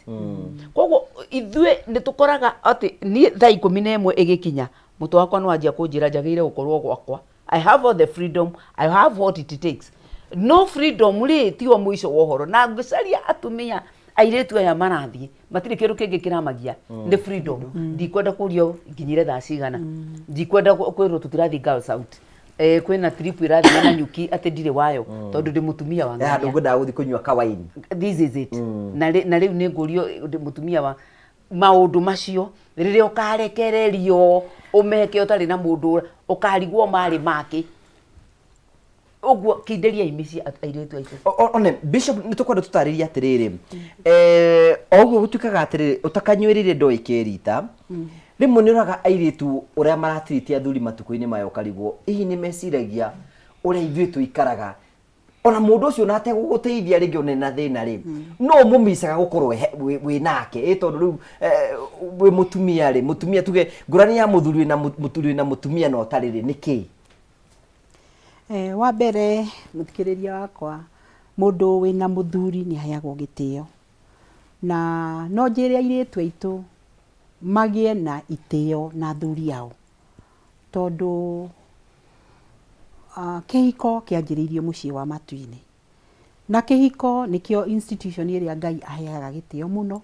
Speaker 3: Koguo ithuĩ nĩ tũkoraga atĩ niĩ thaa 11 ĩgĩkinya, mũtwe wakwa nĩ wanjia kũnjĩra njagĩrĩire gũkorwo gwakwa. I have all the freedom, I have what it takes. No freedom rĩ tiyo mũico wa ũhoro. Na ngĩcaria atumia airĩtu aya marathiĩ matirĩ kĩndũ kĩngĩ kĩramagia nĩ freedom. Ndikwenda kũrio nginyire thaa cigana, ndikwenda kwĩrwo tũtirathiĩ girls out, kwĩna trip ĩrathiĩ na nyuki atĩ ndirĩ wayo tondũ ndĩ mũtumia wa
Speaker 2: He handũ
Speaker 3: ng'ania.
Speaker 2: ngwendaga gũthiĩ kũnyua kawaini.
Speaker 3: This is it. Na rĩu nĩ ngũrio ndĩ mũtumia wa maũndũ macio. Rĩrĩa ũkarekererio ũmeke ũtarĩ na mũndũ, ũkarigwo marĩ make ũguo. Kindĩriai mĩciĩ airĩtu aitũ.
Speaker 2: One bishop, nĩ tũkwenda tũtarĩrie atĩrĩrĩ, o ũguo gũtuĩkaga atĩrĩrĩ, ũtakanyuĩrĩire ndoĩ kĩrita. Rĩmwe nĩ ũraga airĩtu ũrĩa maratirĩtie athuri matukũ-inĩ maya, ũkarigwo hihi nĩ meciragia ũrĩa ithuĩ tũikaraga. Ona mũndũ ũcio ona ategũgũteithia rĩngĩ, ona ena thĩna rĩ, no ũmũmicaga gũkorwo wĩ nake ĩ, tondũ rĩu wĩ mũtumia rĩ, mũtumia tuge ngũrani ya mũthuri wĩna mũthuri wĩna mũtumia na ũtarĩ rĩ, nĩ kĩĩ?
Speaker 4: Wa mbere mũthikĩrĩria wakwa, mũndũ wĩna mũthuri nĩ aheagwo gĩtĩo. Na no njĩre airĩtu aitũ magĩe na itĩo na athuri ao, tondũ kĩhiko kĩanjĩrĩirio mũciĩ wa matu-inĩ. Na kĩhiko nĩkĩo institution ĩrĩa Ngai aheaga gĩtĩo mũno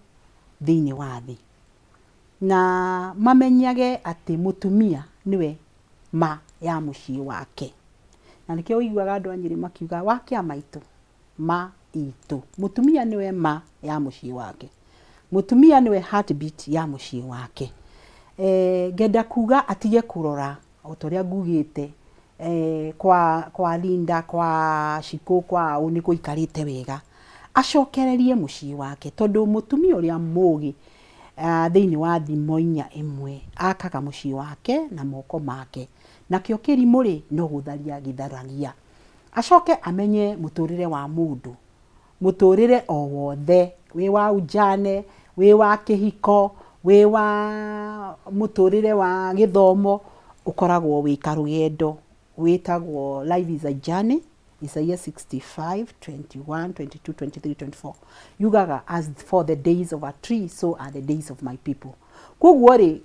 Speaker 4: thĩinĩ wa thĩ. Na mamenyage atĩ mũtumia nĩwe ma ya mũciĩ wake. Na nĩkĩo ũiguaga andũ a Nyĩrĩ makiuga wa kĩama itũ, ma itũ. Mũtumia nĩwe ma ya mũciĩ wake. Mũtumia nĩwe heartbeat ya mũciĩ wake. Ngenda kuga atige kũrora o ta ũrĩa ngugĩte, kwa Linda, kwa Shiko, kwa ũ nĩ kũikarĩte wega. Acokererie mũciĩ wake tondũ mũtumia ũrĩa mũgĩ thĩinĩ wa thimo 4:1 akaga mũciĩ wake na moko make. Nakĩo kĩrimũ rĩ, no gũtharia gĩtharagia. Acoke amenye mũtũrĩre wa mũndũ, mũtũrĩre o wothe, wĩ wa ujane, wĩ wa kĩhiko, wĩ wa mũtũrĩre wa gĩthomo, ũkoragwo wĩ karũgendo wĩtagwo life is a journey. Isaiah 65, 21, 22, 23, 24 yugaga, "As for the days of a tree, so are the days of my people." Koguo rĩ,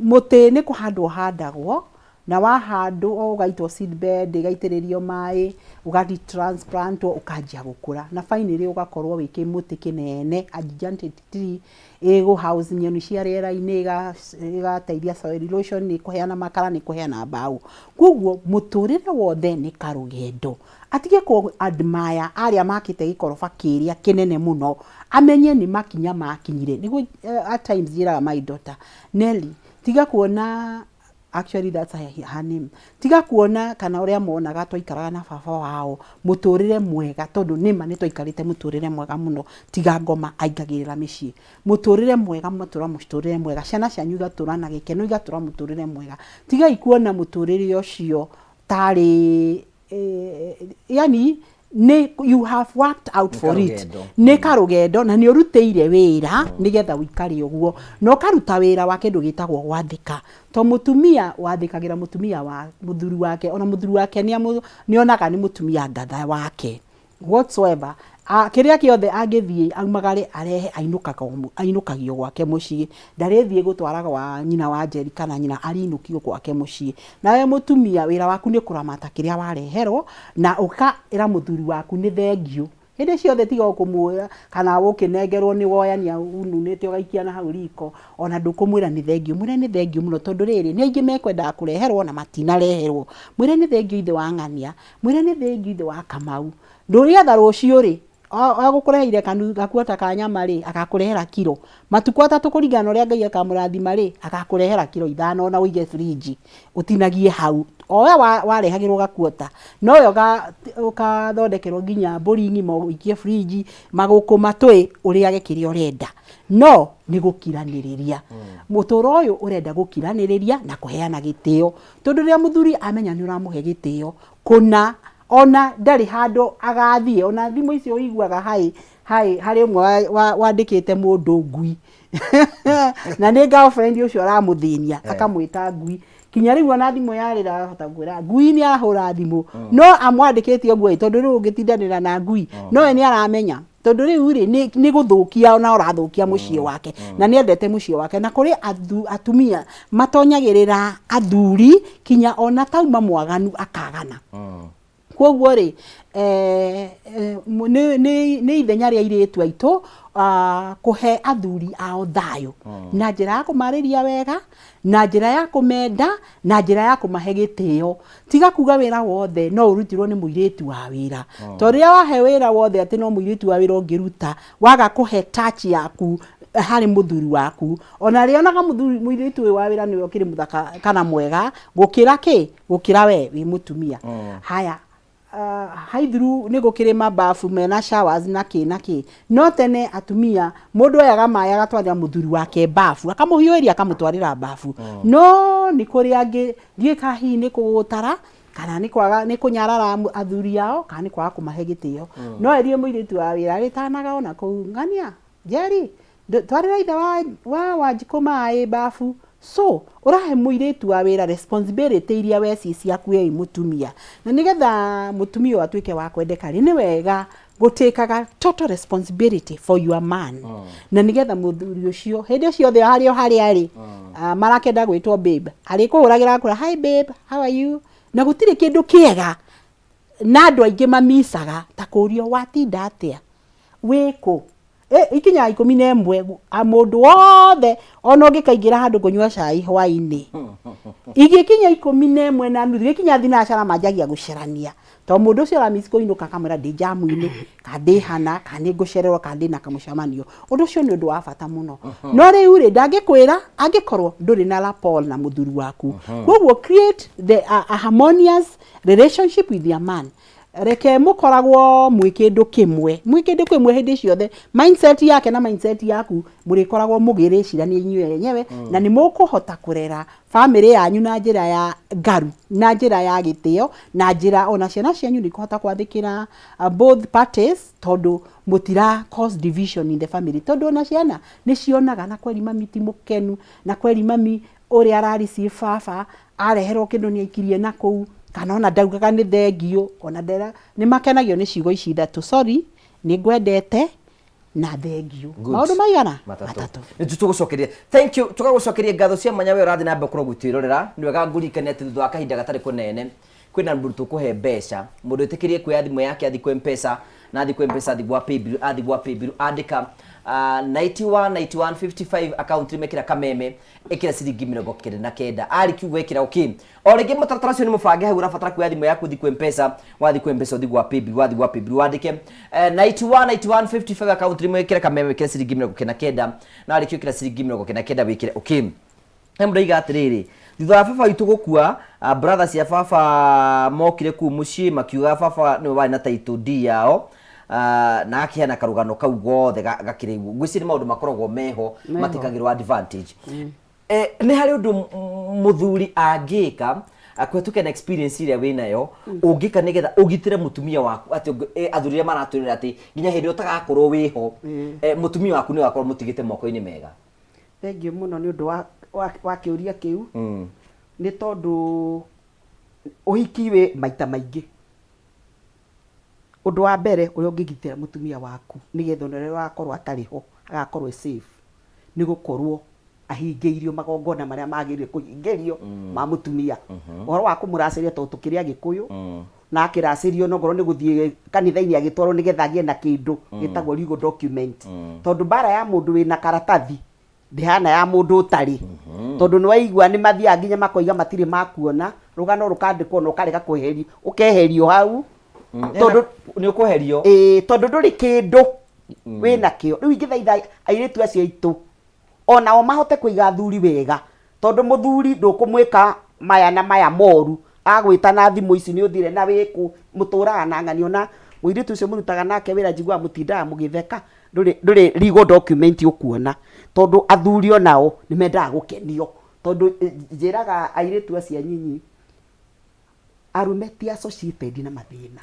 Speaker 4: mũtĩ nĩ kũhandwo ũhandagwo, na wahandwo ũgaitwo seedbed, ĩgaitĩrĩrio maĩ, ũgathi transplantwo, ũkanjia gũkũra, na finally ũgakorwo wĩ kĩmũtĩ kĩnene, a gigantic tree ĩgũ house nyoni cia rĩera-inĩ, ĩgateithia soil erosion, nĩ ĩkũheana makara, nĩ ĩkũheana mbaũ. Koguo mũtũrĩre wothe nĩ karũgendo. Atige kũ admire arĩa makĩte gĩkoroba kĩrĩa kĩnene mũno, amenye nĩ makinya makinyire. Nĩguo at times njĩraga my daughter Nelly, tiga kuona, actually that's her name, tiga kuona kana ũrĩa monaga twaikaraga na baba wao mũtũrĩre mwega, tondũ nĩma nĩ twaikarĩte mũtũrĩre mwega mũno, tiga ngoma aingagĩrĩra mĩciĩ. Mũtũrĩre mwega, mũgatũra mũtũrĩre mwega, ciana cianyu igatũra na gĩkeno, igatũra mũtũrĩre mwega. Tigai kuona mũtũrĩre ũcio tarĩ yani nĩ you have worked out
Speaker 2: Nĩ
Speaker 4: for it.
Speaker 2: Karũgendo.
Speaker 4: Nĩ karũgendo, na nĩ ũrutĩire wĩra nĩgetha ũikare ũguo, na ũkaruta wĩra wa kĩndũ gĩtagwo gwathĩka, to mũtumia wathĩkagĩra mũtumia wa mũthuri wake, ona mũthuri wake nĩ onaga nĩ mũtumia ngatha wake whatsoever. Kĩrĩa kĩothe angĩthiĩ aumagare arehe, ainũkaga ainũkagio gwake mũciĩ, ndarĩthiĩ gũtwara gwa nyina wa Njeri kana nyina, arinũkio gwake mũciĩ. Nawe mũtumia, wĩra waku nĩ kũramata kĩrĩa wareherwo, na ũkaĩra mũthuri waku nĩ thengiũ. Hĩndĩ ciothe tiga o kũmwĩra kana ũkĩnengerwo nĩ woyania ununĩte ũgaikia na hau riko, ona ndũkũmwĩra nĩ thengiũ. Mwĩre nĩ thengiũ mũno tondũ rĩrĩ, nĩ aingĩ mekwendaga kũreherwo na matinareherwo. Mwĩre nĩ thengiũ ithe wa ng'ania, mwĩre nĩ thengiũ ithe wa Kamau. Nĩgetha rũciũ rĩ, agũkũreheire gakuota ka nyama rĩ, agakũrehera kiro. Matukũ atatũ kũringana na ũrĩa Ngai akamũrathima rĩ, agakũrehera kiro ithano ona ũige fridge ũtinagie hau. O we warehagĩrwo gakuota, nowe ũgathondekerwo nginya mbũri ng'ima ũikie fridge, magũkũma twĩ ũrĩage kĩrĩa ũrenda. No nĩ gũkiranĩrĩria. Mũtũro ũyũ ũrenda gũkiranĩrĩria na kũheana gĩtĩo. Tondũ rĩrĩa mũthuri amenya nĩ ũramũhe gĩtĩo kũna, ona ndarĩ handũ agathiĩ, ona thimũ icio ũiguaga hi hi harĩ ũmwe wandĩkĩte mũndũ ngui na nĩ girlfriend ũcio aramũthĩnia akamwĩta ngui kinya rĩu ona thimũ yarĩra ahota kwĩra ngui nĩ ahũra thimũ no amwandĩkĩte ũguo ĩ tondũ rĩu ũngĩtindanĩra na ngui no we nĩ aramenya tondũ rĩu rĩ nĩ gũthũkia ona ũrathũkia mũciĩ wake na nĩ endete mũciĩ wake na kũrĩ atumia matonyagĩrĩra athuri kinya ona tauma mwaganu akagana Kwoguo rĩ, nĩ ithenya rĩa airĩtu aitũ kũhe athuri ao thayũ na njĩra ya kũmarĩria wega, na njĩra ya kũmenda, na njĩra ya kũmahe gĩtĩo. Tiga kuga wĩra wothe no ũrutirwo nĩ mũirĩtu wa wĩra. Tondũ rĩrĩa wahe wĩra wothe atĩ no mũirĩtu wa wĩra ũngĩruta, waga kũhe touch yaku harĩ mũthuri waku, ona rĩonaga mũirĩtu ũyũ wa wĩra nĩwe ũkĩrĩ mũthaka kana mwega gũkĩra kĩ? Gũkĩra we wĩ mũtumia. Haya, haithuru nĩ gũkĩrĩ mabafu mena showers na kĩ na kĩ, no tene atumia mũndũ oyaga maĩ agatwarĩra mũthuri wake bafu, akamũhiũhĩria akamũtwarĩra bafu. No nĩ kũrĩ angĩ ndiũĩ kana hihi nĩ kũgũtara kana nĩ kwaga nĩ kũnyarara athuri ao kana nĩ kwaga kũmahe gĩtĩo. No erire mũirĩtu wa wĩra arĩtanaga ona kũu, ng'ania, Njeri, Twarĩra ithe wa, wa Wanjikũ maĩ bafu. So, ũrahe mũirĩtu wa wĩra responsibility iria we ciĩ ciaku wĩ mũtumia. Na nĩgetha mũtumia ũyũ atuĩke wa kwendeka rĩ, nĩ wega gũtĩkaga total responsibility for your man. Na nĩgetha mũthuri ũcio, hĩndĩ ciothe harĩ o harĩa arĩ, marakĩenda gwĩtwo babe, arĩkũhũragĩra akwĩra hi babe, how are you? Na gũtirĩ kĩndũ kĩega na andũ aingĩ mamicaga ta kũrio watinda atĩa, wĩkũ? Ikinyaga 11 mũndũ wothe ona ũngĩkaingĩra handũ kũnyua cai hwainĩ igĩkinya 11:30 gĩkinya thinacara manjagia gũcerania tondũ mũndũ ũcio aramiss kũinũka akamwĩra ndĩ njamu-inĩ kana ndĩ hana kana nĩ ngũcererwo kana ndĩ na kamũcemanio. Ũndũ ũcio nĩ ũndũ wa bata mũno. No rĩu rĩ ndangĩkwĩra angĩkorwo ndũrĩ na rapport na mũthuri waku. Koguo create the a harmonious relationship with your man. Reke mũkoragwo mwĩ kĩndũ kĩmwe, mwĩ kĩndũ kĩmwe hĩndĩ ciothe. Mindset yake na mindset yaku mũrĩkoragwo mũgĩrĩcirania inyuĩ enyewe na nĩ mũkũhota kũrera bamĩrĩ yanyu na njĩra ya ngaru, na njĩra ya gĩtĩo, na njĩra ona ciana cianyu nĩ ikũhota gwathĩkĩra both parties tondũ mũtira cause division in the family. Tondũ ona ciana nĩ cionaga na kweri mami ti mũkenu, na kweri mami ũrĩa ara receive baba, areherwo kĩndũ nĩ aikirie na kũu, kana ona ndaugaga nĩ thengiũ, ona ndera, nĩ makenagio nĩ ciugo ici ithatũ, sorry, nĩ ngwendete, na thengiũ.
Speaker 2: Good.
Speaker 4: Maũndũ maigana?
Speaker 2: Matatũ. Nĩ tũgũcokeria. Thank you. Tũgagũcokeria ngatho cia mwanya we ũrathiĩ na mbere gũkorwo ũgĩtwĩrorera. Nĩ wega ngũririkanie atĩ thutha wa kahinda gatarĩ kũnene kwĩna mũndũ tũkũhe mbeca. Mũndũ wĩtĩkĩrie kuoya thimũ yake athiĩ kwĩ M-Pesa, na athiĩ kwĩ M-Pesa athiĩ gwa Paybill, athiĩ gwa Paybill andĩka 91 91 55 account name ĩkĩra Kameme, ĩkĩra ciringi 99 arĩ kiugo ĩkĩra okay o rĩngĩ mũtaratara ũcio nĩ mũbange hau ũrabatara kuoya thimũ yaku ũthiĩ kwĩ mpesa wathiĩ kwĩ mpesa ũthiĩ gwa paybill wathiĩ gwa paybill wandĩke 91 91 55 account rimwe ĩkĩre kameme wĩkĩre ciringi 99 na warĩkia gwĩkĩra ciringi 99 wĩkĩre okay he mũndũ aiga atĩrĩrĩ thutha wa baba witũ gũkua brother cia baba mokire kuu mũciĩ makiuga baba nĩwe warĩ na title deed yao na akĩheana karũgano kau gothe gakĩrĩ guo ngwĩciria nĩ maũndũ makoragwo meho
Speaker 3: Meho.
Speaker 2: matikagĩrwo advantage nĩ harĩ ũndũ mũthuri angĩka kũhetũkĩra na experience ĩrĩa wĩnayo ũngĩka nĩgetha ũgitĩre mũtumia waku atĩ athuri arĩa maratwĩrĩra atĩ nginya hĩndĩ ĩrĩa ũtagakorwo wĩho mũtumia waku nĩ wakorwo mũtigĩte moko-inĩ mega.
Speaker 5: Thengiũ mũno nĩ ũndũ wa kĩũria kĩu, nĩ tondũ ũhiki wĩ maita maingĩ. Ũndũ wa mbere ũrĩa ũngĩgitĩra mũtumia waku nĩgetha ona rĩrĩa ũgakorwo atarĩ ho agakorwo e safe, nĩ gũkorwo ahingĩirio magongona marĩa magĩrĩire kũhingĩrio ma mũtumia. Ũhoro wa kũmũracĩria tondũ tũkĩrĩ Agĩkũyũ, Na akĩracĩrio onokorwo nĩ gũthiĩ kanitha-inĩ agĩtwarwo nĩgetha agĩe na kĩndũ gĩtagwo legal document. Tondũ mbara ya mũndũ wĩna karatathi ndĩhana ya mũndũ ũtarĩ. Tondũ nĩ waigua nĩ mathiaga nginya makoiga matirĩ makuona, rũgano rũkandĩkwo na ũkarega kweherio, ũkeherio hau. Tondũ
Speaker 2: nĩ ũkweherio.
Speaker 5: Ĩĩ, tondũ ndũrĩ kĩndũ wĩnakĩo. Rĩu ingĩthaitha airĩtu acio aitũ onao mahote kũiga athuri wega, tondũ mũthuri ndũkũmwĩka maya na maya moru, agwĩta na thimũ ici nĩ ũthire na wĩkũ, mũtũraga na ng'ani ona mũirĩtu ũcio mũrutaga nake wĩra njiguaga mũtindaga mũgĩtheka, ndũrĩ ndũrĩ legal document ũkuona, tondũ athuri onao nĩ mendaga gũkenio, tondũ njĩraga airĩtu acio anyinyi, arũme ti associated na mathĩna.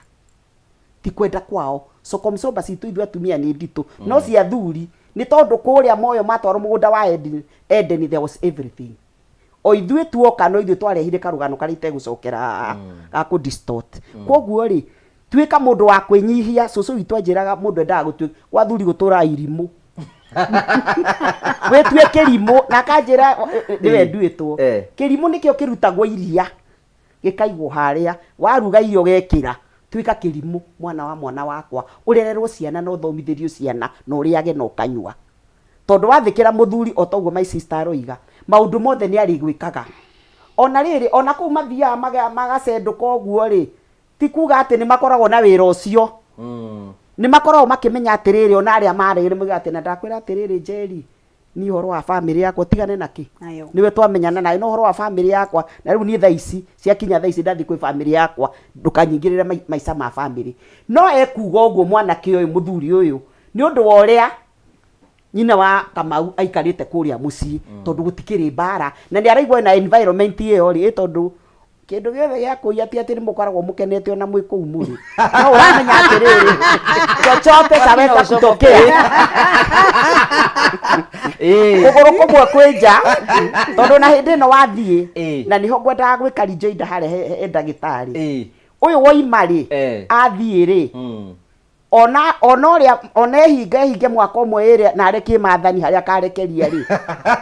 Speaker 5: ti kwenda kwao sokomsomba citũ ithuĩ atumia nĩ nditũ no cia athuri nĩ tondũ kũrĩa moyo matwarwo mũgũnda wa Eden, Eden there was everything o ithuĩ tuoka no ithuĩ twarehire karũgano karĩa itegũcokera haha ga kũ distort koguo rĩ tuĩka mũndũ wa kwĩnyihia cũcũ witũ anjĩraga mũndũ endaga gũtuĩka gwa athuri gũtũraga irimũ wĩtue kĩrimũ na akanjĩra nĩwe nduĩtwo kĩrimũ nĩkĩo kĩrutagwo iria gĩkaigwo harĩa, waruga irio ũgekĩra, tuĩka kĩrimũ mwana wa mwana wakwa, ũrererwo ciana na ũthomithĩrio ciana na ũrĩage na ũkanyua. Tondũ wathĩkĩra mũthuri o ta ũguo my sister aroiga, maũndũ mothe nĩ arĩgwĩkaga. Ona rĩrĩ, ona kũu mathiaga magacendũka ũguo rĩ, ti kuga atĩ nĩ makoragwo na wĩra ũcio. Nĩ makoragwo makĩmenya atĩrĩrĩ, ona arĩa marĩ nĩ moigaga atĩ na ndakwĩra atĩrĩrĩ Njeri, niĩ ũhoro wa bamĩrĩ yakwa ũtigane na kĩ
Speaker 4: Nayo.
Speaker 5: nĩwe twamenyana nawe no ũhoro wa bamĩrĩ yakwa na rĩu niĩ thaa ici ciakinya thaa ici ndathiĩ kwĩ bamĩrĩ yakwa ndũkanyingĩrĩre mai- maica ma bamĩrĩ no ekuga ũguo mwanake ũyũ mũthuri ũyũ nĩ ũndũ wa ũrĩa nyina wa Kamau aikarĩte kũrĩa mũciĩ tondũ gũtikĩrĩ mbara na nĩ araigua na environment ĩyo rĩ ĩ tondũ Kĩndũ gĩothe gĩa kũiya ti atĩ nĩ mũkoragwo mũkenete ona mwĩ kũu mũrĩ. No ũramenya atĩrĩrĩ, chochote chaweza kutokea. Kũgũrũ kũmwe kwĩ nja, tondũ na hĩndĩ ĩno wathiĩ, na nĩho ngwendaga gwĩka rejoinder harĩa he ndagĩtarĩ. Ũyũ woima rĩ, athiĩ rĩ, ona ona ũrĩa ona ehinga ehinge mwaka ũmwe ĩrĩa na arekie maathani harĩa akarekeria rĩ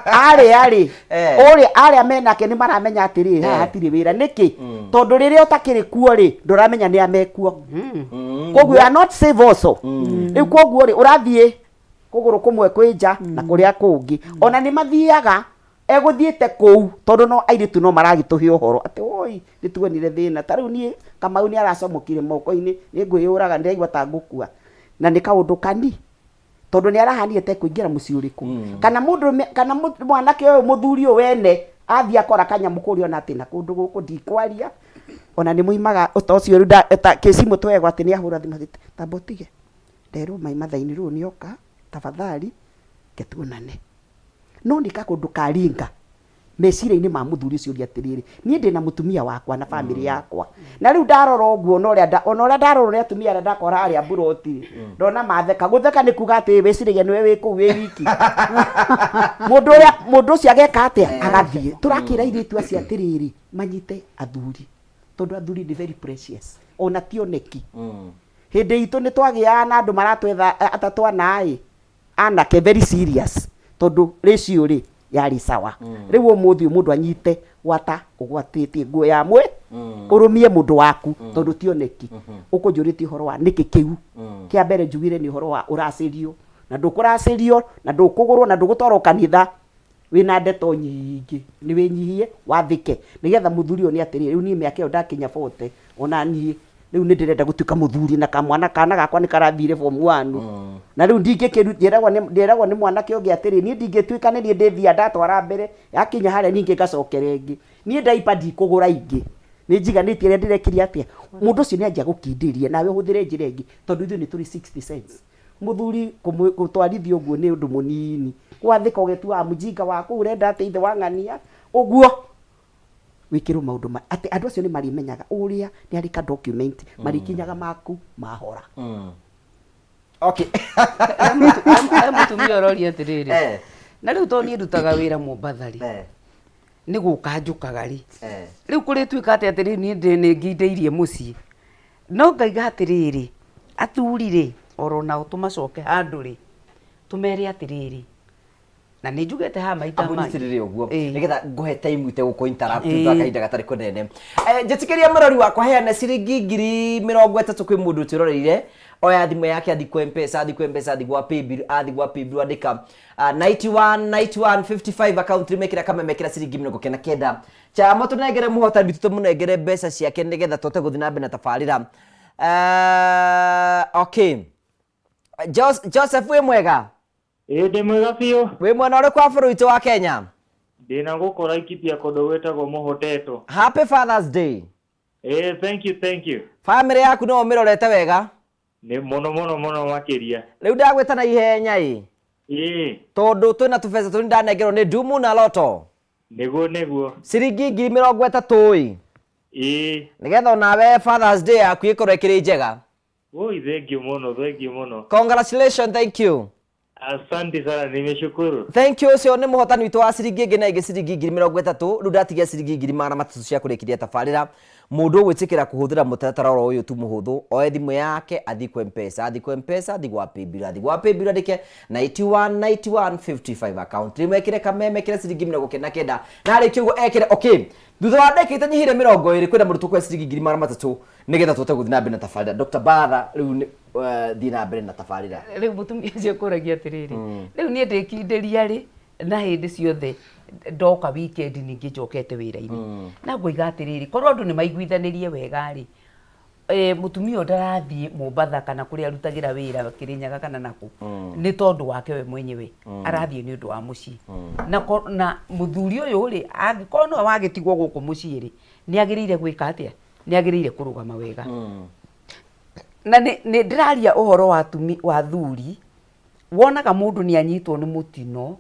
Speaker 5: arĩa rĩ
Speaker 2: Eh.
Speaker 5: ũrĩa arĩa menake nĩ maramenya atĩrĩrĩ haha
Speaker 2: Eh.
Speaker 5: hatirĩ wĩra nĩkĩ tondũ rĩrĩa ũtakĩrĩ kuo rĩ ndũramenya nĩ amekuo koguo you are not safe also rĩu koguo rĩ ũrathiĩ kũgũrũ kũmwe kwĩ nja na kũrĩa kũngĩ ona nĩ mathiaga Egũthiĩte kũu tondũ no airĩtu no maragĩtũhe ũhoro atĩ woi nĩ tuonire thĩna. Ta rĩu niĩ Kamau nĩ aracomokire moko-inĩ, nĩ ngwĩyũraga ndĩraigua ta ngũkua. Na nĩ kaũndũ kani tondũ nĩ arahanire ta ekũingĩra mũciĩ ũrĩkũ. Kana mũndũrũme kana mwanake ũyũ mũthuri ũyũ wene athiĩ akora kanyamũ kũrĩa ona atĩ na kũndũ gũkũ ndikwaria, ona nĩ moimaga ta ũcio rĩu kĩcimũ twegwo atĩ nĩ ahũra thimũ atĩ tamba ũtige nderwo mai mathaa-inĩ rĩu nĩ oka tafadhali reke tuonane. No nĩ kaũndũ ka ringa meciria-inĩ ma mũthuri ũcio ũria atĩrĩrĩ, niĩ ndĩna mũtumia wakwa na bamĩrĩ yakwa. Na rĩu ndarora ũguo ona ũrĩa nda- ona ũrĩa ndarora ũrĩa atumia arĩa ndakora harĩa mburoti ndona matheka. Gũtheka nĩ kuga atĩ wĩciragia nĩwe wĩ kũu wĩ wiki. Mũndũ ũrĩa mũndũ ũcio ageka atĩa? Agathiĩ. Tũrakĩra airĩtu acio atĩrĩrĩ, manyite athuri tondũ athuri nĩ very precious ona ti oneki. Hĩndĩ itũ nĩ twagĩaga na andũ maratwetha atatũ ana ĩ, anake very serious tondu ratio rĩ yarĩ sawa rĩu ũmũthĩ ũyũ mũndũ anyite gwata ũgwatĩtie nguo ya mwe ũrũmie mũndũ waku tondũ ti oneki ũkũnjũrĩtie ũhoro wa nĩkĩ kĩu kĩa mbere njugire nĩ ũhoro wa ũracĩrio na ndũkũracĩrio na ndũkũgũrwo na ndũgũtwarwo kanitha wĩna ndeto nyingĩ nĩ wĩnyihie wathĩke nĩgetha mũthuri one atĩrĩrĩ rĩu niĩ mĩaka ĩyo ndakinya 40 ona niĩ rĩu nĩ ndĩrenda gũtuĩka mũthuri na kamwana kana gakwa nĩ karathire form 1 na rĩu ndingĩkĩru ndĩragwo nĩ ndĩragwo nĩ mwanake ũngĩ atĩrĩ niĩ ndingĩtuĩka nĩ niĩ ndĩthia ndatwara mbere yakinya harĩa ningĩ ngacokera ĩngĩ niĩ ndaipa ndikũgũra ingĩ nĩ njiganĩtie ĩrĩa ndĩrekire atĩa mũndũ ũcio nĩ anjia gũkindĩria nawe ũhũthĩre njĩra ĩngĩ tondũ ithuĩ nĩ tũrĩ 60 cents Mũthuri gũtwarithia ũguo nĩ ũndũ mũnini. Gwathĩka ũgetuaga mũjinga wa kũu ũrenda atĩ ithe wa ng'ania ũguo. Wĩkĩrwo maũndũ ma atĩ andũ acio nĩ marĩmenyaga ũrĩa nĩ arĩ ka document marĩkinyaga maku mahora.
Speaker 2: Okay.
Speaker 3: He mũtumia ũroria atĩrĩrĩ, na rĩu tondũ niĩ ndutaga wĩra Mombatha rĩ, nĩ gũka njũkaga rĩ, rĩu kũrĩtuĩka atĩa atĩ rĩu niĩ nĩ ngindĩirie mũciĩ? No ngaiga atĩrĩrĩ, athuri-rĩ, oro nao tũmacoke handũ-rĩ, tũmere atĩrĩrĩ, Na nĩ njugĩte haha maita
Speaker 2: Ambu
Speaker 3: mangĩ.
Speaker 2: nyitĩrĩre ũguo
Speaker 3: Ĩĩ.
Speaker 2: nĩgetha ngũhe time itegũkũ interrupt
Speaker 3: Ĩĩ.
Speaker 2: thutha wa kahinda gatarĩ kũnene. Eh, njĩtĩkĩria mũrori wakwa heane ciringi 30,000 kwĩ mũndũ ũtwĩroreire oya thimũ yake athi kwa mpesa athi kwa mpesa athi gwa paybill athi gwa paybill andĩka 91 91 55 account rimekĩra kamemekĩra ciringi 99 chama tũnengere mũhotani witũ tũmũnengere mbeca ciake nĩgetha tũhote gũthiĩ na mbere na tabarĩra. Okay Joseph wĩ mwega?
Speaker 10: Ĩĩ ndĩ mwega biũ.
Speaker 2: Wĩ mwena ũrĩkũ wa bũrũri witũ wa Kenya?
Speaker 10: Ndĩ na gũkũ Laikipia kũndũ gwĩtagwo Mũhotetwo.
Speaker 2: Happy Father's Day.
Speaker 10: Ĩĩ thank you thank you.
Speaker 2: Bamĩrĩ yaku no ũmĩrorete wega?
Speaker 10: Nĩ mũno mũno mũno makĩria.
Speaker 2: Rĩu ndagwĩta na ihenya ĩ.
Speaker 10: Ĩĩ.
Speaker 2: Tondũ twĩna tũbeca tũnini ndanengerwo nĩ Ndumu na Loto.
Speaker 10: Nĩguo nĩguo.
Speaker 2: Ciringi 30,000 ĩ.
Speaker 10: Ĩĩ.
Speaker 2: Nĩgetha onawe Father's Day yaku ĩkorwo ĩkĩrĩ njega.
Speaker 10: Oi, thank you mũno, thank you mũno.
Speaker 2: Congratulations, thank you.
Speaker 10: Asante sana, nimeshukuru.
Speaker 2: Thank you ũcio nĩ mũhotani witũ wa ciringi ĩngĩ na ĩngĩ ciringi 30,000 rĩu ndatigia ciringi 300 cia kũrĩkĩria tabarĩra mũndũ ũgwĩtĩkĩra kũhũthĩra mũtaratara oro ũyũ tu mũhũthũ oe thimũ yake athiĩ kwa mpesa athiĩ kwa mpesa athiĩ gwa paybill athiĩ gwa paybill andĩke 91 91 55 account rĩmwe ekĩre kameme ekĩre ciringi 99 na arĩkia ũguo ekĩre okay thutha wa ndagĩka itanyihĩire 20 kwĩna mũrutwo kwa ciringi 300 nĩgetha tũhote gũthiĩ na mbere na tabarĩra Dr. Batha rĩu nĩ- thiĩ na mbere na tabarĩra
Speaker 3: Rĩu mũtumia ũcio kũragia atĩrĩrĩ, rĩu niĩ ndĩkindĩria rĩ na hĩndĩ ciothe ndoka weekend ningĩ njokete wĩra-inĩ na ngoiga atĩrĩrĩ, korwo andũ nĩ maiguithanĩrie wega rĩ, mũtumia ũyũ ndarathiĩ Mombatha kana kũrĩa arutagĩra wĩra Kĩrĩnyaga kana nakũ nĩ tondũ wake we mwenyewe, arathiĩ nĩ ũndũ wa mũciĩ. Na na mũthuri ũyũ rĩ, angĩkorwo nĩwe wagĩtigwo gũkũ mũciĩ rĩ, nĩ agĩrĩire gwĩka atĩa? Nĩ agĩrĩire kũrũgama wega. Na nĩ nĩ ndĩraria ũhoro wa atumi wa athuri, wonaga mũndũ nĩ anyitwo nĩ mũtino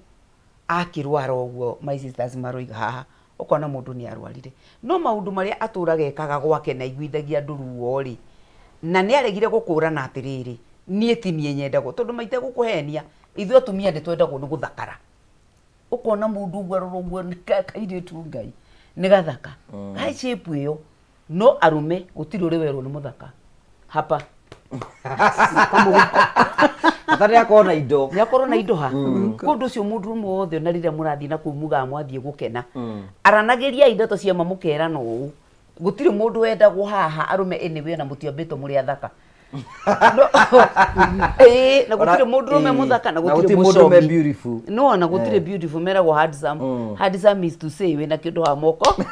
Speaker 3: akĩrwara ũguo my sisters maroiga haha, ũkona mũndũ nĩ arwarire. No maũndũ marĩa atũraga ekaga gwake na aiguithagia andũ ruo rĩ, na nĩ aregire gũkũrana atĩrĩrĩ, niĩ ti niĩ nyendagwo, tondũ maitegũkũhenia, ithuĩ atumia nĩ twendagwo nĩ gũthakara. Ũkona mũndũ ũguo arora ũguo nĩ kairĩtu Ngai, nĩ gathaka. Ga shape ĩyo, no arũme gũtirĩ ũrĩ werwo nĩ mũthaka. Hapa.
Speaker 2: Bata nĩ akorwo na indo.
Speaker 3: Nĩ akorwo na indo ha. Kũndũ ũcio mũndũ wothe ona rĩrĩa mũrathiĩ na kũu mugaga mwathiĩ gũkena. Aranagĩriai ndeto cia ma mũkerana ũũ. Gũtirĩ mũndũ wendagwo haha arũme anyway ona mũtiambĩtwo mũrĩ athaka. No, ĩĩ, na gũtirĩ mũndũrũme mũthaka na
Speaker 2: Na
Speaker 3: gũtirĩ
Speaker 2: gũtirĩ mũndũrũme
Speaker 3: mũcomi.
Speaker 2: beautiful.
Speaker 3: No, na gũtirĩ beautiful meragwo handsome. Handsome is to say wĩna kĩndũ ha moko.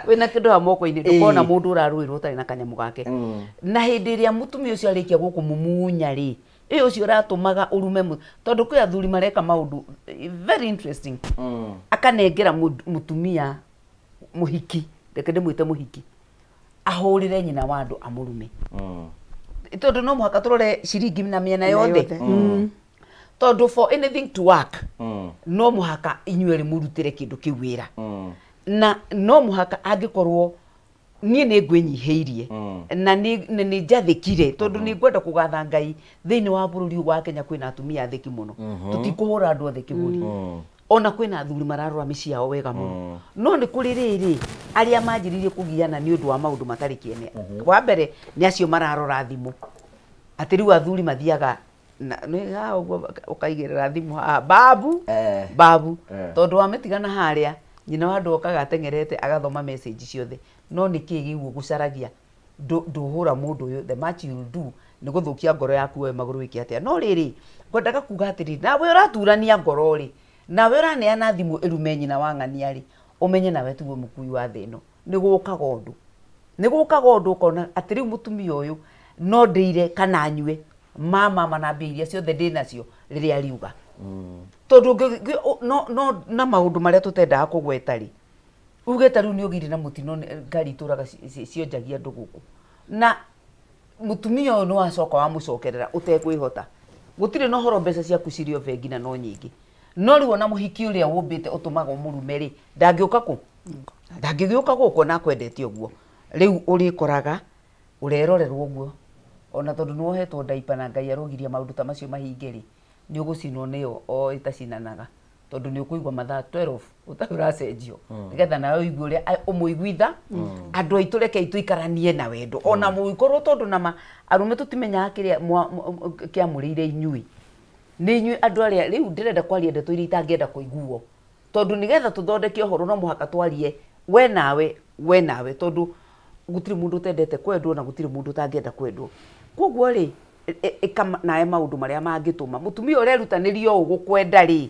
Speaker 3: Wĩna kĩndũ ha moko-inĩ ndũkona mũndũ ũrarũĩrwo ũtarĩ na kanyamũ gake. Na hĩndĩ ĩrĩa mũtumia ũcio arĩkia gũkũmumunya rĩ, ĩ ũcio ũratũmaga ũrume tondũ kwĩ athuri mareka maũndũ very interesting. Akanengera mũtumia mũhiki, reke ndĩmwĩte mũhiki, ahũrĩre nyina wa andũ amũrume. Tondũ no mũhaka tũrore ciringi na mĩena yothe. Tondũ for anything to work, no mũhaka inyuĩ erĩ mũrutĩre kĩndũ kĩu wĩra. Na no mũhaka angĩkorwo niĩ nĩ ngwĩnyihĩirie na nĩ njathĩkire, tondũ nĩ ngwenda kũgatha Ngai thĩinĩ wa bũrũri ũyũ wa Kenya kwĩna atumia athĩki mũno. Tũtikũhũra andũ othe kĩbũri. Ona kwĩna athuri mararora mĩciĩ yao wega mũno. No nĩ kũrĩ rĩrĩ arĩa manjĩrĩirie kũgiana nĩ ũndũ wa maũndũ matarĩ kĩene. Wa mbere nĩ acio mararora thimũ. Atĩ rĩu athuri mathiaga na nĩ haha ũguo ũkaigĩrĩra thimũ haha babu babu tondũ wamĩtigana harĩa nyina wa andũ okaga ateng'erete agathoma message ciothe. No nĩ kĩĩ gĩguo gũcaragia ndũhũra mũndũ ũyũ, the much you do nĩ gũthũkia ngoro yaku we magũrũ wĩke atĩa. No rĩrĩ ngwendaga kuga atĩrĩrĩ, nawe ũraturania ngoro rĩ, nawe ũraneana thimũ ĩrume nyina wa ng'ania rĩ, ũmenye nawe tiwe mũkui wa thĩ ĩno. Nĩ gũkaga ũndũ, nĩ gũkaga ũndũ ũkona atĩ rĩu mũtumia ũyũ no ndĩire kana nyue ma mama na mbia iria ciothe ndĩ nacio rĩrĩa riuga. Tondũ no, no, na maũndũ marĩa tũtendaga kũgweta rĩ, uge ta rĩu nĩ ũgĩire na mũtino ngari itũraga cionjagia andũ gũkũ, na mũtumia ũyũ nĩ wacoka wamũcokerera ũtekwĩhota, gũtirĩ na ũhoro mbeca ciaku cirĩ o bengi na no nyingĩ, no rĩu ona mũhiki ũrĩa ũmbĩte ũtũmaga ũmũrume rĩ, ndangĩũka kũ? Ndangĩgĩũka gũkũ ona akwendete ũguo. Rĩu ũrĩkoraga ũrerorerwo ũguo, ona tondũ nĩ wohetwo ndaipa na Ngai arogiria maũndũ ta macio mahinge rĩ, nĩ ũgũcinwo nĩyo o ĩtacinanaga, tondũ nĩ ũkũigua mathaa 12 ũtarĩ ũracenjio, nĩgetha nawe ũigue ũrĩa ũmũiguitha. Andũ aitũ rekei tũikaranie na wendo ona mũgĩkorwo, tondũ nama arũme tũtimenyaga kĩrĩa kĩamũrĩire inyuĩ. Nĩ inyuĩ andũ arĩa rĩu ndĩrenda kwaria ndeto iria itangĩenda kũiguo, tondũ nĩgetha tũthondeke ũhoro no mũhaka twarie we nawe, we nawe, tondũ gũtirĩ mũndũ ũtendete kwendwo na gũtirĩ mũndũ ũtangĩenda kwendwo. Koguo rĩ, ĩka nawe maũndũ marĩa mangĩtũma mũtumia ũrerutanĩria ũũ gũkwenda rĩ,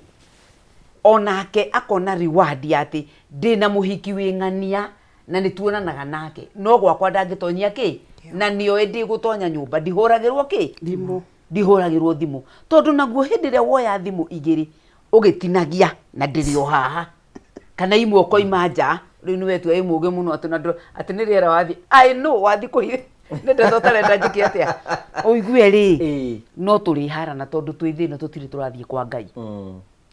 Speaker 3: onake akona reward ya atĩ ndĩna mũhiki wĩ ng'ania na nĩ tuonanaga nake, no gwakwa ndangĩtonyia kĩ, na nĩoĩ ndĩgũtonya nyũmba ndihũragĩrwo kĩ,
Speaker 5: Thimũ.
Speaker 3: Ndihũragĩrwo thimũ, tondũ naguo hĩndĩ ĩrĩa woya thimũ igĩrĩ ũgĩtinagia na ndĩrĩ o haha, kana imwe ũkoima nja, rĩu nĩ wetua wĩ mũgĩ mũno atĩ na atĩ nĩ rĩera wathiĩ, I know wathiĩ kũhi nĩ ndeto ũtarenda njĩke atĩa, ũigue rĩ, no tũrĩharana tondũ twĩ thĩ ĩno tũtirĩ tũrathiĩ kwa Ngai.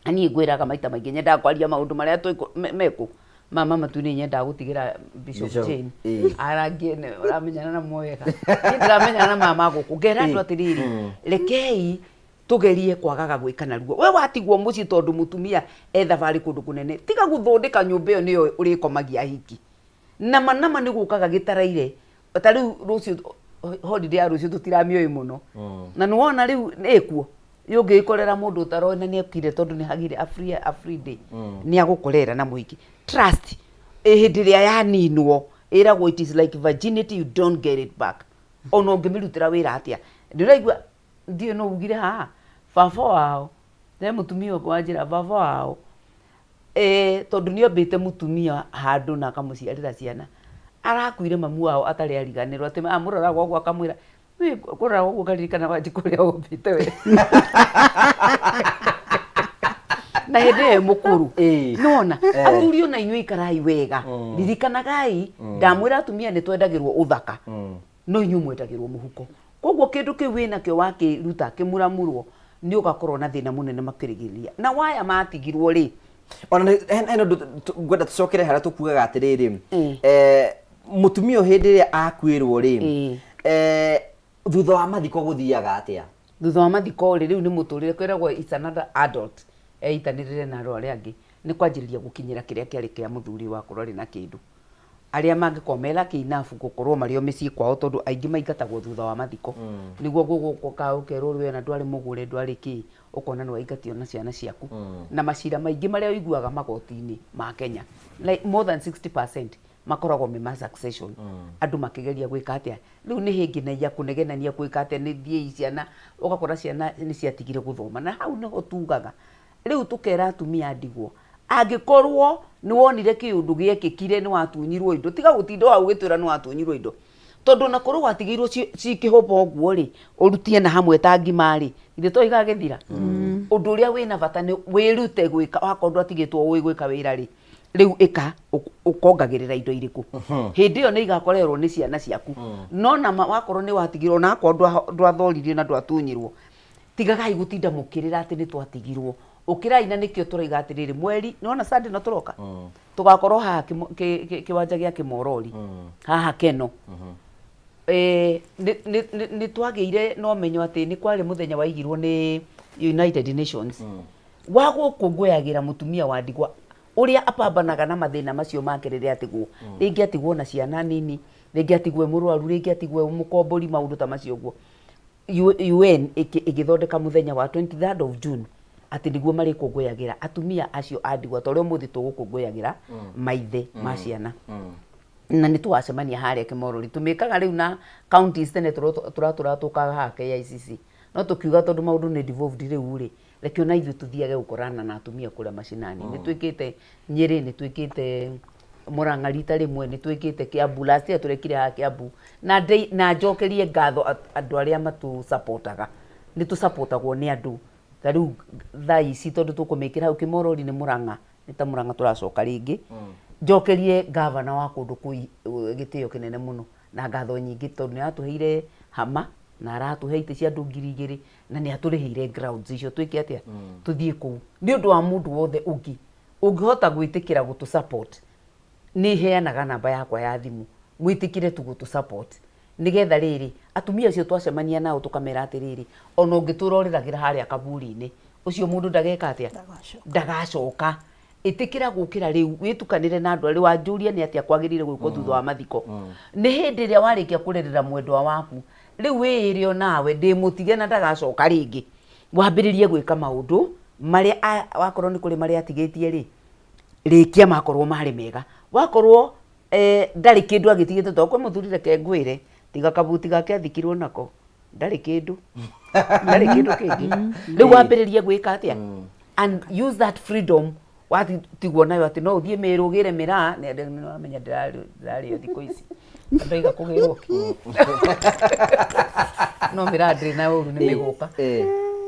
Speaker 3: Na niĩ ngwĩraga maita maingĩ nyendaga kwaria maũndũ marĩa mekũ mama matu-inĩ, nyendaga gũtigĩra Bishop
Speaker 2: Bishop,
Speaker 3: Jane arangie nĩ ũramenyana namo wega. Niĩ ndĩramenyana na mama gũkũ, ngera andũ atĩrĩrĩ, rekei tũgerie kwagaga gwĩka narua. We watigwo mũciĩ tondũ mũtumia e thabarĩ kũndũ kũnene, tiga gũthondeka nyũmba ĩyo nĩyo ũrĩkomagia ahiki. Nama nama nĩ gũkaga gĩtaraire. Ta rĩu rũciũ, holiday ya rũciũ tũtiramĩoĩ mũno, na nĩ wona rĩu ĩkuo ũngĩgĩkorera mũndũ ũtaroĩ na nĩ ekire tondũ nĩ hagire a free day, nĩ agũkorera na mũhiki. Trust hĩndĩ ĩrĩa yaninwo ĩragwo it is like virginity, you don't get it back, ona ũngĩmĩrutĩra wĩra atĩa. Ndĩraigua ndiũĩ no ugire haha baba wao he mũtumia ũngĩ wanjĩra baba wao, tondũ nĩ ombĩte mũtumia handũ na akamũciarĩra ciana, arakuire mamu wao atarĩ ariganĩrwo, atĩ amũroraga ũguo akamwĩra, "Wĩ kũrora ũguo ũkaririkana Wanjikũ ũrĩa ũmbĩte we na hĩndĩ ĩyo ĩ mũkũrũ." Nona athuri ona inyuĩ ikarai wega, ririkanagai ndamwĩra atumia nĩ twendagĩrwo ũthaka, no inyuĩ mwendagĩrwo mũhuko. Koguo kĩndũ kĩu wĩnakĩo wakĩruta kĩmuramurwo, nĩ ũgakorwo na thĩna mũnene makĩrigĩrĩria. Na waya matigirwo rĩ,
Speaker 2: Ona hena ũndũ ngwenda tũcokere harĩa tũkugaga atĩrĩrĩ, mũtumia ũyũ hĩndĩ ĩrĩa akuĩrwo rĩ, thutha wa mathiko gũthiaga atĩa?
Speaker 3: Thutha wa mathiko rĩ, rĩu nĩ mũtũrĩre kwĩragwo it's another adult eitanĩrĩre na andũ arĩa angĩ, nĩ kwanjĩrĩria gũkinyĩra kĩrĩa kĩarĩ kĩa mũthuri wakorwo arĩ na kĩndũ. Arĩa mangĩkorwo me lucky enough gũkorwo marĩ o mĩciĩ kwao, tondũ aingĩ maingatagwo thutha wa mathiko, nĩguo gũgũka ũkerwo we ona ndwarĩ mũgũre, ndwarĩ kĩ, ũkona nĩ waingatio na ciana ciaku. Na macira maingĩ marĩa ũiguaga magoti-inĩ ma Kenya, like more than 60% makoragwo me ma succession, andũ makĩgeria gwĩka atĩa, rĩu nĩ hĩngĩnaia kũnegenania gwĩka atĩa, nĩ thiĩi ciana, ũgakora ciana nĩ ciatigire gũthoma. Na hau nĩho tugaga rĩu tũkera atumia a ndigwa, angĩkorwo nĩ wonire kĩũndũ gĩekĩkire, nĩ watunyirwo indo, tiga gũtinda hau ũgĩtwĩra nĩ watunyirwo indo, tondũ ona korwo watigĩirwo cikĩhũba ũguo rĩ, ũrutie na hamwe ta ngima rĩ, githĩ to igagĩthira? Ũndũ ũrĩa wĩna bata nĩ wĩrute gwĩka. Wakorwo ndwatigĩtwo ũĩ gwĩka wĩra rĩ, rĩu ĩka ũkongagĩrĩra indo irĩkũ, hĩndĩ ĩyo nĩ igakorerwo nĩ ciana ciaku. No nama wakorwo nĩ watigirwo, na akorwo ndwathoririo na ndwatunyirwo, tigagai gũtinda mũkĩrĩra atĩ nĩ twatigirwo. Ũkĩrai, na nĩkĩo tũroiga atĩrĩrĩ, mweri nĩwona Sunday no tũroka, tũgakorwo haha kĩwanja gĩa Kĩmorori haha Keno. Nĩ twagĩire na ũmenyo atĩ nĩ kwarĩ mũthenya waigirwo nĩ United Nations wa gũkũngũyagĩra mũtumia wa ndigwa ũrĩa apambanaga na mathĩna macio make rĩrĩa atigwo, rĩngĩ atigwo na ciana nini, rĩngĩ atigwo e mũrwaru, rĩngĩ atigwo e mũkombori, maũndũ ta macio ũguo. UN ĩgĩthondeka mũthenya wa 23rd of June atĩ nĩguo marĩkũngũyagĩra atumia acio a ndigwa, ta ũrĩa ũmũthĩ tũgũkũngũyagĩra maithe ma ciana. Na nĩ tũgacemania harĩa Kĩmorori, tũmĩkaga rĩu na counties. Tene tũratũra tũkaga haha KICC, no tũkiuga tondũ maũndũ nĩ devolved rĩu rĩ, reke ona ithuĩ tũthiage gũkorana na atumia kũrĩa macinani. Nĩ twĩkĩte Nyĩrĩ, nĩ twĩkĩte Murang'a rita rĩmwe, nĩ twĩkĩte Kiambu, last year tũrekire haha Kiambu. Na na njokerie ngatho andũ arĩa matũsapotaga. Nĩ tũsapotagwo nĩ andũ ta rĩu thaa ici, tondũ tũkũmĩkĩra hau Kĩmorori nĩ Murang'a, nĩ ta Murang'a tũracoka rĩngĩ. Njokerie gavana wa kũndũ kũu gĩtĩo kĩnene mũno na ngatho nyingĩ, tondũ nĩ aratũheire hama na aratũhe itĩ cia andũ 2000 na nĩ atũrĩhĩire grounds icio twĩke atĩa, tũthiĩ kũu. Nĩ ũndũ wa mũndũ wothe ũngĩ ũngĩhota gwĩtĩkĩra gũtũ support, nĩ heanaga namba yakwa ya thimũ, mwĩtĩkĩre tu gũtũ support, nĩgetha rĩrĩ atumia acio twacemania nao tũkamera atĩrĩrĩ, ona ũngĩtũra ũrĩragĩra harĩa kaburi-inĩ ũcio, mũndũ ndageka atĩa, ndagacoka. Ĩtĩkĩra gũkĩra rĩu, wĩtukanĩre na andũ arĩa wanjũria nĩ atĩa kwagĩrĩire gwĩkwo thutha wa mathiko. Nĩ hĩndĩ ĩrĩa warĩkia kũrĩrĩra mwendwa waku, rĩu wĩĩre onawe ndĩ mũtige na ndagacoka rĩngĩ. Wambĩrĩrie gwĩka maũndũ marĩa wakorwo nĩ kũrĩ marĩa atigĩtie rĩ, rĩkia makorwo marĩ mega. Wakorwo ndarĩ kĩndũ agĩtigĩte, tondũ kwĩ mũthuri reke ngwĩre, tiga kabuti gake athikirwo nako, ndarĩ kĩndũ, ndarĩ kĩndũ kĩngĩ. Rĩu wambĩrĩrie gwĩka atĩa? And use that freedom watigwo nayo atĩ no ũthiĩ Mĩrũ ũgĩre mĩraa, nĩ wamenya ndĩrarĩo thikũ ici. Andũ aiga kũgĩrwo kĩ? No mĩraa ndĩrĩ na ũru nĩ mĩgũka.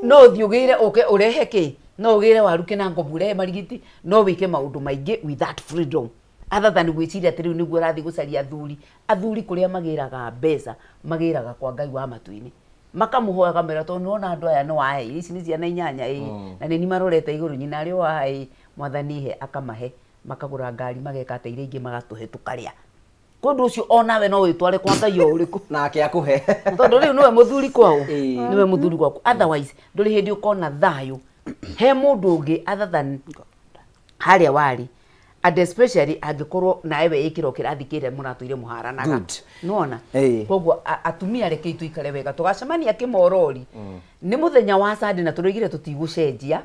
Speaker 3: No ũthiĩ ũgĩre ũke ũrehe kĩ? No ũgĩre waru kĩnangobu ũrehe marigiti, no wĩke maũndũ maingĩ with that freedom. Other than gwĩciria atĩ rĩu nĩguo ũrathiĩ gũcaria athuri. Athuri kũrĩa magĩraga mbeca, magĩraga kwa Ngai wa matu-inĩ. Makamũhoya akamera tondũ nĩwona andũ aya nĩwahe, ici nĩ ciana inyanya ĩĩ, na nĩni marorete igũrũ, nyina arĩ o haha ĩĩ, mwathani he, akamahe, makagũra ngari mageka atĩa, iria ingĩ magatũhe tũkarĩa. Kwa ũndũ ũcio onawe no wĩtware kwa Ngai o ũrĩkũ.
Speaker 2: Nake akũhe.
Speaker 3: Tondũ rĩu nĩwe mũthuri kwao, nĩwe mũthuri gwaku. Otherwise ndũrĩ hĩndĩ ũkona thayũ he mũndũ ũngĩ other than harĩa warĩ. And especially angĩkorwo nawe wĩĩkĩra o kĩrathi kĩrĩa mũratũire mũharanaga.
Speaker 2: Good.
Speaker 3: Nĩwona? Koguo atumia rekei tũikare wega. Tũgacemania kĩmorori. Nĩ mũthenya wa Sunday na tũroigire tũtigũcenjia.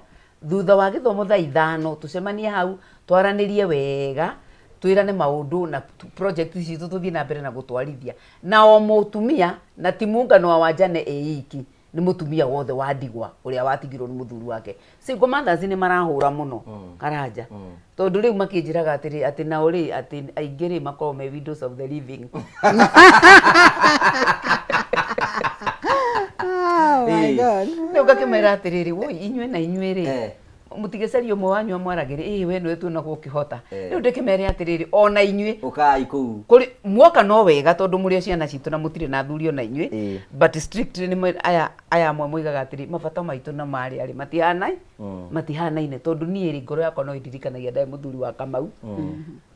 Speaker 3: Thutha wa gĩthomo thaa ithano tũcemanie hau twaranĩrie wega twĩrane maũndũ na project citũ tũthiĩ na mbere na gũtwarithia. Na o mũtumia na ti mũngano wa wajane ĩ iki, nĩ mũtumia wothe wa ndigwa ũrĩa watigirwo nĩ mũthuri wake. Single mothers nĩ marahũra mũno Karanja. Tondũ rĩu makĩnjĩraga atĩrĩ atĩ nao rĩ atĩ aingĩ rĩ makoragwo me widows of the living.
Speaker 4: Oh my God.
Speaker 3: Rĩu ngakĩmera atĩrĩrĩ, woi inyuĩ na inyuĩ rĩ, mũtigĩcarie ũmwe wanyu amwaragĩrie, ĩĩ we nĩwe tuonaga ũkĩhota. Rĩu ndĩkĩmere atĩrĩrĩ, ona inyuĩ
Speaker 2: Ũkai kũu.
Speaker 3: Kũrĩ muoka no wega tondũ mũrĩ o ciana citũ na mũtirĩ na athuri ona inyuĩ, but strictly nĩ aya aya amwe moigaga atĩrĩ, mabata maitũ na ma arĩa rĩ matihanaine, matihanaine tondũ niĩ rĩ ngoro yakwa no ĩndirikanagia ndarĩ mũthuri wa Kamau,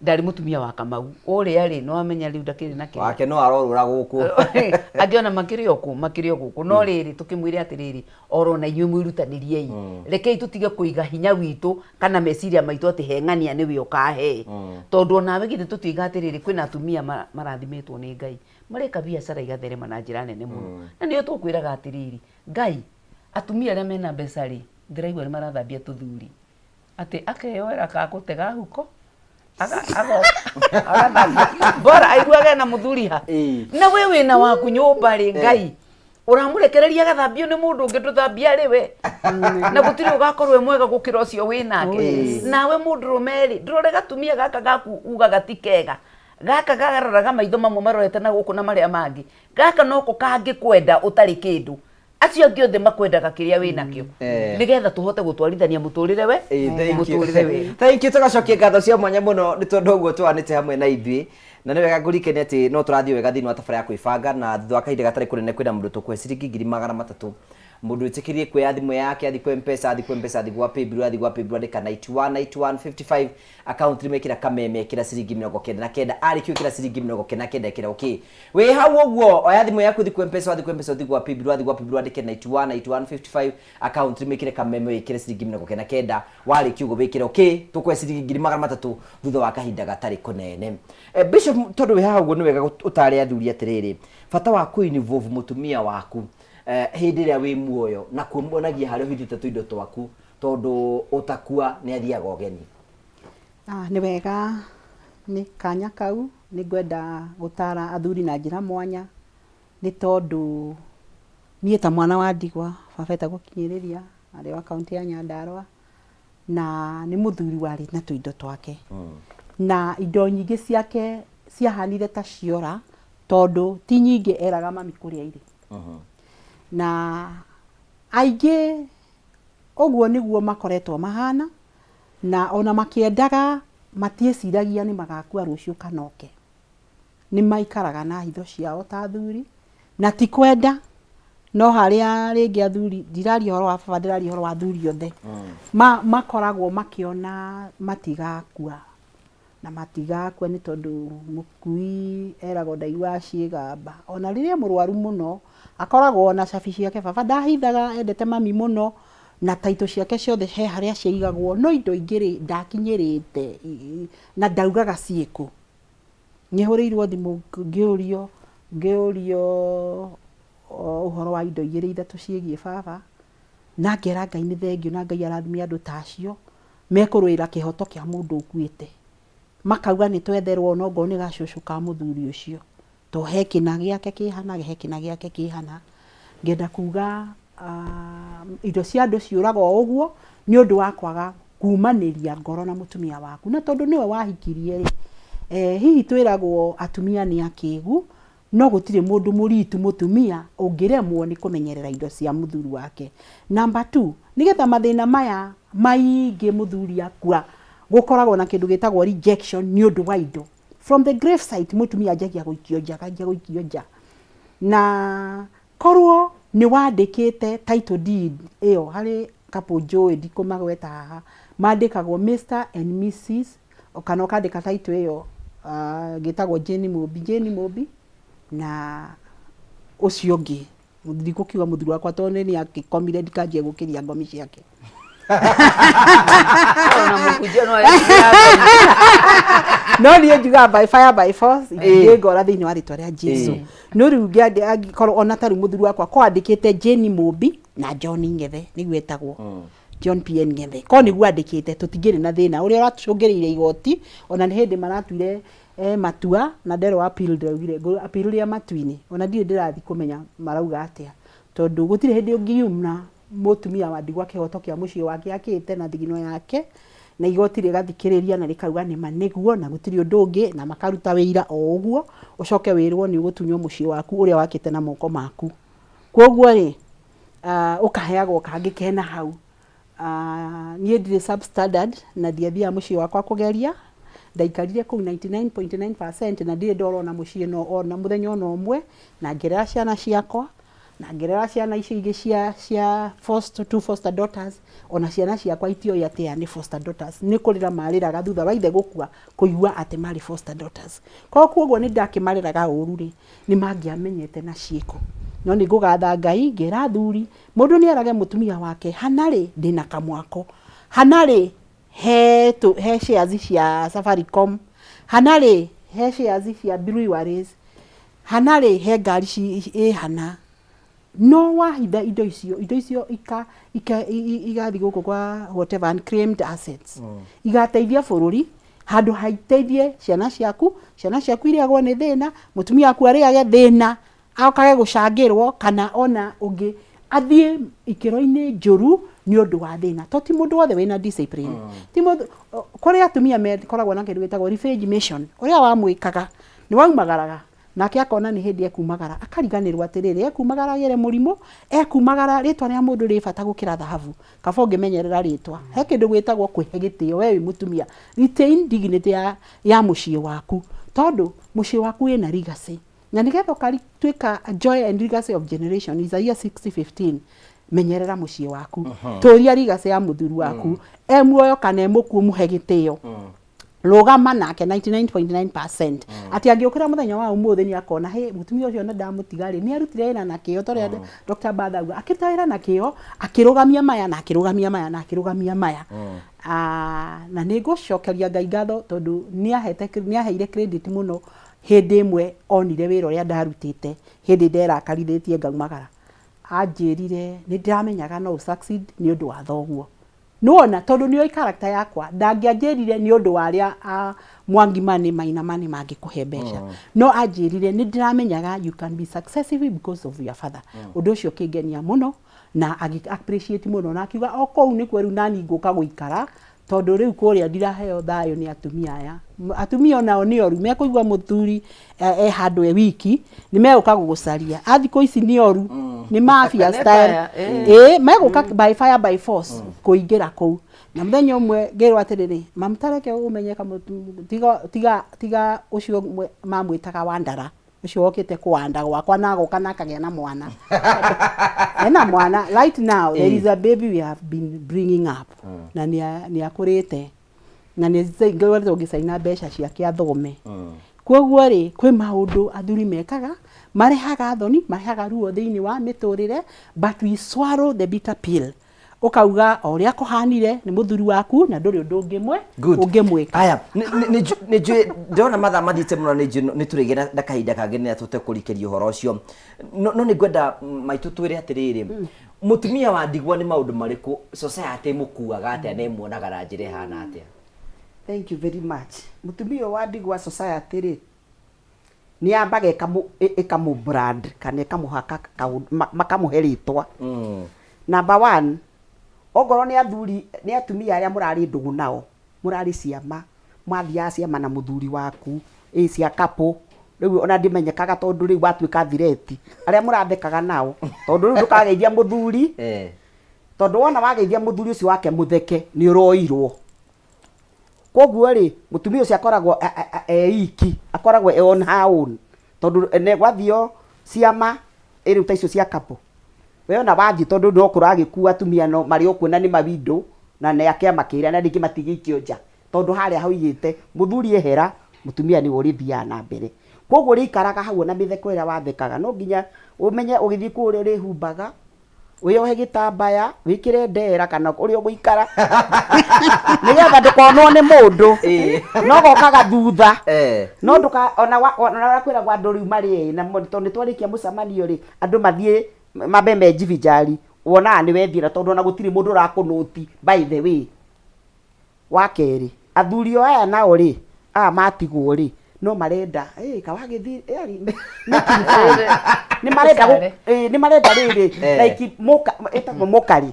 Speaker 3: ndarĩ mũtumia wa Kamau, ũrĩa rĩ nĩ wamenya rĩu ndakĩrĩ na kĩrĩa.
Speaker 2: Wake no arorũra gũkũ.
Speaker 3: Angĩ ona makĩrĩ o kũ, makĩrĩ o gũkũ. No rĩrĩ tũkĩmwĩre atĩrĩrĩ, oro na inyuĩ mwĩrutanĩriei, rekei tũtige kũiga hinya witũ kana meciria maitũ atĩ he ng'ania nĩwe ũkahe. Tondũ onawe githĩ tũtioiga atĩrĩrĩ, kwĩna atumia marathimĩtwo nĩ Ngai, mareka biacara igatherema na njĩra nene mũno. Na nĩo tũkwĩraga atĩrĩrĩ, Ngai, atumia arĩa mena mbeca rĩ, ndĩraigua nĩ marathambia tũthuri. Atĩ akeyoera ka gũtega huko, agathambia. Bora aiguage ena mũthuri ha. Na we wĩna waku nyũmba rĩ, Ngai, ũramũrekereria agathambio nĩ mũndũ ũngĩ ndũthambia arĩ we. Na gũtirĩ ũgakorwo e mwega gũkĩra ũcio wĩ nake. Nawe mũndũrũme rĩ, ndũrore gatumia gaka gaku ugaga ti kega. Gaka garoraga maitho mamwe marorete na gũkũ na marĩa mangĩ. Gaka noko kangĩkwenda ũtarĩ kĩndũ. Acio angĩ othe makwendaga kĩrĩa wĩ nakĩo. Nĩgetha tũhote gũtwarithania mũtũrĩre we,
Speaker 2: Thank you.
Speaker 3: mũtũrĩre wega.
Speaker 2: Thank you, tũgacokia ngatho cia mwanya mũno nĩ tondũ ũguo tũhanĩte hamwe na ithuĩ. Na nĩ wega ngũririkanie atĩ no tũrathiĩ wega thĩinĩ wa tabarĩra ya kwĩbanga, na thutha wa kahinda gatarĩ kũnene kwĩna mũndũ tũkũhe ciringi ngiri magana matatũ. Mũndũ wĩtĩkĩrie kuoya thimũ yake athiĩ kwa M-Pesa, athiĩ kwa M-Pesa, athiĩ gwa Paybill, athiĩ gwa Paybill andĩka 91 91 55 account nĩma ĩkĩra kameme ĩkĩra ciringi mĩrongo kenda na kenda arĩkia gwĩkĩra ciringi mĩrongo kenda na kenda ĩkĩra okay wĩ hau ũguo oya thimũ yaku ũthiĩ kwa mpesa wathiĩ kwa mpesa ũthiĩ gwa paybill wathiĩ gwa paybill wandĩke 91 91 55 account nĩma ĩkĩre kameme wĩkĩre ciringi mĩrongo kenda na kenda warĩkia ũguo wĩkĩre okay tũkũhe ciringi ngiri magana matatũ thutha wa kahinda gatarĩ kũnene eh, bishop tondũ wĩ haha ũguo nĩ wega ũtare athuri atĩrĩrĩ bata wa kũ involve mũtumia waku eh, hĩndĩ ĩrĩa wĩ muoyo na kuonagia harĩa ũhithĩte tũindo twaku tondũ ũtakua nĩ athiaga ũgeni.
Speaker 4: Ah, nĩ wega nĩ kanya kau nĩ ngwenda gũtara athuri na njĩra mwanya nĩ tondũ niĩ ta mwana wa ndigwa baba etagwo Kinyĩrĩria arĩ wa kaũntĩ ya Nyandarũa na nĩ mũthuri warĩ na tũindo twake na indo nyingĩ ciake ciahanire ta ciora tondũ ti nyingĩ eraga mami kũrĩa irĩ na aingĩ Ũguo nĩguo makoretwo mahaana, na o na makĩendaga matiĩciragia nĩ magakua rũciũ kana oke. Nĩ maikaraga na hitho ciao ta athuri, na ti kwenda, no harĩa rĩngĩ athuri, ndiraria ũhoro wa baba, ndĩraria ũhoro wa athuri othe, makoragwo makĩona matigakua. Na matigakua nĩ tondũ mũkui eragwo ndaiguaga ciĩgamba. Ona rĩrĩa e mũrwaru mũno, akoragwo na cabi ciake, baba ndahithaga endete mami mũno, na taitũ ciake ciothe he harĩa ciaigagwo, no indo ingĩ rĩ, ndakinyĩrĩte na ndaugaga ciĩkũ. Nĩ hũrĩirwo thimũ ngĩũrio, ngĩũrio ũhoro wa indo igĩrĩ ithatũ ciĩgiĩ baba. Na ngera Ngai nĩ thengiũ na Ngai arathime andũ ta acio mekũrũĩra kĩhoto kĩa mũndũ ũkuĩte. Makauga nĩ twetherwo ona ongorwo nĩ gacũcũ ka mũthuri ũcio. To he kĩna gĩake kĩ hana, he kĩna gĩake kĩ hana. Ngenda kuga indo cia andũ ciũraga o ũguo nĩ ũndũ wa kwaga kumanĩria ngoro na mũtumia waku. Na tondũ nĩwe wahikirie rĩ, hihi twĩragwo atumia nĩ akĩgu, No gũtirĩ mũndũ mũritu mũtumia ũngĩremwo nĩ kũmenyerera indo cia mũthuri wake. Number two, nĩgetha mathĩna maya maingĩ mũthuri akua, gũkoragwo na kĩndũ gĩtagwo rejection nĩ ũndũ wa indo. From the grave site mũtumia anjagia gũikio nja, akanjia gũikio nja. Na korwo nĩ wandĩkĩte title deed ĩyo harĩ couple njũĩ ndikũmagweta haha, mandĩkagwo Mr and Mrs kana ũkandĩka title ĩyo ah, ngĩtagwo Jane Mũmbi, Jane Mũmbi na ũcio ũngĩ ndikũkiuga mũthuri wakwa tondũ nĩ akĩkomire ndikanjie gũkĩria ngomi ciake.
Speaker 3: Ona mũhunjia no ekĩra ngomi.
Speaker 4: No niĩ njugaga by fire by force ingĩngora thĩinĩ wa rĩtwa rĩa Jesu. No rĩu angĩkorwo ona ta rĩu mũthuri wakwa ko andĩkĩte Jane Mũmbi na John Ng'ethe nĩguo etagwo. John PN Ng'ethe korwo nĩguo andĩkĩte tũtingĩrĩ na thĩna ũrĩa ũratũcũngĩrĩire igoti ona nĩ hĩndĩ maratuire eh, matua na nderwo appeal ndĩraugire ngũ appeal rĩa matu-inĩ ona ndirĩ ndĩrathiĩ kũmenya marauga atĩa tondũ gũtirĩ hĩndĩ ũngiuna mũtumia wa ndigwa kĩhoto kĩa mũciĩ wake akĩte na thigino yake na igoti rĩgathikĩrĩria na rĩkauga nĩma nĩguo na gũtirĩ ũndũ ũngĩ na makaruta wĩira o ũguo ũcoke wĩrwo nĩ ũgũtunywo mũciĩ waku ũrĩa wakĩte na moko maku kwoguo rĩ uh, ũkaheagwo kangĩ kena hau uh, niĩ ndirĩ substandard na ndiathiaga mũciĩ wakwa kũgeria ndaikarire kũu 99.9% na ndirĩ ndorwo na mũciĩ no ona mũthenya ona ũmwe na ngĩrera ciana ciakwa na ngĩrera ciana icio ingĩ cia cia foster, two foster daughters ona ciana ciakwa itioĩ atĩ aya nĩ foster daughters nĩ kũrĩra marĩraga thutha wa ithe gũkua kũigua atĩ marĩ foster daughters koguo nĩ ndakĩmareraga ũru rĩ nĩ mangĩamenyete na ciĩko. No nĩ ngũgatha Ngai ngera athuri, mũndũ nĩ erage mũtumia wake, hana rĩ ndĩna kamwako, hana rĩ he, tũ, he shares cia Safaricom, hana rĩ he shares cia breweries, hana rĩ he ngari ĩ hana. No wahitha indo icio, indo icio ika, ika, igathiĩ gũkũ kwa whatever unclaimed assets. Igateithia bũrũri handũ ha iteithie ciana ciaku, ciana ciaku irĩagwo nĩ thĩna, mũtumia waku arĩage thĩna, okage gũcangĩrwo kana ona ũngĩ athiĩ ikĩro-inĩ njũru nĩ ũndũ wa thĩna. To ti mũndũ wothe wĩna discipline. Ti mũndũ, kũrĩ atumia makoragwo na kĩndũ gĩtagwo revenge mission, ũrĩa wamwĩkaga nĩ waumagaraga Nake akona nĩ hĩndĩ ekumagara, akariganĩrwo atĩrĩrĩ, ekumagara agĩre mũrimũ, ekumagara, rĩtwa rĩa mũndũ rĩ bata gũkĩra thahabu. Kaba ũngĩmenyerera rĩtwa. He kĩndũ gĩtagwo kwĩhe gĩtĩo we wĩ mũtumia. Retain dignity ya, ya mũciĩ waku. Tondũ mũciĩ waku wĩna legacy. Na nĩgetha ũkatuĩka joy and legacy of generation, Isaiah 60:15, menyerera mũciĩ waku. Tũria legacy ya mũthuri waku. E muoyo kana e mũkuũ mũhe gĩtĩo. Rũgama nake 99.9% atĩ angĩũkĩra mũthenya wa ũmũthĩ nĩ akona hĩ mũtumia ũcio na ndamũtiga rĩ nĩ arutire wĩra na kĩo torĩa Dr. Batha auga akĩruta wĩra na kĩo akĩrũgamia maya na akĩrũgamia maya na akĩrũgamia maya. Ah, na nĩ ngũcokeria Ngai ngatho tondũ nĩ ahete nĩ aheire credit mũno hĩndĩ ĩmwe onire wĩra ũrĩa ndarutĩte hĩndĩ nderakarithĩtie ngaumagara anjĩrire nĩ ndĩramenyaga no ũ succeed nĩ ũndũ wa thoguo. Nĩwona, tondũ nĩoĩ character yakwa, ndangĩanjĩrire nĩ ũndũ wa arĩa a Mwangi Money, Maina Money mangĩkũhe mbeca. No anjĩrire nĩ ndĩramenyaga you can be successful because of your father. Ũndũ ũcio ũkĩngenia mũno na agĩ appreciate mũno na akiuga o kũu nĩkuo rĩu nani ngũka gũikara tondũ rĩu kũrĩa ndiraheo thayũ nĩ atumia aya. Atumia onao nĩ oru, mekũigua mũthuri e handũ e wiki nĩ megũka gũgũcaria. A thikũ ici nĩ oru, nĩ mafia style. Ĩĩ, megũka by fire by force kũingĩra kũu. Na mũthenya ũmwe ngĩrwo atĩrĩrĩ, mamu ta reke ũmenye tiga tiga tiga ũcio mamwĩtaga Wandara. Ũcio wokĩte kũwanda gwakwa na agoka na akagĩa na mwana. Ena mwana right now there is a baby we have been bringing up na nĩ akũrĩte na nĩ ngoretwo ngĩcaina mbeca ciake athome. Koguo rĩ kwĩ maũndũ athuri mekaga marehaga thoni marehaga ruo thĩinĩ wa mĩtũrĩre but we swallow the bitter pill. Ũkauga o ũrĩa kũhanire nĩ mũthuri waku na ndũrĩ ũndũ ũngĩmwe
Speaker 2: Good.
Speaker 4: ũngĩmwĩka.
Speaker 2: Aya, nĩ njũĩ ndĩrona mathaa mathiĩte mũno nĩ njũĩ nĩ tũrĩgĩa na kahinda kangĩ nĩ tũte kũrikĩria ũhoro ũcio. No nĩ ngwenda maitũ twĩre atĩrĩrĩ, Mũtumia wa ndigwa nĩ maũndũ marĩkũ society ĩmũkuaga atĩa na ĩmuonaga na njĩra ĩhana atĩa?
Speaker 5: Thank you very much. Mũtumia ũyũ wa ndigwa society rĩ, nĩ yambaga ĩkamũ brand kana ĩkamũhaka kaũndũ, makamũhe rĩtwa. Number one, ongorwo nĩ athuri, nĩ atumia arĩa mũrarĩ ndũgũ nao, mũrarĩ ciama, mwathiaga ciama na mũthuri waku, ĩ cia couple, rĩu ona ndĩmenyekaga tondũ rĩu watuĩka thireti, arĩa mũrathekaga nao, tondũ rĩu ndũkageithia mũthuri, tondũ wona wageithia mũthuri ũcio wake mũtheke, nĩ ũroirwo. Koguo rĩ, mũtumia ũcio akoragwo e iki, akoragwo e on her own, tondũ ne gwathio ciama ĩ rĩu ta icio cia couple, we ona wathiĩ tondũ no kũragĩkua atumia no marĩ o kuo na nĩ ma window na nĩ a kĩama kĩrĩa na rĩngĩ matingĩikio nja, tondũ harĩa haugĩte mũthuri ehera, mũtumia nĩwe ũrĩthiaga na mbere. Koguo ũrĩikaraga hau ona mĩtheko ĩrĩa wathekaga no nginya ũmenye ũgĩthiĩ kũu ũrĩa ũrĩhumbaga, wĩyohe gĩtambaya, wĩkĩre ndera kana ũrĩa ũgũikara nĩgetha ndũkonwo nĩ mũndũ no gokaga thutha. No ndũka ona ona ũrĩa kwĩragwo andũ rĩu marĩ erĩ na tondũ nĩ twarĩkia mũcemanio rĩ, andũ mathiĩ mambe mejivinjari, wonaga nĩ wethiĩra tondũ ona gũtirĩ mũndũ ũrakũnũti by the way. Wa kerĩ, athuri o aya nao rĩ, aya matigwo rĩ, no marenda ĩ kawagĩthiĩ yani making fun. Nĩ marenda ĩ nĩ marenda rĩrĩ like moka ĩtagwo mockery.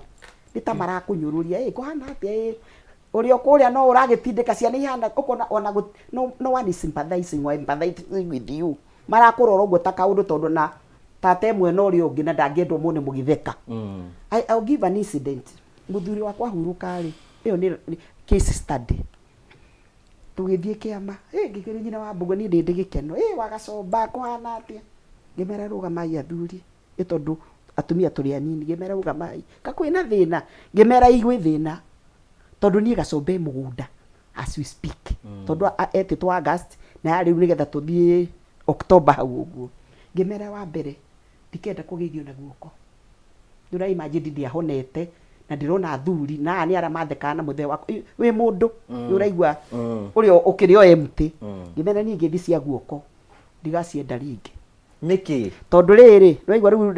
Speaker 5: Nĩ ta marakũnyũrũria ĩ kũhana atĩa ĩ ũrĩ o kũrĩa no ũragĩtindĩka ciana ihana ũkona ona no, no one is sympathizing or empathizing with you. Marakũrora ũguo ta kaũndũ tondũ na tata e mwena ũrĩa ũngĩ na ndangĩenda ũmone mũgĩtheka. I'll give an incident. Mũthuri wakwa ahurũka rĩ, ĩyo nĩ case study. Tũgĩthiĩ kĩama, ĩ ngĩkĩrio nyina wa mbũgũ niĩ ndĩ gĩkeno, ĩ wagacomba kũhana atĩa? Ngĩmera rũgamai athuri, ĩ tondũ atumia tũrĩ anini, ngĩmera rũgamai, ka kwĩna thĩna? Ngĩmera ĩ gwĩ thĩna, tondũ niĩ gacomba e mũgũnda as we speak, tondũ etĩtwo August na rĩu nĩgetha tũthiĩ October hau ũguo. Ngĩmera wa mbere ndikenda kũgeithio na guoko. Nĩ ũra imagine ndiahonete na ndĩrona athuri na aya nĩ arĩa mathekaga na mũthee wakwa wĩ mũndũ nĩ ũraigua ũrĩa ũkĩrĩ o empty. Ngĩmera niĩ ngeithi cia guoko ndigacienda rĩngĩ.
Speaker 2: Nĩkĩ?
Speaker 5: Tondũ rĩrĩ, nĩwaigua rĩu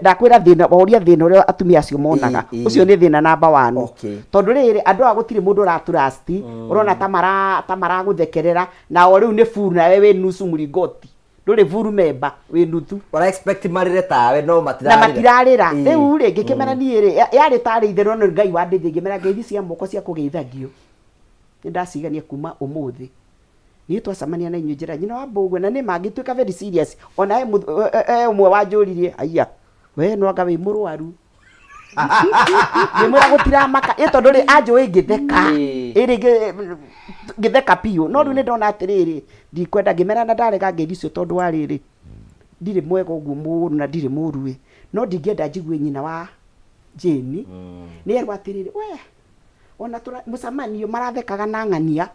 Speaker 5: ndakwĩra thĩna, woria thĩna ũrĩa atumia acio monaga. Ũcio nĩ thĩna number one. Tondũ rĩrĩ, andũ aya gũtirĩ mũndũ ũra trust, ũrona ta mara ta maragũthekerera, na o rĩu nĩ full nawe wĩ nusu mlingoti. Ndũrĩ full member, wĩ nuthu.
Speaker 2: Ũra expect marĩre tawe no
Speaker 5: Na
Speaker 2: matirarĩra.
Speaker 5: matirarĩra. Rĩu rĩ, ngĩkĩmera niĩ rĩ, yarĩ tarĩ itherũ no nĩ Ngai wandeithia, ngĩmera ngeithi cia moko cia kũgeithagio, nĩ ndacigania kuma ũmũthĩ. Niĩ twacemania na inyuĩ njĩra nyina wa mbũguo na nĩ ma ngĩtuĩka very serious ona he he ũmwe wanjũririe aiya we no anga wĩ mũrwaru ngĩmwĩra gũtiramaka ĩ tondũ rĩ anjũĩ ngĩtheka ĩrĩ ngĩtheka biũ no rĩu nĩ ndona atĩrĩrĩ ndikwenda ngĩmera na ndarega ngeithi icio tondũ wa rĩrĩ ndirĩ mwega ũguo mũno na ndirĩ mũru ĩ no ndingĩenda njigue nyina wa Jane nĩ erwo atĩrĩrĩ we ona tũra mũcemanio marathekaga na ng'ania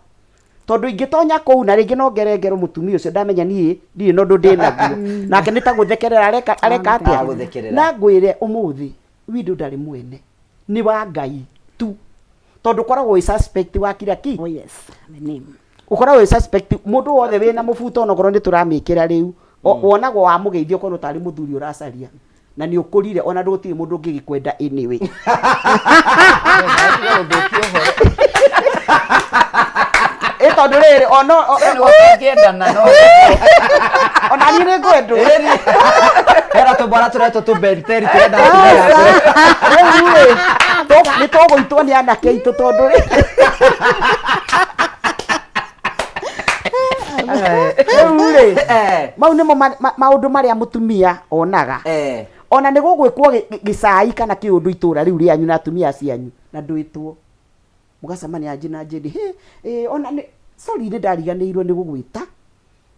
Speaker 5: tondũ ingĩtonya kũu na rĩngĩ no ngere ngero mũtumia ũcio ndamenya niĩ ndirĩ na ũndũ ndĩ naguo nake nĩ ta gũthekerera areka areka atĩa
Speaker 2: Agũthekerera.
Speaker 5: na ngwĩre ũmũthĩ windu ndarĩ mwene nĩ wa Ngai tu tondũ ũkoragwo wĩ suspect wa kila ki
Speaker 4: Oh yes, the name.
Speaker 5: ũkoragwo wĩ suspect mũndũ wothe wĩna mũbuto onokorwo nĩ tũramĩkĩra rĩu wonagwo wamũgeithia ũkorwo tarĩ mũthuri ũracaria na nĩ ũkũrire ona ndũgũtirĩ mũndũ ũngĩgĩkwenda anyway. Ĩ tondũ rĩrĩ ona
Speaker 3: Ũngĩendana no
Speaker 5: ona niĩ nĩ ngwendwo.
Speaker 2: Hena tũmwana tũretwo tũbenteri tũrenda atumia akũrũ.
Speaker 5: Rĩu rĩ nĩ tũgũitwo nĩ anake aitũ tondũ rĩ rĩu rĩ mau nĩmo maũndũ marĩa mũtumia onaga. Ona nĩ gũgwĩkwo gĩcai kana kĩũndũ itũra rĩu rĩanyu na atumia acio anyu na ndwĩtwo mũgacemania anjĩ na Jane hĩ ĩ ona nĩ sorry nĩ ndariganĩirwo nĩ gũgwĩta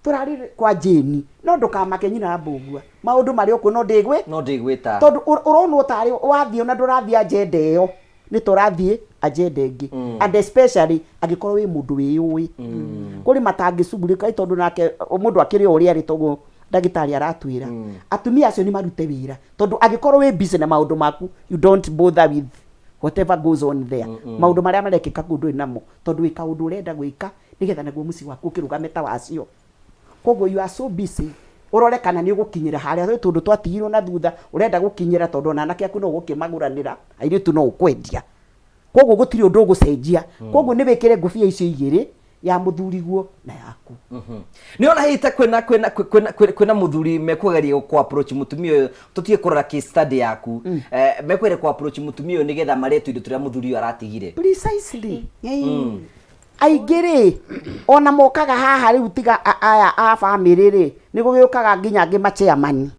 Speaker 5: tũrarĩ kwa Jane no ndũkamake nyina wa Mbũgua maũndũ marĩ o kuo no ndĩgwĩ
Speaker 2: No ndĩgwĩta.
Speaker 5: Tondũ ũronwo tarĩ wathiĩ ona ndũrathiĩ agenda ĩyo nĩ ta ũrathiĩ agenda ĩngĩ. And especially angĩkorwo wĩ mũndũ wĩyũĩ. Kũrĩ matangĩcugurĩka tondũ nake mũndũ akĩrĩ o ũrĩa arĩ toguo ndagĩtarĩ aratwĩra. Atumia acio nĩ marute wĩra tondũ angĩkorwo wĩ busy na maũndũ maku you don't bother with whatever goes on there. Maũndũ marĩa marekĩka kũu ndũrĩ namo tondũ wĩ kaũndũ ũrenda gwĩka nĩgetha naguo mũciĩ waku ũkĩrũgame ta wacio. Koguo you are so busy. Ũrore kana nĩ ũgũkinyĩra harĩa twĩ tũndũ twatigirwo na thutha ũrenda gũkinyĩra, tondũ ona anake aku no ũgũkĩmagũranĩra, airĩtu no ũkwendia. Koguo gũtirĩ ũndũ ũgũcenjia. Koguo nĩ wĩkĩre ngũbia icio igĩrĩ, ya mũthuriguo na yaku.
Speaker 2: Nĩ ona hihi ta kwĩna kwĩna kwĩna kwĩna mũthuri mekũgeria kũ approach mũtumia ũyũ, tũtige kũrora case study yaku, mekũgeria kũ approach mũtumia ũyũ nĩgetha marĩe tũindo tũrĩa mũthuri ũyũ aratigire.
Speaker 5: Precisely. Aingĩ rĩ, ona mokaga haha rĩu, tiga aya a bamĩrĩ rĩ, nĩ gũgĩũkaga nginya angĩ machairman.